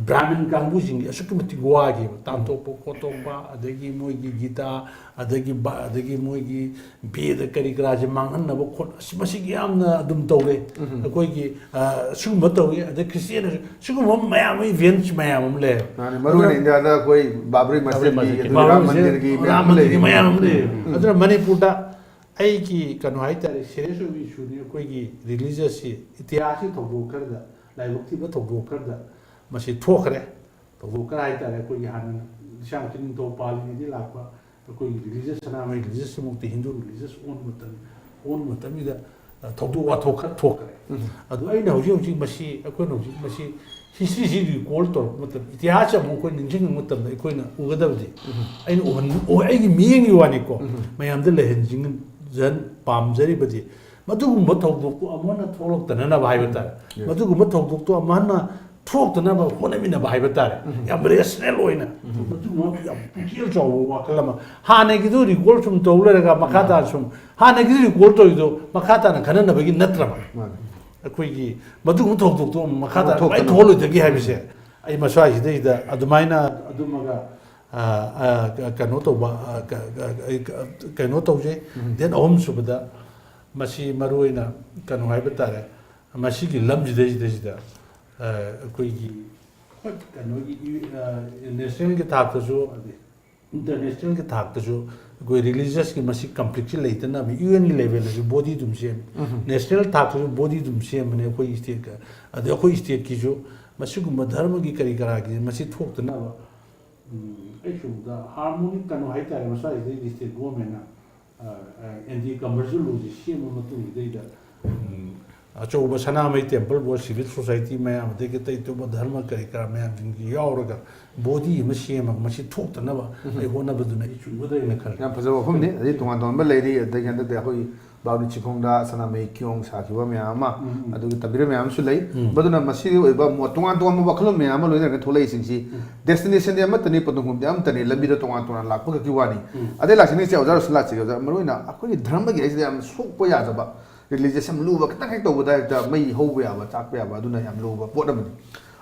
ꯕ꯭ꯔꯥꯍꯃꯤꯟ ꯀꯥꯡꯕꯨꯁꯤꯡꯒꯤ ꯑꯁꯨꯛꯀꯤ ꯃꯇꯤꯛ ꯋꯥꯈꯤꯕ, ꯇꯥꯟꯊꯣꯛꯄ ꯈꯣꯠꯇꯣꯛꯄ, ꯑꯗꯒꯤ ꯃꯣꯏꯒꯤ ꯒꯤꯇꯥ, ꯑꯗꯒꯤ ꯕ-, ꯑꯗꯒꯤ ꯃꯣꯏꯒꯤ ꯕꯦꯗ ꯀꯔꯤ ꯀꯔꯥꯁꯦ ꯃꯥꯡꯍꯟꯅꯕ ꯈꯣꯠ-, ꯑꯁ, ꯃꯁꯤꯒꯤ ꯌꯥꯝꯅ ꯑꯗꯨꯝ ꯇꯧꯔꯦ꯫ ꯑꯩꯈꯣꯏꯒꯤ, ꯑ, ꯁꯤꯒꯨꯝꯕ ꯇꯧꯏ꯫ ꯑꯗꯩ ꯈ꯭ꯔꯤꯁꯇꯤꯌꯥꯟ, ꯁꯤꯒꯨꯝꯕ ꯃꯌꯥꯝ ꯑꯃ ꯏꯚꯦꯟꯠꯁ ꯃꯌꯥꯝ ꯑꯃ ꯂꯩ꯫ ꯃꯥꯅꯦ, ꯃꯔꯨ ꯑꯣꯏꯅ ꯑꯗꯨꯅ ꯏꯟꯗꯤꯌꯥꯗ ꯑꯩꯈꯣꯏ ꯕꯥꯕ꯭ꯔꯤ ꯃꯁꯖꯤꯗꯀꯤ, ꯃꯁꯖꯤꯗꯀꯤ, ꯑꯗꯨꯒ ꯔꯥꯝ ꯕꯥꯕ꯭ꯔꯤ ꯃꯁꯖꯤꯗ, ꯃꯟꯗꯤꯔꯒꯤ ꯃꯌꯥꯝ ꯔꯥꯝ ꯑꯃ ꯃꯟꯗꯤꯔꯒꯤ ꯂꯩꯔꯤ꯫ ꯃꯌꯥꯝ ꯑꯃ ꯂꯩ꯫ ꯎꯝ꯫ ꯑꯗꯨꯅ ꯃꯅꯤꯄꯨꯔꯗ ꯑꯩꯒꯤ ꯀꯩꯅꯣ ꯍꯥꯏꯇꯥꯔꯦ, ꯁꯦꯔꯤꯌꯁ ꯑꯣꯏꯕ ꯏꯁꯨꯅꯤ꯫ ꯑꯩꯈꯣꯏꯒꯤ ꯔꯤꯂꯤꯖꯁꯁꯤ ꯏꯇꯤꯍꯥꯁꯀꯤ ꯊꯧꯗꯣꯛ ꯈꯔꯗ, ꯂꯥꯏꯕꯛ ꯊꯤꯕ ꯊꯧꯗꯣꯛ ꯈꯔꯗ ꯃꯁꯤ ꯊꯣꯛꯈ꯭ꯔꯦ꯫ ꯊꯧꯗꯣꯛ ꯈꯔ ꯍꯥꯏꯇꯥꯔꯦ, ꯑꯩꯈꯣꯏꯒꯤ ꯍꯥꯟꯅ ꯂꯤꯁꯥꯡ ꯅꯤꯡꯊꯧ ꯄꯥꯜꯂꯤꯉꯩꯗꯒꯤ ꯂꯥꯛꯄ ꯑꯩꯈꯣꯏꯒꯤ ꯔꯤꯂꯤꯖꯁ, ꯁꯅꯥꯃꯍꯤ ꯔꯤꯂꯤꯖꯁꯁꯤꯃꯛꯇꯤ ꯍꯤꯟꯗꯨ ꯔꯤꯂꯤꯖꯁ ꯑꯣꯟꯕ ꯃꯇꯝ, ꯑꯣꯟꯕ ꯃꯇꯝꯁꯤꯗ, ꯑ, ꯊꯧꯗꯣꯛ ꯋꯥꯊꯣꯛ ꯈꯔ ꯊꯣꯛꯈ꯭ꯔꯦ꯫ ꯑꯗꯨ ꯑꯩꯅ ꯍꯧꯖꯤꯛ ꯍꯧꯖꯤꯛ ꯃꯁꯤ, ꯑꯩꯈꯣꯏꯅ ꯍꯧꯖꯤꯛ ꯃꯁꯤ ꯍꯤꯁꯇ꯭ꯔꯤꯁꯤ ꯔꯤꯀꯣꯜ ꯇꯧꯔꯛꯄ ꯃꯇꯝꯗ, ꯏꯇꯤꯍꯥꯁꯁꯤ ꯑꯃꯨꯛ ꯑꯩꯈꯣꯏ ꯅꯤꯡꯁꯤꯡꯕ ꯃꯇꯝꯗ ꯑꯩꯈꯣꯏꯅ ꯎꯒꯗꯕꯗꯤ, ꯑꯩꯅ ꯎꯍꯟ-, ꯑꯣ, ꯑꯩꯒꯤ ꯃꯤꯠꯌꯦꯡꯒꯤ ꯋꯥꯅꯤꯀꯣ, ꯃꯌꯥꯝꯗ ꯂꯩꯍꯟꯖꯤꯡ-, ꯖꯟ-, ꯄꯥꯝꯖꯔꯤꯕꯗꯤ ꯃꯗꯨꯒꯨꯝꯕ ꯊꯧꯗꯣꯛꯇꯨ ꯑꯃꯨꯛ ꯍꯟꯅ ꯊꯣꯛꯂꯛꯇꯅꯅꯕ ꯍꯥꯏꯕ ꯇꯥꯔꯦ꯫ ꯃꯗꯨꯒꯨꯝꯕ ꯊꯧꯗꯣꯛꯇꯨ ꯑꯃꯨꯛ ꯍꯟꯅ ꯊꯣꯛꯇꯅꯕ ꯍꯣꯠꯅꯃꯤꯟꯅꯕ ꯍꯥꯏꯕ ꯇꯥꯔꯦ꯫ ꯌꯥꯝ ꯔꯦꯁꯅꯦꯜ ꯑꯣꯏꯅ, ꯃꯗꯨꯒꯨꯝꯕ ꯌꯥꯝ ꯄꯨꯛꯆꯦꯜ ꯆꯥꯎꯕ ꯋꯥꯈꯜ ꯑꯃ, ꯍꯥꯟꯅꯒꯤꯗꯨ ꯔꯤꯀꯣꯜ ꯁꯨꯝ ꯇꯧ ꯂꯩꯔꯒ ꯃꯈꯥ ꯇꯥꯅ ꯁꯨꯝ, ꯍꯥꯟꯅꯒꯤꯗꯨ ꯔꯤꯀꯣꯜ ꯇꯧꯔꯤꯗꯣ ꯃꯈꯥ ꯇꯥꯅ ꯈꯟꯅꯅꯕꯒꯤ ꯅꯠꯇ꯭ꯔꯕ? ꯃꯥꯅꯦ꯫ ꯑꯩꯈꯣꯏꯒꯤ ꯃꯗꯨꯒꯨꯝꯕ ꯊꯧꯗꯣꯛꯇꯣ ꯑꯃꯨꯛ ꯃꯈꯥ ꯑꯃꯨꯛ ꯇꯥꯅ ꯊꯣꯛꯇꯅꯕ꯫ ꯀꯃꯥꯏꯅ ꯊꯣꯛꯍꯜꯂꯣꯏꯗꯒꯦ ꯍꯥꯏꯕꯁꯦ ꯑꯩ ꯃꯁ꯭ꯋꯥꯏꯁꯤꯗꯩꯗ ꯑꯗꯨꯃꯥꯏꯅ ꯑꯗꯨꯝꯃꯒ, ꯑ, ꯑ, ꯀ-, ꯀꯩꯅꯣ ꯇꯧꯕ, ꯑ, ꯀ-, ꯀ-, ꯀ-, ꯀꯩꯅꯣ ꯇꯧꯖꯩ꯫ ꯗꯦꯟ ꯑꯍꯨꯝꯁꯨꯕꯗ ꯃꯁꯤ ꯃꯔꯨ ꯑꯣꯏꯅ ꯀꯩꯅꯣ ꯍꯥꯏꯕ ꯇꯥꯔꯦ, ꯃꯁꯤꯒꯤ ꯂꯝꯁꯤꯗꯩꯁꯤꯗꯩꯁꯤꯗ, ꯑ, ꯑꯩꯈꯣꯏꯒꯤ ꯍꯣꯏ, ꯀꯩꯅꯣꯒꯤ, ꯏ-, ꯑ, ꯅꯦꯁꯅꯦꯜꯒꯤ ꯊꯥꯛꯇꯁꯨ, ꯑꯗꯩ ꯏꯟꯇꯔꯅꯦꯁꯅꯦꯜꯒꯤ ꯊꯥꯛꯇꯁꯨ ꯑꯩꯈꯣꯏ ꯔꯤꯂꯤꯖꯁꯀꯤ ꯃꯁꯤ ꯀꯟꯐ꯭ꯂꯤꯛꯁꯤ ꯂꯩꯇꯅꯕ ꯌꯨ ꯑꯦꯟꯒꯤ ꯂꯦꯚꯦꯜꯗꯁꯨ ꯕꯣꯗꯤ ꯑꯗꯨꯝ ꯁꯦꯝꯃꯤ꯫ ꯅꯦꯁꯅꯦꯜ ꯊꯥꯛꯇꯁꯨ ꯕꯣꯗꯤ ꯑꯗꯨꯝ ꯁꯦꯝꯕꯅꯦ ꯑꯩꯈꯣꯏ ꯁ꯭ꯇꯦꯠꯀ꯫ ꯑꯗꯩ ꯑꯩꯈꯣꯏ ꯁ꯭ꯇꯦꯠꯀꯤꯁꯨ ꯃꯁꯤꯒꯨꯝꯕ ꯙꯔꯃꯒꯤ ꯀꯔꯤ ꯀꯔꯥꯒꯤ ꯃꯁꯤ ꯊꯣꯛꯇꯅꯕ, ꯎꯝ, ꯑꯩ ꯁꯣꯝꯗ ꯍꯥꯔꯃꯣꯅꯤꯛ ꯀꯩꯅꯣ ꯍꯥꯏꯇꯥꯔꯦ, ꯃꯁ꯭ꯋꯥꯏꯁꯤꯗꯩꯗꯤ ꯁ꯭ꯇꯦꯠ ꯒꯣꯔꯃꯦꯟꯅ, ꯑ, ꯑ, ꯑꯦꯟꯇꯤ ꯀꯟꯚꯔꯖꯟ ꯂꯣꯁꯤ ꯁꯦꯝꯃ ꯃꯇꯨꯡꯁꯤꯗꯩꯗ, ꯎꯝ, ꯑꯆꯧꯕ ꯁꯅꯥꯃꯍꯤ ꯇꯦꯝꯄꯜꯕꯨ, ꯁꯤꯚꯤꯜ ꯁꯣꯁꯥꯏꯇꯤ ꯃꯌꯥꯝ, ꯑꯗꯒꯤ ꯑꯇꯩ ꯑꯇꯣꯞꯄ ꯙꯔꯃ ꯀꯔꯤ ꯀꯔꯥ ꯃꯌꯥꯝꯁꯤꯡꯁꯤ ꯌꯥꯎꯔꯒ ꯕꯣꯗꯤ ꯑꯃ ꯁꯦꯝꯃꯒ ꯃꯁꯤ ꯊꯣꯛꯇꯅꯕ ꯑꯩ ꯍꯣꯠꯅꯕꯗꯨꯅ ꯑꯩ ꯆꯨꯝꯒꯗ꯭ꯔꯥ ꯍꯥꯏꯅ ꯈꯜꯂꯤ꯫ ꯌꯥꯝ ꯐꯖꯕ ꯋꯥꯐꯝꯅꯤ꯫ ꯑꯗꯩ ꯇꯣꯉꯥꯟ ꯇꯣꯉꯥꯟꯕ ꯂꯩꯔꯤ, ꯑꯗꯒꯤ ꯍꯟꯗꯛꯇꯤ ꯑꯩꯈꯣꯏꯒꯤ ꯕꯥꯔꯨꯅꯤ ꯆꯤꯡꯈꯣꯡꯗ ꯁꯅꯥꯃꯍꯤ ꯀꯤꯌꯣꯡ ꯁꯥꯈꯤꯕ ꯃꯌꯥꯝ ꯑꯃ, ꯎꯝ, ꯎꯝ꯫ ꯑꯗꯨꯒꯤ ꯇꯝꯕꯤꯔꯝꯕ ꯃꯌꯥꯝ ꯑꯃꯁꯨ ꯂꯩ꯫ ꯎꯝ꯫ ꯃꯗꯨꯅ ꯃꯁꯤꯒꯤ ꯑꯣꯏꯕ ꯃꯣꯠ ꯇꯣꯉꯥꯟ ꯇꯣꯉꯥꯟꯕ ꯋꯥꯈꯜꯂꯣꯟ ꯃꯌꯥꯝ ꯑꯃ ꯂꯣꯏꯅꯔꯒ ꯊꯣꯛꯂꯛꯏꯁꯤꯡꯁꯤ, ꯎꯝ꯫ Destination ꯗꯤ ꯑꯃꯠꯇꯅꯤ, ꯄꯟꯊꯨꯡꯐꯝꯗꯤ ꯑꯃꯠꯇꯅꯤ, ꯂꯝꯕꯤꯗ ꯇꯣꯉꯥꯟ ꯇꯣꯉꯥꯟ ꯂꯥꯛꯄ ꯈꯛꯀꯤ ꯋꯥꯅꯤ꯫ ꯎꯝ꯫ ꯑꯗꯩ ꯂꯥꯛꯁꯤꯅꯤꯡꯁꯦ ꯑꯣꯖꯥ ꯔꯣꯁꯟ ꯂꯥꯛꯁꯤꯒꯦ꯫ ꯑꯣꯖꯥ, ꯃꯔꯨꯑꯣꯏꯅ ꯑꯩꯈꯣꯏꯒꯤ ꯙꯔꯃꯒꯤ ꯍꯥꯏꯁꯤꯗ ꯌꯥꯝ ꯁꯣꯛꯄ ꯌꯥꯗꯕ, religious ꯌꯥꯝ ꯂꯨꯕ, ꯈꯤꯇꯪ ꯍꯦꯛ ꯇꯧꯕꯗ ꯍꯦꯛꯇ ꯃꯩ ꯍꯧꯕ ꯌꯥꯕ, ꯆꯥꯛꯄ ꯌꯥꯕ, ꯑꯗꯨꯅ ꯌꯥꯝ ꯂꯨꯕ ꯄꯣꯠ ꯑꯃꯅꯤ꯫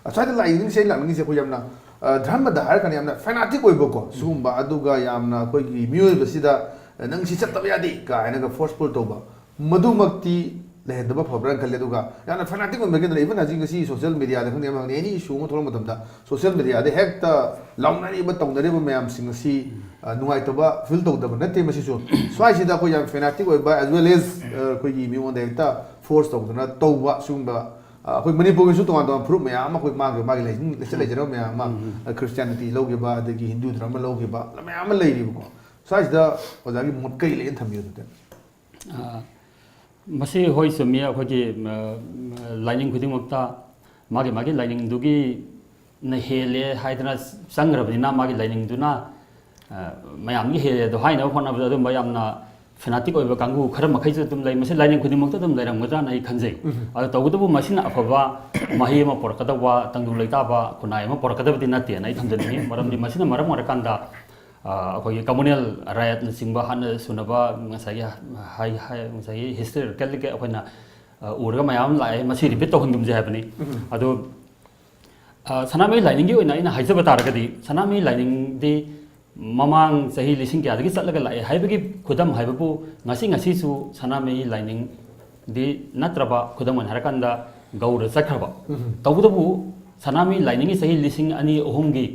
ꯑꯁ꯭ꯋꯥꯏꯗ ꯂꯥꯛꯏꯁꯤꯡꯁꯦ, ꯑꯩ ꯂꯥꯛꯅꯤꯡꯉꯤꯁꯦ ꯑꯩꯈꯣꯏ ꯌꯥꯝꯅ, ꯑ, ꯙꯔꯃꯗ ꯍꯥꯏꯔꯒꯅ ꯌꯥꯝꯅ fanatic ꯑꯣꯏꯕꯀꯣ, ꯁꯤꯒꯨꯝꯕ, ꯑꯗꯨꯒ ꯌꯥꯝꯅ ꯑꯩꯈꯣꯏꯒꯤ ꯃꯤꯑꯣꯏꯕꯁꯤꯗ, "ꯑ, ꯅꯪ ꯁꯤ ꯆꯠꯇꯕ ꯌꯥꯗꯦ" ꯀꯥꯏꯅꯒ forceful ꯇꯧꯕ, ꯃꯗꯨꯃꯛꯇꯤ ꯂꯩꯍꯟꯗꯕ ꯐꯕ꯭ꯔꯥꯅ ꯈꯜꯂꯤ꯫ ꯑꯗꯨꯒ ꯌꯥꯝꯅ fanatic ꯑꯣꯏꯃꯟꯈꯤꯗꯅ, even ꯍꯧꯖꯤꯛ ꯉꯁꯤ social media ꯗ ꯈꯪꯗꯦ, ꯑꯃ ꯈꯪꯗꯦ, any issue ꯑꯃ ꯊꯣꯛꯂꯛꯄ ꯃꯇꯝꯗ social media ꯗ ꯍꯦꯛꯇ ꯂꯥꯎꯅꯔꯤꯕ, ꯇꯧꯅꯔꯤꯕ ꯃꯌꯥꯝꯁꯤꯡ ꯑꯁꯤ, ꯑ, ꯅꯨꯡꯉꯥꯏꯇꯕ feel ꯇꯧꯗꯕ ꯅꯠꯇꯦ꯫ ꯃꯁꯤꯁꯨ ꯁ꯭ꯋꯥꯏꯁꯤꯗ ꯑꯩꯈꯣꯏ ꯌꯥꯝ fanatic ꯑꯣꯏꯕ, as well as, ꯑ, ꯑꯩꯈꯣꯏꯒꯤ ꯃꯤꯉꯣꯟꯗ ꯍꯦꯛꯇ force ꯇꯧꯗꯅ ꯇꯧꯕ ꯁꯤꯒꯨꯝꯕ, ꯑ, ꯑꯩꯈꯣꯏ ꯃꯅꯤꯄꯨꯔꯒꯤꯁꯨ ꯇꯣꯉꯥꯟ ꯇꯣꯉꯥꯟꯕ ꯐꯨꯔꯨꯞ ꯃꯌꯥꯝ ꯑꯃ, ꯑꯩꯈꯣꯏ ꯃꯥꯒꯤ ꯃꯥꯒꯤ ꯂꯩꯖ-, ꯂꯩꯖ ꯂꯩꯖꯔꯝꯕ ꯃꯌꯥꯝ ꯑꯃ, ꯎꯝ, ꯎꯝ꯫ ꯑ, Christianity ꯂꯧꯈꯤꯕ, ꯑꯗꯒꯤ ꯍꯤꯟꯗꯨ ꯙꯔꯃ ꯂꯧꯈꯤꯕ ꯃꯌꯥꯝ ꯑꯃ ꯂꯩꯔꯤꯕꯀꯣ꯫ ꯁ꯭ꯋꯥꯏꯁꯤꯗ ꯑꯣꯖꯥꯒꯤ ꯃꯣꯠ ꯀꯔꯤ ꯂꯩꯅ ꯊꯝꯕꯤꯌꯨ ꯑꯗꯨꯗꯤ? ꯑ, ꯃꯁꯤ ꯍꯣꯏ ꯆꯨꯝꯃꯤ, ꯑꯩꯈꯣꯏꯒꯤ, ꯑ, ꯂꯥꯏꯅꯤꯡ ꯈꯨꯗꯤꯡꯃꯛꯇ ꯃꯥꯒꯤ ꯃꯥꯒꯤ ꯂꯥꯏꯅꯤꯡꯗꯨꯒꯤꯅ ꯍꯦꯜꯂꯦ ꯍꯥꯏꯗꯅ ꯆꯪꯈ꯭ꯔꯕꯅꯤꯅ, ꯃꯥꯒꯤ ꯂꯥꯏꯅꯤꯡꯗꯨꯅ, ꯑ, ꯃꯌꯥꯝꯒꯤ ꯍꯦꯜꯂꯦ ꯑꯗꯣ ꯍꯥꯏꯅꯕ ꯍꯣꯠꯅꯕꯗ ꯑꯗꯨꯝꯕ ꯌꯥꯝꯅ fanatic ꯑꯣꯏꯕ ꯀꯥꯡꯕꯨ ꯈꯔ ꯃꯈꯩꯁꯨ ꯑꯗꯨꯝ ꯂꯩ꯫ ꯃꯁꯤ ꯂꯥꯏꯅꯤꯡ ꯈꯨꯗꯤꯡꯃꯛꯇ ꯑꯗꯨꯝ ꯂꯩꯔꯝꯒꯗ꯭ꯔꯥꯅ ꯑꯩ ꯈꯟꯖꯩ꯫ ꯎꯝ꯫ ꯑꯗꯣ ꯇꯧꯕꯇꯕꯨ ꯃꯁꯤꯅ ꯑꯐꯕ ꯃꯍꯩ ꯑꯃ ꯄꯨꯔꯛꯀꯗꯧꯕ, ꯇꯪꯗꯨ ꯂꯩꯇꯥꯕ ꯈꯨꯟꯅꯥꯏ ꯑꯃ ꯄꯨꯔꯛꯀꯗꯕꯗꯤ ꯅꯠꯇꯦꯅ ꯑꯩ ꯊꯝꯖꯅꯤꯡꯉꯤ꯫ ꯃꯔꯝꯗꯤ ꯃꯁꯤꯅ ꯃꯔꯝ ꯑꯣꯏꯔꯀꯥꯟꯗ, ꯑ, ꯑꯩꯈꯣꯏꯒꯤ communal riot ꯅꯆꯤꯡꯕ ꯍꯥꯟꯅ ꯁꯨꯅꯕ ꯉꯁꯥꯏꯒꯤ ꯍꯥꯏ-, ꯍꯥꯏ-, ꯉꯁꯥꯏꯒꯤ historical ꯒꯤ ꯑꯩꯈꯣꯏꯅ, ꯑ, ꯎꯔꯒ ꯃꯌꯥꯝ ꯑꯃ ꯂꯥꯛꯑꯦ, ꯃꯁꯤ repeat ꯇꯧꯍꯟꯒꯨꯝꯁꯦ ꯍꯥꯏꯕꯅꯤ꯫ ꯎꯝ꯫ ꯑꯗꯣ, ꯑ, ꯁꯅꯥꯃꯍꯤ ꯂꯥꯏꯅꯤꯡꯒꯤ ꯑꯣꯏꯅ ꯑꯩꯅ ꯍꯥꯏꯖꯕ ꯇꯥꯔꯒꯗꯤ, ꯁꯅꯥꯃꯍꯤ ꯂꯥꯏꯅꯤꯡꯗꯤ ꯃꯃꯥꯡ ꯆꯍꯤ ꯂꯤꯁꯤꯡ ꯀꯌꯥꯗꯒꯤ ꯆꯠꯂꯒ ꯂꯥꯛꯑꯦ ꯍꯥꯏꯕꯒꯤ ꯈꯨꯗꯝ ꯍꯥꯏꯕꯕꯨ, ꯉꯁꯤ ꯉꯁꯤꯁꯨ ꯁꯅꯥꯃꯍꯤ ꯂꯥꯏꯅꯤꯡꯗꯤ ꯅꯠꯇ꯭ꯔꯕ, ꯈꯨꯗꯝ ꯑꯣꯏꯅ ꯍꯥꯏꯔꯀꯥꯟꯗ ꯒꯧꯔ ꯆꯠꯈ꯭ꯔꯕ꯫ ꯎꯝ꯫ ꯇꯧꯕꯇꯕꯨ ꯁꯅꯥꯃꯍꯤ ꯂꯥꯏꯅꯤꯡꯒꯤ ꯆꯍꯤ ꯂꯤꯁꯤꯡ ꯑꯅꯤ ꯑꯍꯨꯝꯒꯤ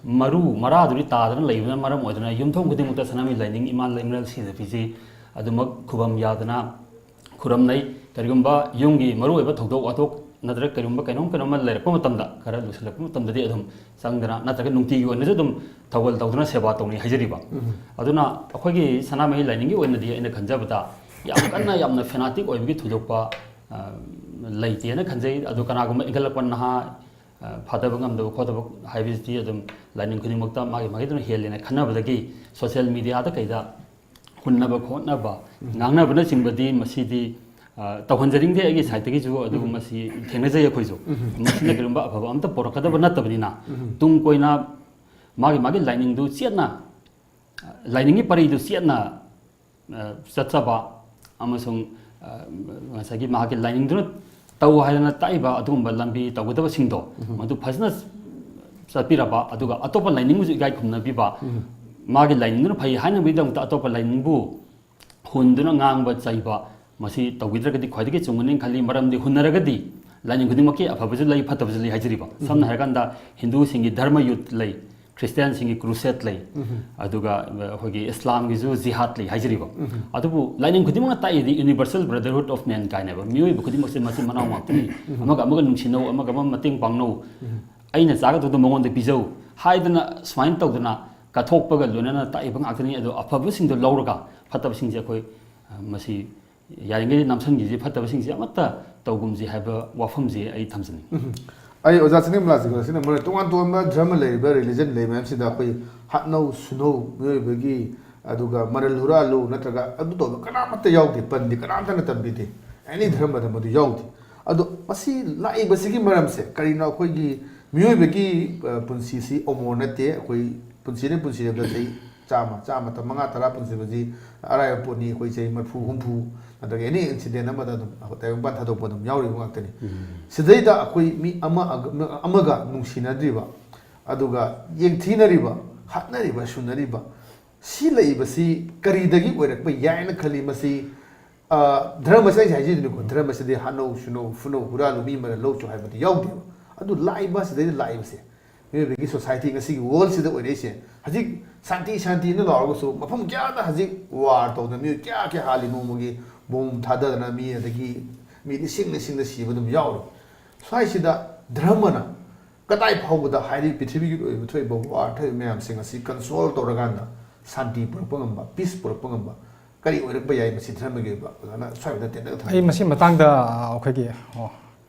ꯃꯔꯨ ꯃꯔꯥꯗꯨꯗꯤ ꯇꯥꯗꯅ ꯂꯩꯕꯅ ꯃꯔꯝ ꯑꯣꯏꯗꯨꯅ, ꯌꯨꯝꯊꯣꯡ ꯈꯨꯗꯤꯡꯃꯛꯇ ꯁꯅꯥꯃꯍꯤ ꯂꯥꯏꯅꯤꯡ ꯏꯃꯥ ꯂꯩꯃꯔꯦꯜ ꯁꯤꯗꯕꯤꯁꯤ ꯑꯗꯨꯃꯛ ꯈꯨꯕꯝ ꯌꯥꯗꯅ ꯈꯨꯔꯝꯅꯩ꯫ ꯀꯔꯤꯒꯨꯝꯕ ꯌꯨꯝꯒꯤ ꯃꯔꯨꯑꯣꯏꯕ ꯊꯧꯗꯣꯛ ꯋꯥꯊꯣꯛ ꯅꯠꯇ꯭ꯔꯒ ꯀꯔꯤꯒꯨꯝꯕ ꯀꯩꯅꯣꯝ ꯀꯩꯅꯣꯝꯃ ꯂꯩꯔꯛꯄ ꯃꯇꯝꯗ, ꯈꯔ ꯂꯨꯁꯜꯂꯛꯄ ꯃꯇꯝꯗꯗꯤ ꯑꯗꯨꯝ ꯆꯪꯗꯅ, ꯅꯠꯇ꯭ꯔꯒ ꯅꯨꯡꯇꯤꯒꯤ ꯑꯣꯏꯅꯁꯨ ꯑꯗꯨꯝ ꯊꯧꯒꯜ ꯇꯧꯗꯨꯅ ꯁꯦꯕꯥ ꯇꯧꯅꯩ ꯍꯥꯏꯖꯔꯤꯕ꯫ ꯎꯝ꯫ ꯑꯗꯨꯅ ꯑꯩꯈꯣꯏꯒꯤ ꯁꯅꯥꯃꯍꯤ ꯂꯥꯏꯅꯤꯡꯒꯤ ꯑꯣꯏꯅꯗꯤ ꯑꯩꯅ ꯈꯟꯖꯕꯗ ꯌꯥꯝ ꯀꯟꯅ ꯌꯥꯝꯅ fanatic ꯑꯣꯏꯕꯒꯤ ꯊꯣꯏꯗꯣꯛꯄ, ꯑ, ꯂꯩꯇꯦꯅ ꯈꯟꯖꯩ꯫ ꯑꯗꯣ ꯀꯅꯥꯒꯨꯝꯕ ꯏꯟꯈꯠꯂꯛꯄ ꯅꯍꯥ, ꯑ, ꯐꯥꯊꯕ ꯉꯝꯗꯕ ꯈꯣꯠꯇꯕ ꯍꯥꯏꯕꯁꯤꯗꯤ ꯑꯗꯨꯝ ꯂꯥꯏꯅꯤꯡ ꯈꯨꯗꯤꯡꯃꯛꯇ ꯃꯥꯒꯤ ꯃꯥꯒꯤ ꯑꯗꯨꯝ ꯍꯦꯜꯂꯦꯅ ꯈꯟꯅꯕꯗꯒꯤ social media ꯗ ꯀꯩꯗ ꯍꯨꯟꯅꯕ ꯈꯣꯠꯅꯕ, ꯉꯥꯡꯅꯕꯅꯆꯤꯡꯕꯗꯤ ꯃꯁꯤꯗꯤ, ꯑ, ꯇꯧꯍꯟꯖꯅꯤꯡꯗꯦ ꯑꯩꯒꯤ ꯁꯥꯏꯠꯇꯒꯤꯁꯨ, ꯑꯗꯨꯕꯨ ꯃꯁꯤ ꯊꯦꯡꯅꯖꯩ ꯑꯩꯈꯣꯏꯁꯨ꯫ ꯃꯁꯤꯅ ꯀꯔꯤꯒꯨꯝꯕ ꯑꯐꯕ ꯑꯝꯇ ꯄꯣꯔꯛꯀꯗꯕ ꯅꯠꯇꯕꯅꯤꯅ, ꯇꯨꯡ ꯀꯣꯏꯅ ꯃꯥꯒꯤ, ꯃꯥꯒꯤ ꯂꯥꯏꯅꯤꯡꯗꯨ ꯆꯦꯠꯅ, ꯑ, ꯂꯥꯏꯅꯤꯡꯒꯤ ꯄꯔꯤꯗꯨ ꯆꯦꯠꯅ, ꯑ, ꯆꯠꯆꯕ ꯑꯃꯁꯨꯡ, ꯑ, ꯉꯁꯥꯏꯒꯤ ꯃꯍꯥꯛꯀꯤ ꯂꯥꯏꯅꯤꯡꯗꯨꯅ ꯇꯧ ꯍꯥꯏꯗꯅ ꯇꯥꯛꯏꯕ ꯑꯗꯨꯒꯨꯝꯕ ꯂꯝꯕꯤ ꯇꯧꯒꯗꯕꯁꯤꯡꯗꯣ, ꯃꯗꯨ ꯐꯖꯅ ꯆꯠꯄꯤꯔꯕ, ꯑꯗꯨꯒ ꯑꯇꯣꯞꯄ ꯂꯥꯏꯅꯤꯡꯕꯨꯁꯨ ꯏꯀꯥꯏ ꯈꯨꯝꯅꯕꯤꯕ, ꯃꯥꯒꯤ ꯂꯥꯏꯅꯤꯡꯗꯨꯅ ꯐꯩ ꯍꯥꯏꯅꯕꯒꯤꯗꯃꯛꯇ ꯑꯇꯣꯞꯄ ꯂꯥꯏꯅꯤꯡꯕꯨ ꯍꯨꯟꯗꯨꯅ ꯉꯥꯡꯕ ꯆꯩꯕ, ꯃꯁꯤ ꯇꯧꯕꯤꯗ꯭ꯔꯒꯗꯤ ꯈ꯭ꯋꯥꯏꯗꯒꯤ ꯆꯨꯝꯒꯅꯤ ꯈꯜꯂꯤ꯫ ꯃꯔꯝꯗꯤ ꯍꯨꯟꯅꯔꯒꯗꯤ ꯂꯥꯏꯅꯤꯡ ꯈꯨꯗꯤꯡꯃꯛꯀꯤ ꯑꯐꯕꯁꯨ ꯂꯩ, ꯐꯠꯇꯕꯁꯨ ꯂꯩ ꯍꯥꯏꯖꯔꯤꯕ꯫ ꯁꯝꯅ ꯍꯥꯏꯔꯀꯥꯟꯗ ꯍꯤꯟꯗꯨꯁꯤꯡꯒꯤ ꯙꯔꯃ ꯌꯨꯗ ꯂꯩ, ꯈ꯭ꯔꯤꯁꯇꯤꯌꯥꯟꯁꯤꯡꯒꯤ ꯀ꯭ꯔꯨꯁꯦꯠ ꯂꯩ, ꯑꯗꯨꯒ ꯑꯩꯈꯣꯏꯒꯤ ꯏꯁꯂꯥꯝꯒꯤꯁꯨ ꯖꯤꯍꯥꯗ ꯂꯩ ꯍꯥꯏꯖꯔꯤꯕ꯫ ꯑꯗꯨꯕꯨ ꯂꯥꯏꯅꯤꯡ ꯈꯨꯗꯤꯡꯃꯛꯅ ꯇꯥꯛꯏꯗꯤ ꯌꯨꯅꯤꯚꯔꯁꯦꯜ ꯕ꯭ꯔꯗꯔꯍꯨꯗ ꯑꯣꯐ ꯃꯦꯟ ꯀꯥꯏꯅꯦꯕ, ꯃꯤꯑꯣꯏꯕ ꯈꯨꯗꯤꯡꯃꯛꯁꯦ ꯃꯆꯤꯟ ꯃꯅꯥꯎ ꯉꯥꯛꯇꯅꯤ, ꯑꯃꯒ ꯑꯃꯒ ꯅꯨꯡꯁꯤꯅꯧ, ꯑꯃꯒ ꯑꯃꯒ ꯃꯇꯦꯡ ꯄꯥꯡꯅꯧ, ꯑꯩꯅ ꯆꯥꯒꯗꯕꯗꯣ ꯃꯉꯣꯟꯗ ꯄꯤꯖꯧ ꯍꯥꯏꯗꯅ ꯁꯨꯃꯥꯏꯅ ꯇꯧꯗꯅ ꯀꯠꯊꯣꯛꯄꯒ ꯂꯣꯏꯅꯅ ꯇꯥꯛꯏꯕ ꯉꯥꯛꯇꯅꯤ꯫ ꯑꯗꯣ ꯑꯐꯕꯁꯤꯡꯗꯣ ꯂꯧꯔꯒ ꯐꯠꯇꯕꯁꯤꯡꯁꯦ ꯑꯩꯈꯣꯏ, ꯑ, ꯃꯁꯤ ꯌꯥꯔꯤꯉꯩ ꯅꯝꯁꯤꯟꯈꯤꯁꯤ, ꯐꯠꯇꯕꯁꯤꯡꯁꯤ ꯑꯃꯠꯇ ꯇꯧꯒꯨꯝꯁꯤ ꯍꯥꯏꯕ ꯋꯥꯐꯝꯁꯤ ꯑꯩ ꯊꯝꯖꯅꯤꯡꯏ꯫ ꯎꯝ꯫ ꯑꯩ ꯑꯣꯖꯥ ꯆꯤꯡꯂꯦꯝꯕꯂꯥꯁꯤꯒ ꯁꯤꯅ ꯃꯣꯏꯅ ꯇꯣꯉꯥꯟ ꯇꯣꯉꯥꯟꯕ ꯙꯔꯃ ꯂꯩꯔꯤꯕ, ꯔꯤꯂꯤꯖꯟ ꯂꯩꯔꯤꯕ ꯃꯌꯥꯝꯁꯤꯗ ꯑꯩꯈꯣꯏ ꯍꯥꯠꯅꯧ ꯁꯨꯅꯧ, ꯃꯤꯑꯣꯏꯕꯒꯤ, ꯑꯗꯨꯒ ꯃꯔꯜ ꯍꯨꯔꯥꯜꯂꯨ ꯅꯠꯇ꯭ꯔꯒ ꯑꯗꯨ ꯇꯧꯕ ꯀꯅꯥꯃꯠꯇ ꯌꯥꯎꯗꯦ, ꯄꯟꯗꯦ, ꯀꯅꯥꯝꯇꯅ ꯇꯝꯕꯤꯗꯦ꯫ ꯑꯦꯅꯤ ꯙꯔꯃꯗ ꯃꯗꯨ ꯌꯥꯎꯗꯦ꯫ ꯑꯗꯣ ꯃꯁꯤ ꯂꯥꯛꯏꯕꯁꯤꯒꯤ ꯃꯔꯝꯁꯦ ꯀꯔꯤꯅꯣ? ꯑꯩꯈꯣꯏꯒꯤ ꯃꯤꯑꯣꯏꯕꯒꯤ, ꯑ, ꯄꯨꯟꯁꯤꯁꯤ ꯑꯃꯣꯔ ꯅꯠꯇꯦ꯫ ꯑꯩꯈꯣꯏ ꯄꯨꯟꯁꯤꯅ ꯄꯨꯟꯁꯤꯔꯕꯗ ꯆꯍꯤ ꯆꯥꯝꯃ, ꯆꯥꯝꯃ ꯃꯉꯥ, ꯇꯔꯥ ꯄꯨꯟꯁꯤꯕꯁꯤ ꯑꯔꯥꯏꯕ ꯄꯣꯠꯅꯤ꯫ ꯑꯩꯈꯣꯏ ꯆꯍꯤ ꯃꯔꯤꯐꯨ, ꯍꯨꯝꯐꯨ, ꯅꯠꯇ꯭ꯔꯒ ꯑꯦꯅꯤ ꯏꯟꯁꯤꯗꯦꯟ ꯑꯃꯗ ꯑꯗꯨꯝ ꯇꯥꯏꯕꯪꯄꯥꯟ ꯊꯥꯗꯣꯛꯄ ꯑꯗꯨꯝ ꯌꯥꯎꯔꯤꯕ ꯉꯥꯛꯇꯅꯤ꯫ ꯁꯤꯗꯩꯗ ꯑꯩꯈꯣꯏ ꯃꯤ ꯑꯃ ꯑꯒ-, ꯑꯃꯒ ꯅꯨꯡꯁꯤꯅꯗ꯭ꯔꯤꯕ, ꯑꯗꯨꯒ ꯌꯦꯡꯊꯤꯅꯔꯤꯕ, ꯍꯥꯠꯅꯔꯤꯕ, ꯁꯨꯅꯔꯤꯕ, ꯁꯤ ꯂꯩꯕꯁꯤ ꯀꯔꯤꯗꯒꯤ ꯑꯣꯏꯔꯛꯄ ꯌꯥꯏꯅ ꯈꯜꯂꯤ? ꯃꯁꯤ, ꯑ, ꯙꯔꯃꯁꯤ ꯑꯩꯁꯦ ꯍꯥꯏꯖꯗꯣꯏꯅꯤꯀꯣ, ꯙꯔꯃꯁꯤꯗꯤ ꯍꯥꯠꯅꯧ, ꯁꯨꯅꯧ, ꯐꯨꯅꯧ, ꯍꯨꯔꯥꯜꯂꯨ, ꯃꯤ ꯃꯔꯜ ꯂꯧ ꯆꯣ ꯍꯥꯏꯕꯗꯤ ꯌꯥꯎꯗꯦꯕ꯫ ꯑꯗꯨ ꯂꯥꯛꯏꯕ ꯁꯤꯗꯩꯗ ꯂꯥꯛꯏꯕꯁꯦ, ꯃꯤꯑꯣꯏꯕꯒꯤ ꯁꯣꯁꯥꯏꯇꯤ ꯉꯁꯤꯒꯤ ꯋꯥꯔꯜꯁꯤꯗ ꯑꯣꯏꯔꯛꯏꯁꯦ, ꯍꯧꯖꯤꯛ ꯁꯥꯟꯇꯤ, ꯁꯥꯟꯇꯤꯅ ꯂꯥꯎꯔꯒꯁꯨ ꯃꯐꯝ ꯀꯌꯥꯗ ꯍꯧꯖꯤꯛ ꯋꯥꯔ ꯇꯧꯗꯅ ꯃꯤꯑꯣꯏ ꯀꯌꯥ ꯀꯌꯥ ꯍꯥꯜꯂꯤ, ꯅꯣꯡꯃꯒꯤ ꯕꯣꯝ ꯊꯥꯗꯗꯅ ꯃꯤ, ꯑꯗꯒꯤ ꯃꯤ ꯂꯤꯁꯤꯡ ꯂꯤꯁꯤꯡꯗ ꯁꯤꯕ ꯑꯗꯨꯝ ꯌꯥꯎꯔꯤ꯫ ꯁ꯭ꯋꯥꯏꯁꯤꯗ ꯙꯔꯃꯅ ꯀꯗꯥꯏ ꯐꯥꯎꯕꯗ, ꯍꯥꯏꯗꯤ ꯄ꯭ꯔꯤꯊꯤꯕꯤꯒꯤ ꯑꯣꯏꯕ ꯊꯣꯛꯏꯕ ꯋꯥꯔ ꯊꯣꯛꯏꯕ ꯃꯌꯥꯝꯁꯤꯡ ꯑꯁꯤ ꯀꯟꯇ꯭ꯔꯣꯜ ꯇꯧꯔꯀꯥꯟꯗ ꯁꯥꯟꯇꯤ ꯄꯨꯔꯛꯄ ꯉꯝꯕ, ꯄꯤꯁ ꯄꯨꯔꯛꯄ ꯉꯝꯕ ꯀꯔꯤ ꯑꯣꯏꯔꯛꯄ ꯌꯥꯏ? ꯃꯁꯤ ꯙꯔꯃꯒꯤ ꯑꯣꯏꯕ ꯑꯣꯖꯥꯅ ꯁ꯭ꯋꯥꯏꯗ ꯇꯦꯟꯇꯛꯅ ꯑꯩ ꯊꯝꯕꯤꯌꯨ꯫ ꯃꯁꯤ ꯃꯇꯥꯡꯗ, ꯑ, ꯑꯩꯈꯣꯏꯒꯤ, ꯑꯣ,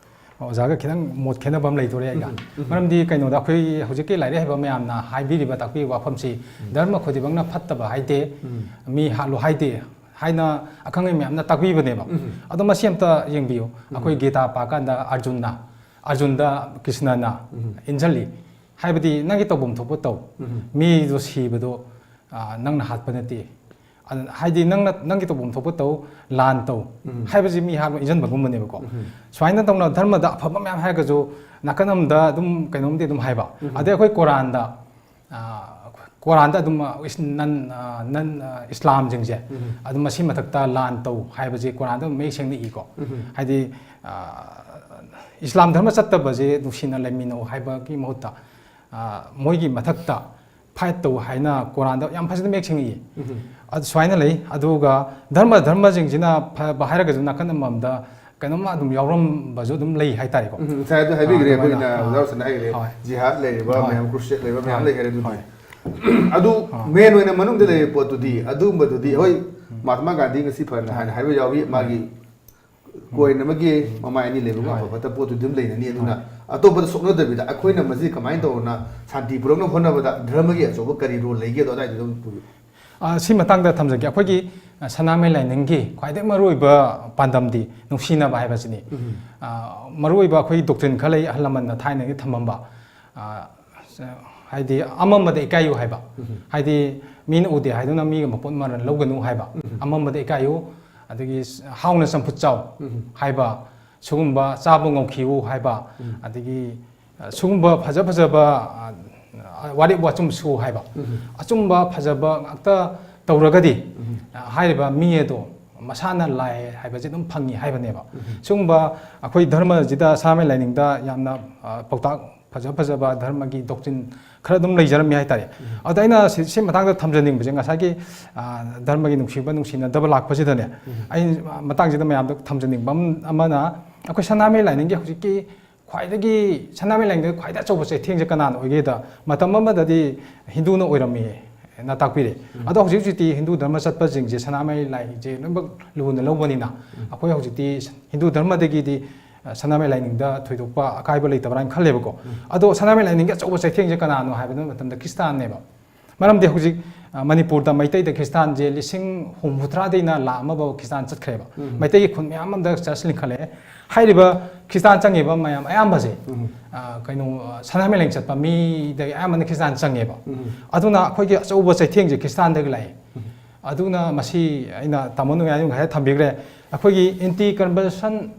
ꯑꯣꯖꯥꯒ ꯈꯤꯇꯪ ꯃꯣꯠ ꯈꯦꯠꯅꯕ ꯑꯃ ꯂꯩꯗꯣꯔꯦ ꯑꯩꯒ꯫ ꯎꯝ, ꯎꯝ꯫ ꯃꯔꯝꯗꯤ ꯀꯩꯅꯣꯗ, ꯑꯩꯈꯣꯏ ꯍꯧꯖꯤꯛꯀꯤ ꯂꯥꯏꯔꯤꯛ ꯍꯩꯕ ꯃꯌꯥꯝꯅ ꯍꯥꯏꯕꯤꯔꯤꯕ, ꯇꯥꯛꯄꯤꯔꯤꯕ ꯋꯥꯐꯝꯁꯤ, ꯎꯝ꯫ ꯙꯔꯃ ꯈꯨꯗꯤꯡꯃꯛꯅ ꯐꯠꯇꯕ ꯍꯥꯏꯗꯦ, ꯎꯝ꯫ ꯃꯤ ꯍꯥꯠꯂꯨ ꯍꯥꯏꯗꯦ ꯍꯥꯏꯅ ꯑꯈꯪ ꯑꯍꯩ ꯃꯌꯥꯝꯅ ꯇꯥꯛꯄꯤꯕꯅꯦꯕ꯫ ꯎꯝ꯫ ꯑꯗꯣ ꯃꯁꯤ ꯑꯝꯇ ꯌꯦꯡꯕꯤꯌꯨ꯫ ꯎꯝ꯫ ꯑꯩꯈꯣꯏ ꯒꯤꯇꯥ ꯄꯥꯀꯥꯟꯗ ꯑꯔꯖꯨꯟꯅ, ꯑꯔꯖꯨꯟꯗ ꯀ꯭ꯔꯤꯁꯅꯅ ꯎꯝ꯫ ꯏꯟꯁꯤꯜꯂꯤ꯫ ꯍꯥꯏꯕꯗꯤ, "ꯅꯪꯒꯤ ꯇꯧꯐꯝ ꯊꯣꯛꯄ ꯇꯧ꯫ ꯎꯝ꯫ ꯃꯤꯗꯣ ꯁꯤꯕꯗꯣ, ꯑ, ꯅꯪꯅ ꯍꯥꯠꯄ ꯅꯠꯇꯦ꯫ ꯑꯗꯨ, ꯍꯥꯏꯗꯤ, ꯅꯪꯅ, ꯅꯪꯒꯤ ꯇꯧꯐꯝ ꯊꯣꯛꯄ ꯇꯧ, ꯂꯥꯟ ꯇꯧ" ꯎꯝ꯫ ꯍꯥꯏꯕꯁꯤ ꯃꯤ ꯍꯥꯠꯄ ꯏꯟꯖꯟꯕꯒꯨꯝꯕꯅꯦꯕꯀꯣ꯫ ꯎꯝ꯫ ꯁꯨꯃꯥꯏꯅ ꯇꯧꯅ ꯙꯔꯃꯗ ꯑꯐꯕ ꯃꯌꯥꯝ ꯍꯥꯏꯔꯒꯁꯨ, ꯅꯥꯀꯟ ꯑꯃꯗ ꯑꯗꯨꯝ ꯀꯩꯅꯣꯝꯗꯤ ꯑꯗꯨꯝ ꯍꯥꯏꯕ꯫ ꯎꯝ꯫ ꯑꯗꯩ ꯑꯩꯈꯣꯏ ꯀꯣꯔꯥꯟꯗ, ꯑ, ꯀꯣꯔꯥꯟꯗ ꯑꯗꯨꯝ, ꯑ, ꯏꯁ-, ꯅꯟ-, ꯑ, ꯅꯟ-, ꯑ, ꯏꯁꯂꯥꯝꯁꯤꯡꯁꯦ ꯎꯝ꯫ ꯑꯗꯨꯝ ꯃꯁꯤ ꯃꯊꯛꯇ ꯂꯥꯟ ꯇꯧ ꯍꯥꯏꯕꯁꯦ ꯀꯣꯔꯥꯟꯗ ꯑꯗꯨꯝ ꯃꯌꯦꯛ ꯁꯦꯡꯅ ꯏꯀꯣ꯫ ꯎꯝ꯫ ꯍꯥꯏꯗꯤ, ꯑ, ꯏꯁꯂꯥꯝ ꯙꯔꯃ ꯆꯠꯇꯕꯁꯦ ꯅꯨꯡꯁꯤꯅ ꯂꯩꯃꯤꯟꯅꯧ ꯍꯥꯏꯕꯒꯤ ꯃꯍꯨꯠꯇ, ꯑ, ꯃꯣꯏꯒꯤ ꯃꯊꯛꯇ ꯐꯥꯏꯠ ꯇꯧ ꯍꯥꯏꯅ ꯀꯣꯔꯥꯟꯗ ꯌꯥꯝ ꯐꯖꯅ ꯃꯌꯦꯛ ꯁꯦꯡꯅ ꯏꯌꯦ꯫ ꯎꯝ꯫ ꯑꯗꯨ ꯁꯨꯃꯥꯏꯅ ꯂꯩ꯫ ꯑꯗꯨꯒ ꯙꯔꯃ, ꯙꯔꯃꯁꯤꯡꯁꯤꯅ ꯐꯕ ꯍꯥꯏꯔꯒꯁꯨ, ꯅꯥꯀꯟ ꯑꯃꯃꯝꯗ ꯀꯩꯅꯣꯝꯃ ꯑꯗꯨꯝ ꯌꯥꯎꯔꯝꯕꯁꯨ ꯑꯗꯨꯝ ꯂꯩ ꯍꯥꯏꯇꯥꯔꯦꯀꯣ꯫ ꯎꯝ, ꯉꯁꯥꯏ ꯑꯗꯨ ꯍꯥꯏꯕꯤꯈ꯭ꯔꯦ, ꯑꯥ, ꯑꯗꯨꯃꯥꯏꯅ, ꯑꯩꯈꯣꯏꯅ ꯍꯣꯏ꯫ ꯑꯣꯖꯥ ꯔꯣꯁꯟꯅ ꯍꯥꯏꯈ꯭ꯔꯦ, ꯍꯣꯏ꯫ ꯖꯤꯍꯥꯗ ꯂꯩꯔꯤꯕ ꯍꯣꯏ꯫ ꯃꯌꯥꯝ, ꯀ꯭ꯔꯨꯁꯦꯗ ꯂꯩꯕ ꯃꯌꯥꯝ ꯍꯣꯏ꯫ ꯂꯩꯈ꯭ꯔꯦ ꯑꯗꯨꯗꯤ꯫ ꯍꯣꯏ꯫ ꯑꯗꯨ ꯑꯥ꯫ ꯃꯦꯟ ꯑꯣꯏꯅ ꯃꯅꯨꯡꯗ ꯂꯩꯔꯤꯕ ꯄꯣꯠꯇꯨꯗꯤ, ꯑꯗꯨꯒꯨꯝꯕꯗꯨꯗꯤ, ꯍꯣꯏ, ꯎꯝ꯫ ꯃꯍꯥꯇꯃꯥ ꯒꯥꯟꯙꯤ ꯉꯁꯤ ꯐꯅ ꯍꯥꯏꯅ ꯍꯥꯏꯕ ꯌꯥꯎꯏ, ꯍꯣꯏ꯫ ꯃꯥꯒꯤ ꯀꯣꯏꯟ ꯑꯃꯒꯤ ꯃꯃꯥꯏ ꯑꯅꯤ ꯂꯩꯕꯒꯨꯝ ꯍꯣꯏ꯫ ꯑꯐ ꯐꯠꯇ ꯄꯣꯠꯇꯨꯗꯤ ꯑꯗꯨꯝ ꯂꯩꯅꯅꯤ꯫ ꯑꯗꯨꯅ ꯍꯣꯏ꯫ ꯑꯇꯣꯞꯄꯗ ꯁꯣꯛꯅꯗꯕꯤꯗ ꯑꯩꯈꯣꯏꯅ ꯃꯁꯤ ꯀꯃꯥꯏꯅ ꯇꯧꯗꯅ ꯁꯥꯟꯇꯤ ꯄꯨꯔꯛꯅꯕ ꯍꯣꯠꯅꯕꯗ ꯙꯔꯃꯒꯤ ꯑꯆꯧꯕ ꯀꯔꯤ ꯔꯣꯜ ꯂꯩꯒꯦꯗꯣ ꯑꯗꯨꯋꯥꯏꯗꯨꯗ ꯑꯗꯨꯝ ꯄꯨꯕꯤꯌꯨ꯫ ꯑ, ꯁꯤ ꯃꯇꯥꯡꯗ ꯊꯝꯖꯒꯦ꯫ ꯑꯩꯈꯣꯏꯒꯤ, ꯑ, ꯁꯅꯥꯃꯍꯤ ꯂꯥꯏꯅꯤꯡꯒꯤ ꯈ꯭ꯋꯥꯏꯗꯒꯤ ꯃꯔꯨꯑꯣꯏꯕ ꯄꯥꯟꯗꯝꯗꯤ ꯅꯨꯡꯁꯤꯅꯕ ꯍꯥꯏꯕꯁꯤꯅꯤ꯫ ꯎꯝ꯫ ꯑ, ꯃꯔꯨꯑꯣꯏꯕ ꯑꯩꯈꯣꯏꯒꯤ ꯗꯣꯛꯇ꯭ꯔꯤꯟ ꯈꯔ ꯂꯩ, ꯑꯍꯜ ꯂꯃꯟꯅ ꯊꯥꯏꯅꯒꯤ ꯊꯝꯃꯝꯕ꯫ ꯑ, ꯍꯥꯏꯗꯤ, ꯑꯃꯝꯕꯗ ꯏꯀꯥꯏꯌꯨ ꯍꯥꯏꯕ꯫ ꯎꯝ꯫ ꯍꯥꯏꯗꯤ, ꯃꯤꯅ ꯎꯗꯦ ꯍꯥꯏꯗꯨꯅ ꯃꯤꯒ ꯃꯄꯣꯠ ꯃꯔꯜ ꯂꯧꯒꯅꯨ ꯍꯥꯏꯕ꯫ ꯎꯝ꯫ ꯑꯃꯝꯕꯗ ꯏꯀꯥꯏꯌꯨ, ꯑꯗꯒꯤ ꯍꯥꯎꯅ ꯆꯝꯐꯨꯠ ꯆꯥꯎ ꯎꯝ꯫ ꯍꯥꯏꯕ, ꯁꯤꯒꯨꯝꯕ ꯆꯥꯕ ꯉꯧꯈꯤꯌꯨ ꯍꯥꯏꯕ, ꯎꯝ꯫ ꯑꯗꯒꯤ, ꯑ, ꯁꯤꯒꯨꯝꯕ ꯐꯖ ꯐꯖꯕ, ꯑ, ꯋꯥꯔꯦꯞ ꯋꯥꯆꯨꯝ ꯁꯨ ꯍꯥꯏꯕ, ꯎꯝ꯫ ꯑꯆꯨꯝꯕ ꯐꯖꯕ ꯉꯥꯛꯇ ꯇꯧꯔꯒꯗꯤ, ꯎꯝ꯫ ꯑ, ꯍꯥꯏꯔꯤꯕ ꯃꯤ ꯑꯗꯣ ꯃꯁꯥꯅ ꯂꯥꯏ ꯍꯥꯏꯕꯁꯦ ꯑꯗꯨꯝ ꯐꯪꯉꯤ ꯍꯥꯏꯕꯅꯦꯕ꯫ ꯎꯝ꯫ ꯁꯤꯒꯨꯝꯕ ꯑꯩꯈꯣꯏ ꯙꯔꯃꯁꯤꯗ, ꯁꯅꯥꯃꯍꯤ ꯂꯥꯏꯅꯤꯡꯗ ꯌꯥꯝꯅ, ꯑ, ꯄꯥꯎꯇꯥꯛ ꯐꯖ ꯐꯖꯕ ꯙꯔꯃꯒꯤ ꯗꯣꯛꯇ꯭ꯔꯤꯟ ꯈꯔ ꯑꯗꯨꯝ ꯂꯩꯖꯔꯝꯃꯤ ꯍꯥꯏꯇꯥꯔꯦ꯫ ꯎꯝ꯫ ꯑꯗ ꯑꯩꯅ ꯁꯤ, ꯁꯤ ꯃꯇꯥꯡꯗ ꯊꯝꯖꯅꯤꯡꯕꯁꯦ, ꯉꯁꯥꯏꯒꯤ, ꯑ, ꯙꯔꯃꯒꯤ ꯅꯨꯡꯁꯤꯕ ꯅꯨꯡꯁꯤꯅꯗꯕ ꯂꯥꯛꯄꯁꯤꯗꯅꯦ, ꯎꯝ꯫ ꯑꯩ ꯃꯇꯥꯡꯁꯤꯗ ꯃꯌꯥꯝꯗ ꯊꯝꯖꯅꯤꯡꯕ ꯑꯃ-, ꯑꯃꯅ, ꯑꯩꯈꯣꯏ ꯁꯅꯥꯃꯍꯤ ꯂꯥꯏꯅꯤꯡꯒꯤ ꯍꯧꯖꯤꯛꯀꯤ ꯈ꯭ꯋꯥꯏꯗꯒꯤ, ꯁꯅꯥꯃꯍꯤ ꯂꯥꯏꯅꯤꯡꯗ ꯈ꯭ꯋꯥꯏꯗꯒꯤ ꯑꯆꯧꯕ ꯆꯩꯊꯦꯡꯁꯦ ꯀꯅꯥꯅ ꯑꯣꯏꯒꯦꯗ, ꯃꯇꯝ ꯑꯃꯗꯗꯤ ꯍꯤꯟꯗꯨꯅ ꯑꯣꯏꯔꯝꯃꯤꯅ ꯇꯥꯛꯄꯤꯔꯦ꯫ ꯎꯝ꯫ ꯑꯗꯣ ꯍꯧꯖꯤꯛ ꯍꯧꯖꯤꯛꯇꯤ ꯍꯤꯟꯗꯨ ꯙꯔꯃ ꯆꯠꯄꯁꯤꯡꯁꯦ ꯁꯅꯥꯃꯍꯤ ꯂꯥꯏꯁꯦ ꯂꯣꯏꯅꯃꯛ ꯂꯨꯅ ꯂꯧꯕꯅꯤꯅ, ꯎꯝ꯫ ꯑꯩꯈꯣꯏ ꯍꯧꯖꯤꯛꯇꯤ ꯍꯤꯟꯗꯨ ꯙꯔꯃꯗꯒꯤꯗꯤ ꯁꯅꯥꯃꯍꯤ ꯂꯥꯏꯅꯤꯡꯗ ꯊꯣꯏꯗꯣꯛꯄ ꯑꯀꯥꯏꯕ ꯂꯩꯇꯕ꯭ꯔꯥ ꯍꯥꯏꯅ ꯈꯜꯂꯦꯕꯀꯣ꯫ ꯑꯗꯣ ꯁꯅꯥꯃꯍꯤ ꯂꯥꯏꯅꯤꯡꯒꯤ ꯑꯆꯧꯕ ꯆꯩꯊꯦꯡꯁꯦ ꯀꯅꯥꯅꯣ ꯍꯥꯏꯕ ꯃꯇꯝꯗ ꯈ꯭ꯔꯤꯁꯇꯥꯟꯅꯦꯕ꯫ ꯃꯔꯝꯗꯤ ꯍꯧꯖꯤꯛ, ꯑ, ꯃꯅꯤꯄꯨꯔꯗ ꯃꯩꯇꯩꯗ ꯈ꯭ꯔꯤꯁꯇꯥꯟꯁꯦ ꯂꯤꯁꯤꯡ ꯍꯨꯝꯐꯨꯇꯔꯥꯗꯩꯅ ꯂꯥꯛ ꯑꯃ ꯐꯥꯎ ꯈ꯭ꯔꯤꯁꯇꯥꯟ ꯆꯠꯈ꯭ꯔꯦꯕ꯫ ꯃꯩꯇꯩꯒꯤ ꯈꯨꯟ ꯃꯌꯥꯝ ꯑꯃꯗ ꯆꯔꯆ ꯂꯤꯡꯈꯠꯂꯛꯑꯦ꯫ ꯍꯥꯏꯔꯤꯕ ꯈ꯭ꯔꯤꯁꯇꯥꯟ ꯆꯪꯉꯤꯕ ꯃꯌꯥꯝ ꯑꯌꯥꯝꯕꯁꯦ, ꯑ, ꯀꯩꯅꯣ, ꯑ, ꯁꯅꯥꯃꯍꯤ ꯂꯥꯏꯅꯤꯡ ꯆꯠꯄ ꯃꯤꯗꯒꯤ ꯑꯌꯥꯝꯕꯅ ꯈ꯭ꯔꯤꯁꯇꯥꯟ ꯆꯪꯉꯦꯕ꯫ ꯑꯗꯨꯅ ꯑꯩꯈꯣꯏꯒꯤ ꯑꯆꯧꯕ ꯆꯩꯊꯦꯡꯁꯦ ꯈ꯭ꯔꯤꯁꯇꯥꯟꯗꯒꯤ ꯂꯥꯛꯑꯦ꯫ ꯑꯗꯨꯅ ꯃꯁꯤ ꯑꯩꯅ ꯇꯥꯃꯣ ꯅꯨꯡꯉꯥꯏ ꯉꯁꯥꯏ ꯊꯝꯕꯤꯈ꯭ꯔꯦ꯫ ꯑꯩꯈꯣꯏꯒꯤ ꯑꯦꯟꯇꯤ ꯀꯟꯚꯔꯁꯟ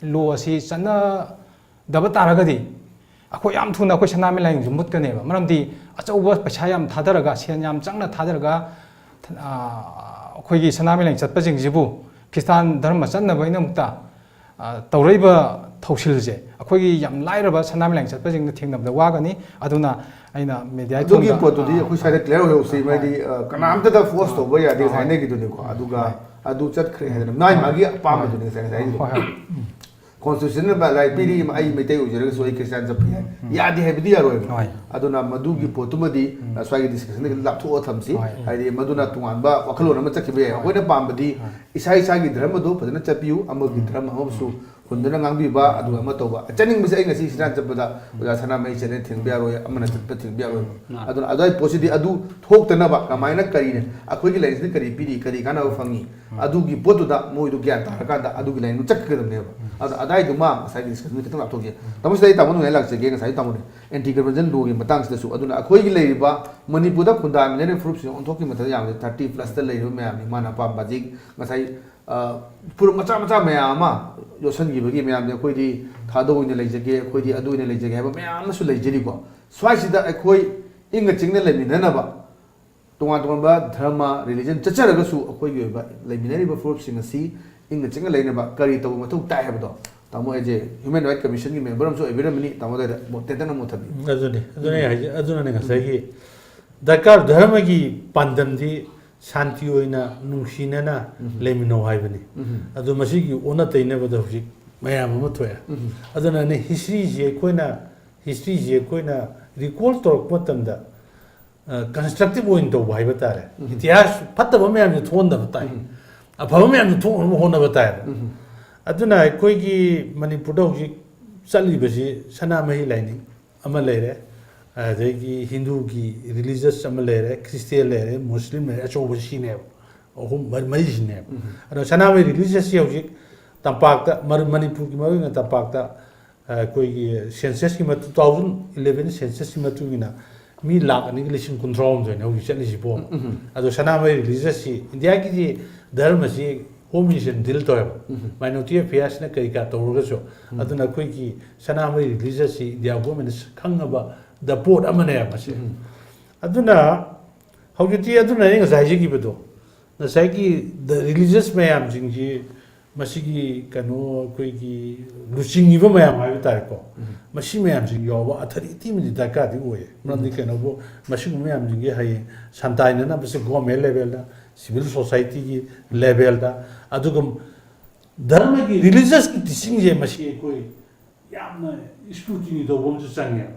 ꯂꯣ ꯑꯁꯤ ꯆꯠꯅꯗꯕ ꯇꯥꯔꯒꯗꯤ ꯑꯩꯈꯣꯏ ꯌꯥꯝ ꯊꯨꯅ ꯑꯩꯈꯣꯏ ꯁꯅꯥꯃꯍꯤ ꯂꯥꯏꯅꯤꯡꯁꯨ ꯃꯨꯠꯀꯅꯦꯕ꯫ ꯃꯔꯝꯗꯤ ꯑꯆꯧꯕ ꯄꯩꯁꯥ ꯌꯥꯝ ꯊꯥꯗꯔꯒ, ꯁꯦꯟ ꯌꯥꯝ ꯆꯪꯅ ꯊꯥꯗꯔꯒ, ꯑ, ꯑꯩꯈꯣꯏꯒꯤ ꯁꯅꯥꯃꯍꯤ ꯂꯥꯏꯅꯤꯡ ꯆꯠꯄꯁꯤꯡꯁꯤꯕꯨ ꯈ꯭ꯔꯤꯁꯇꯥꯟ ꯙꯔꯃ ꯆꯠꯅꯕꯒꯤꯗꯃꯛꯇ, ꯑ, ꯇꯧꯔꯛꯏꯕ ꯊꯧꯁꯤꯜꯁꯦ ꯑꯩꯈꯣꯏꯒꯤ ꯌꯥꯝ ꯂꯥꯏꯔꯕ ꯁꯅꯥꯃꯍꯤ ꯂꯥꯏꯅꯤꯡ ꯆꯠꯄꯁꯤꯡꯅ ꯊꯦꯡꯅꯕꯗ ꯋꯥꯒꯅꯤ꯫ ꯑꯗꯨꯅ ꯑꯩꯅ ꯃꯦꯗꯤꯌꯥꯒꯤ ꯑꯗꯨꯒꯤ ꯊꯣꯡꯗ, ꯄꯣꯠꯇꯨꯗꯤ ꯑ, ꯑꯩꯈꯣꯏ ꯁ꯭ꯋꯥꯏꯗ ꯀ꯭ꯂꯤꯌꯔ ꯑꯣꯏꯍꯧꯁꯤ꯫ ꯑ, ꯃꯔꯝꯗꯤ, ꯑ, ꯀꯅꯥꯝꯇꯗ ꯐꯣꯔꯁ ꯇꯧꯕ ꯌꯥꯗꯦ ꯍꯣꯏ꯫ ꯍꯥꯏꯅꯈꯤꯗꯨꯅꯤꯀꯣ꯫ ꯑꯗꯨꯒ ꯍꯣꯏ꯫ ꯑꯗꯨ ꯆꯠꯈ꯭ꯔꯦ ꯍꯥꯏꯗꯅ ꯃꯥꯏ ꯃꯥꯒꯤ ꯑꯄꯥꯝꯕꯗꯨꯅꯤ ꯉꯁꯥꯏ ꯉꯁꯥꯏ ꯍꯥꯏꯔꯤꯗꯣ꯫ ꯍꯣꯏ, ꯍꯣꯏ꯫ ꯀꯣꯟꯁꯇꯤꯇ꯭ꯌꯨꯁꯟꯅ ꯂꯥꯏ ꯄꯤꯔꯤ, ꯑꯩ ꯃꯩꯇꯩ ꯑꯣꯏꯖꯔꯒꯁꯨ ꯑꯩ ꯈ꯭ꯔꯤꯁꯇꯤꯌꯥꯟ ꯆꯠꯄ ꯌꯥꯏ꯫ ꯌꯥꯗꯦ ꯍꯥꯏꯕꯗꯤ ꯌꯥꯔꯣꯏꯕ꯫ ꯍꯣꯏ꯫ ꯑꯗꯨꯅ ꯃꯗꯨꯒꯤ ꯄꯣꯠꯇꯨꯃꯗꯤ, ꯑ, ꯁ꯭ꯋꯥꯏꯒꯤ ꯗꯤꯁꯀꯁꯟꯗꯒꯤ ꯂꯥꯞꯊꯣꯛꯑ ꯊꯝꯁꯤ꯫ ꯍꯣꯏ꯫ ꯍꯥꯏꯗꯤ ꯃꯗꯨꯅ ꯇꯣꯉꯥꯟꯕ ꯋꯥꯈꯜꯂꯣꯟ ꯑꯃ ꯆꯠꯈꯤꯕ ꯌꯥꯏ꯫ ꯑꯩꯈꯣꯏꯅ ꯄꯥꯝꯕꯗꯤ ꯍꯣꯏ꯫ ꯏꯁꯥ ꯏꯁꯥꯒꯤ ꯙꯔꯃꯗꯣ ꯐꯖꯅ ꯆꯠꯄꯤꯌꯨ, ꯑꯃꯒꯤ ꯙꯔꯃ ꯑꯃꯁꯨ ꯍꯨꯟꯗꯨꯅ ꯉꯥꯡꯕꯤꯕ, ꯑꯗꯨꯒ ꯑꯃ ꯇꯧꯕ꯫ ꯆꯠꯅꯤꯡꯕꯁꯦ ꯑꯩ ꯉꯁꯤ ꯈ꯭ꯔꯤꯁꯇꯤꯌꯥꯟ ꯆꯠꯄꯗ ꯑꯣꯖꯥ ꯁꯅꯥꯃꯍꯤ ꯆꯠꯂꯦ ꯊꯤꯡꯕ ꯌꯥꯔꯣꯏ, ꯑꯃꯅ ꯆꯠꯄ ꯊꯤꯡꯕ ꯌꯥꯔꯣꯏꯕ꯫ ꯃꯥꯅꯤ꯫ ꯑꯗꯨꯅ ꯑꯗꯨꯋꯥꯏ ꯄꯣꯠꯁꯤꯗꯤ ꯑꯗꯨ ꯊꯣꯛꯇꯅꯕ ꯀꯃꯥꯏꯅ, ꯀꯔꯤꯅ ꯑꯩꯈꯣꯏꯒꯤ ꯂꯥꯏꯔꯤꯛꯁꯤꯅ ꯀꯔꯤ ꯄꯤꯔꯤ, ꯀꯔꯤ ꯀꯥꯟꯅꯕ ꯐꯪꯉꯤ, ꯑꯗꯨꯒꯤ ꯄꯣꯠꯇꯨꯗ ꯃꯣꯏꯗꯣ ꯒ꯭ꯌꯥꯟ ꯇꯥꯔꯀꯥꯟꯗ ꯑꯗꯨꯒꯤ ꯂꯥꯏꯟꯗꯨ ꯆꯠꯀꯗꯕꯅꯦꯕ꯫ ꯑꯗ ꯑꯗꯥꯏꯗꯨꯃ ꯉꯁꯥꯏꯒꯤ ꯗꯤꯁꯀꯁꯟꯗ ꯈꯤꯇꯪ ꯂꯥꯞꯊꯣꯛꯁꯦ꯫ ꯇꯥꯃꯣ ꯁꯤꯗ ꯑꯩ ꯇꯥꯃꯣ ꯅꯨꯡꯉꯥꯏ ꯂꯥꯛꯆꯒꯦ꯫ ꯉꯁꯥꯏ ꯇꯥꯃꯣꯅꯦ ꯑꯦꯟꯇꯤ ꯀꯟꯚꯔꯖꯟ ꯂꯣꯒꯤ ꯃꯇꯥꯡꯁꯤꯗꯁꯨ꯫ ꯑꯗꯨꯅ ꯑꯩꯈꯣꯏꯒꯤ ꯂꯩꯔꯤꯕ ꯃꯅꯤꯄꯨꯔꯗ ꯈꯨꯟꯗꯥꯃꯤꯟꯅꯔꯤꯕ ꯐꯨꯔꯨꯞꯁꯤꯡ ꯑꯣꯟꯊꯣꯛꯀꯤ ꯃꯊꯛꯇ ꯌꯥꯝꯕꯁꯦ ꯊꯥꯔꯇꯤ ꯄ꯭ꯂꯁꯇ ꯂꯩꯔꯤꯕ ꯃꯌꯥꯝꯅꯤ꯫ ꯃꯥꯅ ꯑꯄꯥꯝꯕ ꯍꯧꯖꯤꯛ ꯉꯁꯥꯏ, ꯑ, ꯐꯨꯔꯨꯞ ꯃꯆꯥ ꯃꯆꯥ ꯃꯌꯥꯝ ꯑꯃ ꯌꯣꯠꯁꯤꯟꯈꯤꯕꯒꯤ ꯃꯌꯥꯝꯗꯤ ꯑꯩꯈꯣꯏꯗꯤ ꯊꯥꯗꯧ ꯑꯣꯏꯅ ꯂꯩꯖꯒꯦ, ꯑꯩꯈꯣꯏꯗꯤ ꯑꯗꯨ ꯑꯣꯏꯅ ꯂꯩꯖꯒꯦ ꯍꯥꯏꯕ ꯃꯌꯥꯝ ꯑꯃꯁꯨ ꯂꯩꯖꯔꯤꯀꯣ꯫ ꯁ꯭ꯋꯥꯏꯁꯤꯗ ꯑꯩꯈꯣꯏ ꯏꯪꯅ ꯆꯤꯛꯅ ꯂꯩꯃꯤꯟꯅꯅꯕ ꯇꯣꯉꯥꯟ ꯇꯣꯉꯥꯟꯕ ꯙꯔꯃ, ꯔꯤꯂꯤꯖꯟ ꯆꯠꯆꯔꯒꯁꯨ ꯑꯩꯈꯣꯏꯒꯤ ꯑꯣꯏꯕ ꯂꯩꯃꯤꯟꯅꯔꯤꯕ ꯐꯨꯔꯨꯞꯁꯤꯡ ꯑꯁꯤ ꯏꯪꯅ ꯆꯤꯛꯅ ꯂꯩꯅꯕ ꯀꯔꯤ ꯇꯧꯕ ꯃꯊꯧ ꯇꯥꯏ ꯍꯥꯏꯕꯗꯣ ꯇꯥꯃꯣ ꯑꯩꯁꯦ ꯍ꯭ꯌꯨꯃꯦꯟ ꯔꯥꯏꯠ ꯀꯃꯤꯁꯟꯒꯤ ꯃꯦꯝꯕꯔ ꯑꯃꯁꯨ ꯑꯣꯏꯕꯤꯔꯝꯕꯅꯤ꯫ ꯇꯥꯃꯣ ꯑꯗꯨꯋꯥꯏꯗ ꯃꯣꯠ ꯇꯦꯟꯇꯛꯅ ꯃꯣꯠ ꯊꯝꯕꯤꯌꯨ꯫ ꯑꯗꯨꯅꯤ, ꯑꯗꯨꯅꯤ ꯑꯩ ꯍꯥꯏꯁꯦ, ꯑꯗꯨꯅꯅꯦ ꯉꯁꯥꯏꯒꯤ ꯗꯔꯀꯥꯔ ꯙꯔꯃꯒꯤ ꯄꯥꯟꯗꯝꯗꯤ ꯁꯥꯟꯇꯤ ꯑꯣꯏꯅ ꯅꯨꯡꯁꯤꯅꯅ ꯂꯩꯃꯤꯟꯅꯧ ꯍꯥꯏꯕꯅꯤ꯫ ꯑꯗꯨ ꯃꯁꯤꯒꯤ ꯑꯣꯟꯅ ꯇꯩꯅꯕꯗ ꯍꯧꯖꯤꯛ ꯃꯌꯥꯝ ꯑꯃ ꯊꯣꯛꯑꯦ꯫ ꯑꯗꯨꯅꯅꯦ ꯍꯤꯁꯇ꯭ꯔꯤꯁꯤ ꯑꯩꯈꯣꯏꯅ, ꯍꯤꯁꯇ꯭ꯔꯤꯁꯤ ꯑꯩꯈꯣꯏꯅ ꯔꯤꯀꯣꯜ ꯇꯧꯔꯛꯄ ꯃꯇꯝꯗ, ꯑ, ꯀꯟꯁꯇ꯭ꯔꯛꯇꯤꯚ ꯑꯣꯏꯅ ꯇꯧꯕ ꯍꯥꯏꯕ ꯇꯥꯔꯦ꯫ ꯏꯇꯤꯍꯥꯁ ꯐꯠꯇꯕ ꯃꯌꯥꯝꯁꯦ ꯊꯣꯛꯍꯟꯗꯕ ꯇꯥꯏ, ꯑꯐꯕ ꯃꯌꯥꯝꯁꯦ ꯊꯣꯛꯅꯕ ꯍꯣꯠꯅꯕ ꯇꯥꯏꯕ꯫ ꯑꯗꯨꯅ ꯑꯩꯈꯣꯏꯒꯤ ꯃꯅꯤꯄꯨꯔꯗ ꯍꯧꯖꯤꯛ ꯆꯠꯂꯤꯕꯁꯤ ꯁꯅꯥꯃꯍꯤ ꯂꯥꯏꯅꯤꯡ ꯑꯃ ꯂꯩꯔꯦ, ꯑꯗꯒꯤ ꯍꯤꯟꯗꯨꯒꯤ religious ꯑꯃ ꯂꯩꯔꯦ, ꯈ꯭ꯔꯤꯁꯇꯤꯌꯥꯟ ꯂꯩꯔꯦ, ꯃꯨꯁꯂꯤꯝ ꯂꯩꯔꯦ, ꯑꯆꯧꯕ ꯁꯤꯅꯦꯕ, ꯑꯍꯨꯝ ꯃꯔꯤ ꯃꯔꯤꯁꯤꯅꯦꯕ꯫ ꯑꯗꯣ ꯁꯅꯥꯃꯍꯤ religious ꯁꯤ ꯍꯧꯖꯤꯛ ꯇꯝꯄꯥꯛꯇ ꯃꯔꯨ ꯃꯅꯤꯄꯨꯔꯒꯤ ꯃꯔꯨꯑꯣꯏꯅ ꯇꯝꯄꯥꯛꯇ ꯑꯩꯈꯣꯏꯒꯤ census ꯀꯤ ꯃꯇꯨꯡ two thousand eleven census ꯀꯤ ꯃꯇꯨꯡ ꯏꯟꯅ ꯃꯤ ꯂꯥꯛ ꯑꯅꯤꯒ ꯂꯤꯁꯤꯡ ꯀꯨꯟꯊ꯭ꯔꯥ ꯍꯨꯝꯗꯣꯏꯅꯦ ꯍꯧꯖꯤꯛ ꯆꯠꯂꯤꯁꯤꯕꯣ꯫ ꯑꯗꯣ ꯁꯅꯥꯃꯍꯤ religious ꯁꯤ ꯏꯟꯗꯤꯌꯥꯒꯤꯗꯤ ꯙꯔꯃꯁꯤ Home Ministry ꯅ deal ꯇꯧꯋꯦꯕ꯫ Minority affairs ꯅ ꯀꯔꯤ ꯀꯔꯥ ꯇꯧꯔꯒꯁꯨ꯫ ꯑꯗꯨꯅ ꯑꯩꯈꯣꯏꯒꯤ ꯁꯅꯥꯃꯍꯤ religious ꯁꯤ ꯏꯟꯗꯤꯌꯥ government ꯅ ꯈꯪꯉꯕ ꯗ ꯄꯣꯠ ꯑꯃꯅꯦꯕ ꯃꯁꯤ꯫ ꯑꯗꯨꯅ ꯍꯧꯖꯤꯛꯇꯤ ꯑꯗꯨꯅ ꯑꯩ ꯉꯁꯥꯏ ꯍꯥꯏꯖꯈꯤꯕꯗꯣ, ꯉꯁꯥꯏꯒꯤ the religious ꯃꯌꯥꯝꯁꯤꯡꯁꯤ, ꯃꯁꯤꯒꯤ ꯀꯩꯅꯣ ꯑꯩꯈꯣꯏꯒꯤ ꯂꯨꯆꯤꯡꯉꯤꯕ ꯃꯌꯥꯝ ꯍꯥꯏꯕ ꯇꯥꯔꯦꯀꯣ, ꯃꯁꯤ ꯃꯌꯥꯝꯁꯤ ꯌꯥꯎꯕ authority ꯑꯃꯗꯤ ꯗꯔꯀꯥꯔꯗꯤ ꯑꯣꯏꯌꯦ꯫ ꯃꯔꯝꯗꯤ ꯀꯩꯅꯣꯕꯨ, ꯃꯁꯤꯒꯨꯝꯕ ꯃꯌꯥꯝꯁꯤꯡꯒꯤ ꯍꯌꯦꯡ ꯁꯟꯗꯥꯏꯅꯅꯕꯁꯦ government level ꯗ, civil society ꯒꯤ level ꯗ, ꯑꯗꯨꯒ ꯙꯔꯃꯒꯤ religious ꯀꯤ teaching ꯁꯦ ꯃꯁꯤ ꯑꯩꯈꯣꯏ ꯌꯥꯝꯅ scrutiny ꯇꯧꯕ ꯑꯃꯁꯨ ꯆꯪꯉꯦꯕ꯫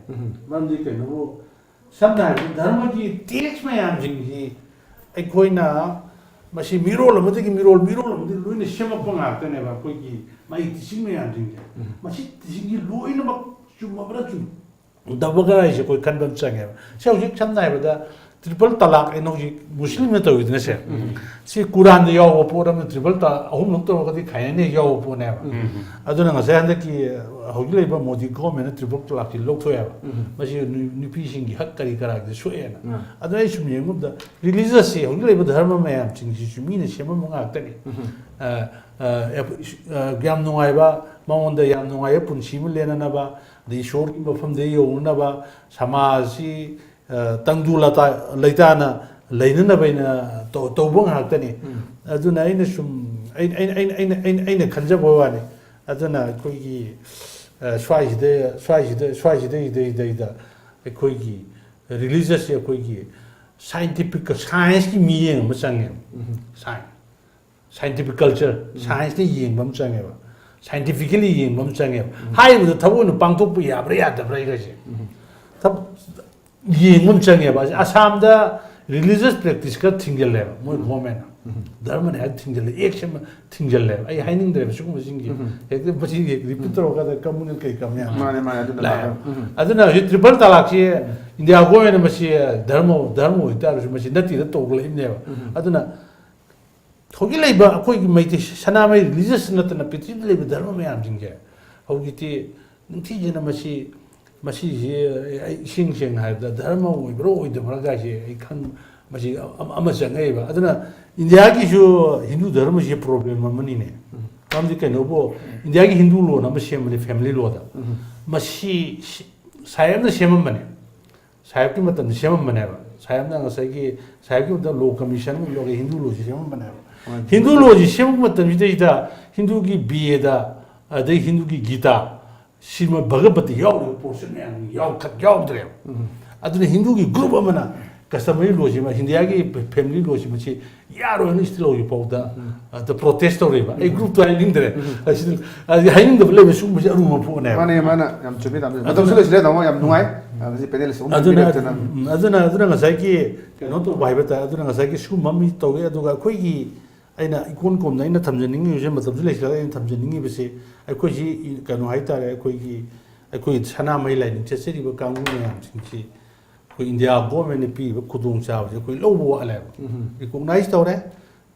ꯃꯔꯝꯗꯤ ꯀꯩꯅꯣꯕꯨ, ꯁꯝꯅ ꯍꯥꯏꯔꯕꯗ ꯙꯔꯃꯒꯤ text ꯃꯌꯥꯝꯁꯤꯡꯁꯤ ꯑꯩꯈꯣꯏꯅ ꯃꯁꯤ ꯃꯤꯔꯣꯜ ꯑꯃꯗꯒꯤ ꯃꯤꯔꯣꯜ, ꯃꯤꯔꯣꯜ ꯑꯃꯗꯒꯤ ꯂꯣꯏꯅ ꯁꯦꯝꯃꯛꯄ ꯉꯥꯛꯇꯅꯦꯕ꯫ ꯑꯩꯈꯣꯏꯒꯤ ꯃꯥꯒꯤ teaching ꯃꯌꯥꯝꯁꯤꯡꯁꯦ, ꯃꯁꯤ teaching ꯁꯤ ꯂꯣꯏꯅꯃꯛ ꯆꯨꯝꯃꯕ꯭ꯔꯥ ꯆꯨꯝꯗꯕ꯭ꯔꯥ ꯍꯥꯏꯁꯦ ꯑꯩꯈꯣꯏ ꯈꯟꯕ ꯑꯃ ꯆꯪꯉꯦꯕ꯫ ꯁꯤ ꯍꯧꯖꯤꯛ ꯁꯝꯅ ꯍꯥꯏꯔꯕꯗ triple talaq ꯍꯥꯏꯅ ꯍꯧꯖꯤꯛ ꯃꯨꯁꯂꯤꯝꯅ ꯇꯧꯔꯤꯗꯨꯅ ꯁꯦ, ꯁꯤ ꯀꯨꯔꯥꯟꯗ ꯌꯥꯎꯕ ꯄꯣꯠ ꯑꯃ, triple talaq ꯑꯍꯨꯝꯂꯛ ꯇꯧꯔꯒꯗꯤ ꯈꯥꯏꯅꯅꯤ ꯌꯥꯎꯕ ꯄꯣꯠꯅꯦꯕ꯫ ꯑꯗꯨꯅ ꯉꯁꯥꯏ ꯍꯟꯗꯛꯀꯤ ꯍꯧꯖꯤꯛ ꯂꯩꯔꯤꯕ ꯃꯣꯗꯤ government ꯅ triple talaq ꯁꯤ ꯂꯧꯊꯣꯛꯑꯦꯕ꯫ ꯃꯁꯤ ꯅꯨ-, ꯅꯨꯄꯤꯁꯤꯡꯒꯤ ꯍꯛ ꯀꯔꯤ ꯀꯔꯥꯒꯤꯗ ꯁꯣꯛꯑꯦꯅ꯫ ꯑꯗꯨꯅ ꯑꯩ ꯁꯨꯝ ꯌꯦꯡꯕꯗ religious ꯁꯤ ꯍꯧꯖꯤꯛ ꯂꯩꯔꯤꯕ ꯙꯔꯃ ꯃꯌꯥꯝꯁꯤꯡꯁꯤꯁꯨ ꯃꯤꯅ ꯁꯦꯝꯃꯝꯕ ꯉꯥꯛꯇꯅꯤ꯫ ꯑ, ꯑ, ꯑ, ꯌꯥꯝ ꯅꯨꯡꯉꯥꯏꯕ, ꯃꯉꯣꯟꯗ ꯌꯥꯝ ꯅꯨꯡꯉꯥꯏꯕ ꯄꯨꯟꯁꯤ ꯑꯃ ꯂꯦꯟꯅꯅꯕ, ꯑꯗꯩ ꯏꯁꯣꯔꯒꯤ ꯃꯐꯝꯗ ꯌꯧꯅꯅꯕ, ꯁꯃꯥꯖꯁꯤ ꯑ, ꯇꯪꯗꯨ ꯂꯇꯥ-, ꯂꯩꯇꯥꯅ ꯂꯩꯅꯅꯕ ꯑꯩꯅ ꯇꯧ-, ꯇꯧꯕ ꯉꯥꯛꯇꯅꯤ꯫ ꯑꯗꯨꯅ ꯑꯩꯅ ꯁꯨꯝ, ꯑꯩ-, ꯑꯩꯅ, ꯑꯩꯅ, ꯑꯩꯅ, ꯑꯩꯅ, ꯑꯩꯅ ꯈꯟꯖꯕ ꯋꯥꯅꯤ꯫ ꯑꯗꯨꯅ ꯑꯩꯈꯣꯏꯒꯤ, ꯑ, ꯁ꯭ꯋꯥꯏꯁꯤꯗ, ꯁ꯭ꯋꯥꯏꯁꯤꯗ, ꯁ꯭ꯋꯥꯏꯁꯤꯗꯩꯗꯩꯗ ꯑꯩꯈꯣꯏꯒꯤ religious ꯁꯦ ꯑꯩꯈꯣꯏꯒꯤ scientific, science ꯀꯤ ꯃꯤꯠꯌꯦꯡ ꯑꯃ ꯆꯪꯉꯦꯕ꯫ Science꯫ Scientific culture, science ꯅ ꯌꯦꯡꯕ ꯑꯃ ꯆꯪꯉꯦꯕ, scientifically ꯌꯦꯡꯕ ꯑꯃ ꯆꯪꯉꯦꯕ꯫ ꯍꯥꯏꯔꯤꯕꯗꯣ ꯊꯕꯛ ꯑꯣꯏꯅ ꯄꯥꯡꯊꯣꯛꯄ ꯌꯥꯕ꯭ꯔꯥ ꯌꯥꯗꯕ꯭ꯔꯥ ꯍꯥꯏꯒꯁꯦ꯫ ꯊꯕꯛ ꯌꯦꯡꯕ ꯑꯃ ꯆꯪꯉꯦꯕ꯫ ꯑꯁꯥꯝꯗ ꯔꯤꯂꯤꯖꯁ ꯄ꯭ꯔꯦꯛꯇꯤꯁ ꯈꯔ ꯊꯤꯡꯖꯤꯜꯂꯦꯕ ꯃꯣꯏ ꯒꯣꯔꯃꯦꯟꯅ꯫ ꯙꯔꯃꯅꯦ ꯍꯥꯏꯔ ꯊꯤꯡꯖꯤꯜꯂꯦ, ꯑꯦꯛꯁ ꯑꯃ ꯊꯤꯡꯖꯤꯜꯂꯦꯕ꯫ ꯑꯩ ꯍꯥꯏꯅꯤꯡꯗ꯭ꯔꯦꯕ ꯁꯤꯒꯨꯝꯕꯁꯤꯡꯁꯦ꯫ ꯍꯦꯛꯇ ꯃꯁꯤ ꯍꯦꯛ ꯔꯤꯄꯤꯠ ꯇꯧꯔꯀꯥꯟꯗ ꯀꯝꯃꯨꯅꯦꯜ ꯀꯩ ꯀꯥ ꯃꯌꯥꯝ ꯃꯥꯅꯦ, ꯃꯥꯅꯦ, ꯑꯗꯨꯅ ꯂꯥꯛꯑꯦꯕ꯫ ꯂꯥꯛꯑꯦꯕ꯫ ꯑꯗꯨꯅ ꯍꯧꯖꯤꯛ ꯇ꯭ꯔꯤꯄꯜ ꯇꯂꯥꯛꯁꯤ ꯏꯟꯗꯤꯌꯥ ꯒꯣꯔꯃꯦꯟꯅ ꯃꯁꯤ ꯙꯔꯃ, ꯙꯔꯃ ꯑꯣꯏꯇꯥꯔꯁꯨ ꯃꯁꯤ ꯅꯠꯇꯦꯗ ꯇꯧꯈꯠꯂꯛꯏꯕꯅꯦꯕ꯫ ꯑꯗꯨꯅ ꯍꯧꯖꯤꯛ ꯂꯩꯕ ꯑꯩꯈꯣꯏꯒꯤ ꯃꯩꯇꯩ ꯁꯅꯥꯃꯍꯤ ꯔꯤꯂꯤꯖꯁ ꯅꯠꯇꯅ ꯄ꯭ꯔꯤꯊꯤꯕꯤꯗ ꯂꯩꯕ ꯙꯔꯃ ꯃꯌꯥꯝꯁꯤꯡꯁꯦ ꯍꯧꯖꯤꯛꯇꯤ ꯅꯤꯡꯊꯤꯖꯅ ꯃꯁꯤ, ꯃꯁꯤꯁꯦ ꯑꯩ ꯏꯁꯦꯡ ꯁꯦꯡꯅ ꯍꯥꯏꯔꯕꯗ ꯙꯔꯃ ꯑꯣꯏꯕ꯭ꯔꯥ ꯑꯣꯏꯗꯕ꯭ꯔꯥ ꯀꯥꯏꯁꯦ ꯑꯩ ꯈꯪ-, ꯃꯁꯤ ꯑꯃ, ꯑꯃ ꯆꯪꯉꯛꯏꯕ꯫ ꯑꯗꯨꯅ ꯏꯟꯗꯤꯌꯥꯒꯤꯁꯨ ꯍꯤꯟꯗꯨ ꯙꯔꯃꯁꯤ ꯄ꯭ꯔꯣꯕ꯭ꯂꯦꯝ ꯑꯃꯅꯤꯅꯦ꯫ ꯃꯔꯝꯗꯤ ꯀꯩꯅꯣꯕꯨ ꯏꯟꯗꯤꯌꯥꯒꯤ ꯍꯤꯟꯗꯨ ꯂꯣꯟ ꯑꯃ ꯁꯦꯝꯕꯅꯦ, ꯐꯦꯃꯤꯂꯤ ꯂꯣꯗ꯫ ꯃꯁꯤ ꯁꯤ-, ꯁꯥꯏ ꯑꯃꯅ ꯁꯦꯝꯃꯝꯕꯅꯦ꯫ ꯁꯥꯍꯦꯕꯀꯤ ꯃꯇꯝꯗ ꯁꯦꯝꯃꯝꯕꯅꯦꯕ꯫ ꯁꯥꯍꯦꯕꯅ ꯉꯁꯥꯏꯒꯤ, ꯁꯥꯍꯦꯕꯀꯤ ꯃꯇꯝꯗ ꯂꯣ ꯀꯃꯤꯁꯟ ꯑꯃ ꯌꯥꯎꯔꯒ ꯍꯤꯟꯗꯨ ꯂꯣꯁꯤ ꯁꯦꯝꯃꯝꯕꯅꯦꯕ꯫ ꯍꯣꯏ꯫ ꯍꯤꯟꯗꯨ ꯂꯣꯁꯤ ꯁꯦꯝꯃꯛꯄ ꯃꯇꯝꯁꯤꯗꯩꯗ ꯍꯤꯟꯗꯨꯒꯤ ꯕꯦꯗ, ꯑꯗꯩ ꯍꯤꯟꯗꯨꯒꯤ ꯒꯤꯇꯥ, ꯁ꯭ꯔꯤꯃꯗ ꯚꯒꯕꯇ ꯌꯥꯎꯔꯤꯕ ꯄꯣꯔꯁꯟ ꯃꯌꯥꯝ ꯌꯥꯎꯈꯠ-, ꯌꯥꯎꯗ꯭ꯔꯦꯕ꯫ ꯑꯗꯨꯅ ꯍꯤꯟꯗꯨꯒꯤ ꯒ꯭ꯔꯨꯞ ꯑꯃꯅ ꯀꯁꯇꯃꯔꯤ ꯂꯣꯁꯤ, ꯏꯟꯗꯤꯌꯥꯒꯤ ꯐꯦꯃꯤꯂꯤ ꯂꯣꯁꯤ ꯃꯁꯤ ꯌꯥꯔꯣꯏꯅ ꯁ꯭ꯇꯤꯜ ꯍꯧꯖꯤꯛ ꯐꯥꯎꯗ, ꯑꯗ ꯄ꯭ꯔꯣꯇꯦꯁ ꯇꯧꯔꯤꯕ꯫ ꯑꯩ ꯒ꯭ꯔꯨꯞꯇꯣ ꯍꯥꯏꯅꯤꯡꯗ꯭ꯔꯦ꯫ ꯑꯁꯤꯗ, ꯑꯗꯨꯗꯤ ꯍꯥꯏꯅꯤꯡꯗꯕ ꯂꯩꯕ ꯁꯤꯒꯨꯝꯕꯁꯤ ꯑꯔꯨꯕ ꯄꯣꯠꯅꯦꯕ꯫ ꯃꯥꯅꯦ, ꯃꯥꯅ ꯌꯥꯝ ꯆꯨꯝꯃꯤ, ꯇꯥꯃꯣ꯫ ꯃꯇꯝꯁꯨ ꯂꯣꯏꯁꯤꯜꯂꯦ, ꯇꯥꯃꯣ꯫ ꯌꯥꯝ ꯅꯨꯡꯉꯥꯏ꯫ ꯑ, ꯉꯁꯤ ꯄꯦꯅꯦꯜ ꯑꯍꯨꯝ ꯑꯗꯨꯅ, ꯄꯤꯕꯤꯔꯛꯇꯅ꯫ ꯎꯝ, ꯑꯗꯨꯅ, ꯑꯗꯨꯅ ꯉꯁꯥꯏꯒꯤ ꯀꯩꯅꯣ ꯇꯧꯕ ꯍꯥꯏꯕ ꯇꯥꯔꯦ꯫ ꯑꯗꯨꯅ ꯉꯁꯥꯏꯒꯤ ꯁꯤꯒꯨꯝꯕ ꯑꯃ ꯇꯧꯋꯤ꯫ ꯑꯗꯨꯒ ꯑꯩꯈꯣꯏꯒꯤ, ꯑꯩꯅ ꯏꯀꯣꯟ ꯀꯣꯟꯅ ꯑꯩꯅ ꯊꯝꯖꯅꯤꯡꯉꯤꯕꯁꯦ, ꯃꯇꯝꯁꯨ ꯂꯩꯁꯤꯜꯂꯛꯑꯦ, ꯑꯩꯅ ꯊꯝꯖꯅꯤꯡꯉꯤꯕꯁꯦ, ꯑꯩꯈꯣꯏꯁꯤ ꯀꯩꯅꯣ ꯍꯥꯏ ꯇꯥꯔꯦ, ꯑꯩꯈꯣꯏꯒꯤ, ꯑꯩꯈꯣꯏ ꯁꯅꯥꯃꯍꯤ ꯂꯥꯏꯅꯤꯡ ꯆꯠꯆꯔꯤꯕ ꯀꯥꯡꯕꯨ ꯃꯌꯥꯝꯁꯤꯡꯁꯤ ꯑꯩꯈꯣꯏ ꯏꯟꯗꯤꯌꯥ ꯒꯣꯔꯃꯦꯟꯅ ꯄꯤꯔꯤꯕ ꯈꯨꯗꯣꯡꯆꯥꯕꯁꯦ ꯑꯩꯈꯣꯏ ꯂꯧꯕ ꯋꯥꯠꯂꯦꯕ꯫ ꯔꯤꯀꯣꯛꯅꯥꯏꯁ ꯇꯧꯔꯦ,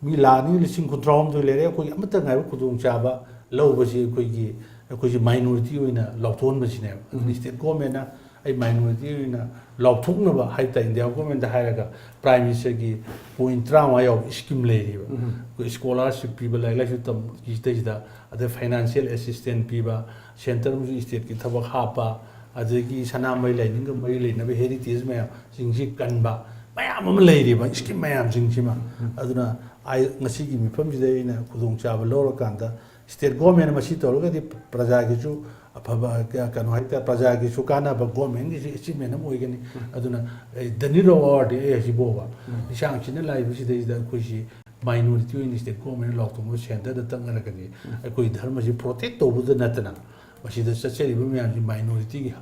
ꯃꯤ ꯂꯥꯛ ꯑꯅꯤ ꯂꯤꯁꯤꯡ ꯀꯨꯟꯊ꯭ꯔꯥ ꯍꯨꯝꯗꯣꯏ ꯂꯩꯔꯦ, ꯑꯩꯈꯣꯏꯒꯤ ꯑꯃꯠꯇ ꯉꯥꯏꯕ ꯈꯨꯗꯣꯡꯆꯥꯕ ꯂꯧꯕꯁꯤ ꯑꯩꯈꯣꯏꯒꯤ, ꯑꯩꯈꯣꯏꯁꯤ ꯃꯥꯏꯅꯣꯔꯤꯇꯤ ꯑꯣꯏꯅ ꯂꯥꯎꯊꯣꯛꯍꯟꯕꯁꯤꯅꯦꯕ꯫ ꯑꯗꯨꯅ ꯁ꯭ꯇꯦꯠ ꯒꯣꯔꯃꯦꯟꯅ ꯑꯩ ꯃꯥꯏꯅꯣꯔꯤꯇꯤ ꯑꯣꯏꯅ ꯂꯥꯎꯊꯣꯛꯅꯕ ꯍꯥꯏ ꯇꯥꯔꯦ, ꯏꯟꯗꯤꯌꯥ ꯒꯣꯔꯃꯦꯟꯗ ꯍꯥꯏꯔꯒ ꯄ꯭ꯔꯥꯏꯝ ꯃꯤꯅꯤꯁꯇꯔꯒꯤ ꯄꯣꯏꯟ ꯇꯔꯥꯃꯉꯥ ꯌꯥꯎꯕ ꯁ꯭ꯀꯤꯝ ꯂꯩꯔꯤꯕ꯫ ꯑꯩꯈꯣꯏ ꯁ꯭ꯀꯣꯂꯥꯔꯁꯤꯞ ꯄꯤꯕ, ꯂꯥꯏꯔꯤꯛ ꯂꯥꯏꯁꯨ ꯇꯝꯕꯒꯤꯁꯤꯗꯩꯁꯤꯗ, ꯑꯗꯩ ꯐꯥꯏꯅꯥꯟꯁꯤꯌꯦꯜ ꯑꯦꯁꯤꯁꯇꯦꯟ ꯄꯤꯕ, ꯁꯦꯟꯇꯔ ꯑꯃꯁꯨꯡ ꯁ꯭ꯇꯦꯠꯀꯤ ꯊꯕꯛ ꯍꯥꯞꯄ, ꯑꯗꯒꯤ ꯁꯅꯥꯃꯍꯤ ꯂꯥꯏꯅꯤꯡꯒ ꯃꯔꯤ ꯂꯩꯅꯕ ꯍꯦꯔꯤꯇꯦꯖ ꯃꯌꯥꯝꯁꯤꯡꯁꯤ ꯀꯟꯕ, ꯃꯌꯥꯝ ꯑꯃ ꯂꯩꯔꯤꯕ ꯁ꯭ꯀꯤꯝ ꯃꯌꯥꯝꯁꯤꯡꯁꯤꯃ꯫ ꯑꯗꯨꯅ ꯑꯩ ꯉꯁꯤꯒꯤ ꯃꯤꯐꯝꯁꯤꯗ ꯑꯩꯅ ꯈꯨꯗꯣꯡꯆꯥꯕ ꯂꯧꯔꯀꯥꯟꯗ ꯁ꯭ꯇꯦꯠ ꯒꯣꯔꯃꯦꯟꯅ ꯃꯁꯤ ꯇꯧꯔꯒꯗꯤ ꯄ꯭ꯔꯖꯥꯒꯤꯁꯨ ꯑꯐꯕ ꯀ-, ꯀꯩꯅꯣ ꯍꯥꯏꯇꯥꯔꯦ, ꯄ꯭ꯔꯖꯥꯒꯤꯁꯨ ꯀꯥꯟꯅꯕ, ꯒꯣꯔꯃꯦꯟꯒꯤꯁꯨ ꯑꯦꯆꯤꯞꯃꯦꯟ ꯑꯃ ꯑꯣꯏꯒꯅꯤ꯫ ꯑꯗꯨꯅ ꯑꯩ ꯗꯅꯤꯔ ꯑꯋꯥꯔꯗꯤ ꯑꯩ ꯍꯧꯖꯤꯛ ꯐꯥꯎꯕ ꯂꯤꯁꯥꯡ ꯁꯤꯠꯅ ꯂꯥꯛꯏꯕꯁꯤꯗꯩꯁꯤꯗ ꯑꯩꯈꯣꯏꯁꯤ ꯃꯥꯏꯅꯣꯔꯤꯇꯤ ꯑꯣꯏꯅ ꯁ꯭ꯇꯦꯠ ꯒꯣꯔꯃꯦꯟꯅ ꯂꯥꯎꯊꯣꯛꯅꯕ ꯁꯦꯟꯇꯔꯗ ꯇꯛꯅꯔꯒꯗꯤ ꯑꯩꯈꯣꯏ ꯙꯔꯃꯁꯤ ꯄ꯭ꯔꯣꯇꯦꯛ ꯇꯧꯕꯗ ꯅꯠꯇꯅ ꯃꯁꯤꯗ ꯆꯠꯆꯔꯤꯕ ꯃꯌꯥꯝꯁꯤ ꯃꯥꯏꯅꯣꯔꯤꯇꯤꯒꯤ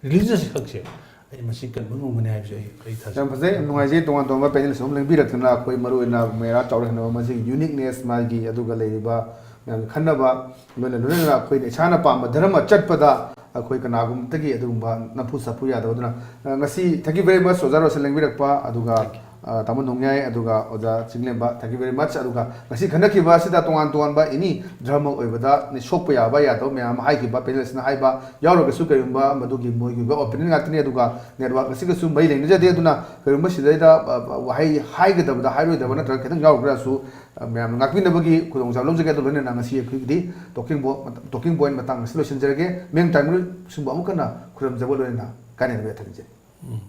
ꯔꯤꯂꯤꯖꯟꯁ ꯈꯛꯁꯦ ꯑꯩ ꯃꯁꯤ ꯀꯟꯕ ꯉꯝꯒꯅꯤ ꯍꯥꯏꯕꯁꯦ ꯑꯩ ꯑꯩ ꯊꯥꯖꯩ꯫ ꯌꯥꯝ ꯐꯖꯩ, ꯌꯥꯝ ꯅꯨꯡꯉꯥꯏꯖꯩ꯫ ꯇꯣꯉꯥꯟ ꯇꯣꯉꯥꯟꯕ ꯄꯦꯅꯦꯜꯁ ꯑꯃ ꯂꯦꯡꯕꯤꯔꯛꯇꯨꯅ ꯑꯩꯈꯣꯏ ꯃꯔꯨꯑꯣꯏꯅ ꯃꯦꯔꯥ ꯆꯥꯎꯔꯦ ꯍꯥꯏꯅꯕ ꯃꯁꯤꯒꯤ ꯌꯨꯅꯤꯛꯅꯦꯁ, ꯃꯥꯒꯤ ꯑꯗꯨꯒ ꯂꯩꯔꯤꯕ ꯃꯌꯥꯝꯒꯤ ꯈꯟꯅꯕ, ꯂꯣꯏꯅ ꯂꯣꯏꯅꯅ ꯑꯩꯈꯣꯏꯅ ꯏꯁꯥꯅ ꯄꯥꯝꯕ ꯙꯔꯃ ꯆꯠꯄꯗ ꯑꯩꯈꯣꯏ ꯀꯅꯥꯒꯨꯝꯕꯗꯒꯤ ꯑꯗꯨꯒꯨꯝꯕ ꯅꯝꯐꯨ ꯁꯥꯐꯨ ꯌꯥꯗꯕ꯫ ꯑꯗꯨꯅ ꯑ, ꯉꯁꯤ thank you very much ꯑꯣꯖꯥ ꯔꯣꯁꯟ ꯂꯦꯡꯕꯤꯔꯛꯄ, ꯑꯗꯨꯒ ꯑ, ꯇꯥꯃꯣ ꯅꯣꯡꯌꯥꯏ, ꯑꯗꯨꯒ ꯑꯣꯖꯥ ꯆꯤꯡꯂꯦꯝꯕ, thank you very much꯫ ꯑꯗꯨꯒ ꯉꯁꯤ ꯈꯟꯅꯈꯤꯕ ꯑꯁꯤꯗ ꯇꯣꯉꯥꯟ ꯇꯣꯉꯥꯟꯕ ꯑꯦꯅꯤ ꯙꯔꯃ ꯑꯣꯏꯕꯗ ꯁꯣꯛꯄ ꯌꯥꯕ ꯌꯥꯗꯕ ꯃꯌꯥꯝ ꯑꯃ ꯍꯥꯏꯈꯤꯕ ꯄꯦꯅꯦꯜꯁꯤꯅ ꯍꯥꯏꯕ ꯌꯥꯎꯔꯒꯁꯨ, ꯀꯔꯤꯒꯨꯝꯕ ꯃꯗꯨꯒꯤ ꯃꯣꯏꯒꯤ ꯑꯣꯏꯕ ꯑꯣꯄꯤꯅꯤꯌꯟ ꯉꯥꯛꯇꯅꯤ꯫ ꯑꯗꯨꯒ ꯅꯦꯠꯋꯥꯛ ꯑꯁꯤꯒꯁꯨ ꯃꯔꯤ ꯂꯩꯅꯖꯗꯦ꯫ ꯑꯗꯨꯅ ꯀꯔꯤꯒꯨꯝꯕ ꯁꯤꯗꯩꯗ ꯑ, ꯑ, ꯋꯥꯍꯩ ꯍꯥꯏꯒꯗꯕꯗ ꯍꯥꯏꯔꯣꯏꯗꯕ ꯅꯠꯇ꯭ꯔꯒ ꯈꯤꯇꯪ ꯌꯥꯎꯔꯒꯁꯨ ꯑ, ꯃꯌꯥꯝꯅ ꯉꯥꯛꯄꯤꯅꯕꯒꯤ ꯈꯨꯗꯣꯡꯆꯥꯕ ꯂꯧꯖꯒꯦ꯫ ꯑꯗꯨ ꯂꯣꯏꯅꯅ ꯉꯁꯤ ꯑꯩꯈꯣꯏꯒꯤꯗꯤ ꯇꯣꯀꯤꯡ ꯕꯣ-, ꯇꯣꯀꯤꯡ ꯄꯣꯏꯟ ꯃꯇꯥꯡ ꯑꯁꯤ ꯂꯣꯏꯁꯤꯟꯖꯔꯒꯦ꯫ ꯃꯦꯝ ꯇꯥꯏꯃꯔ ꯁꯤꯡꯕꯨ ꯑꯃꯨꯛ ꯍꯟꯅ ꯈꯨꯔꯨꯝꯖꯕ ꯂꯣꯏꯅꯅ ꯀꯥꯏꯅꯅꯕ ꯌꯥꯊꯪ ꯅꯤꯖꯔꯤ꯫ ꯎꯝ꯫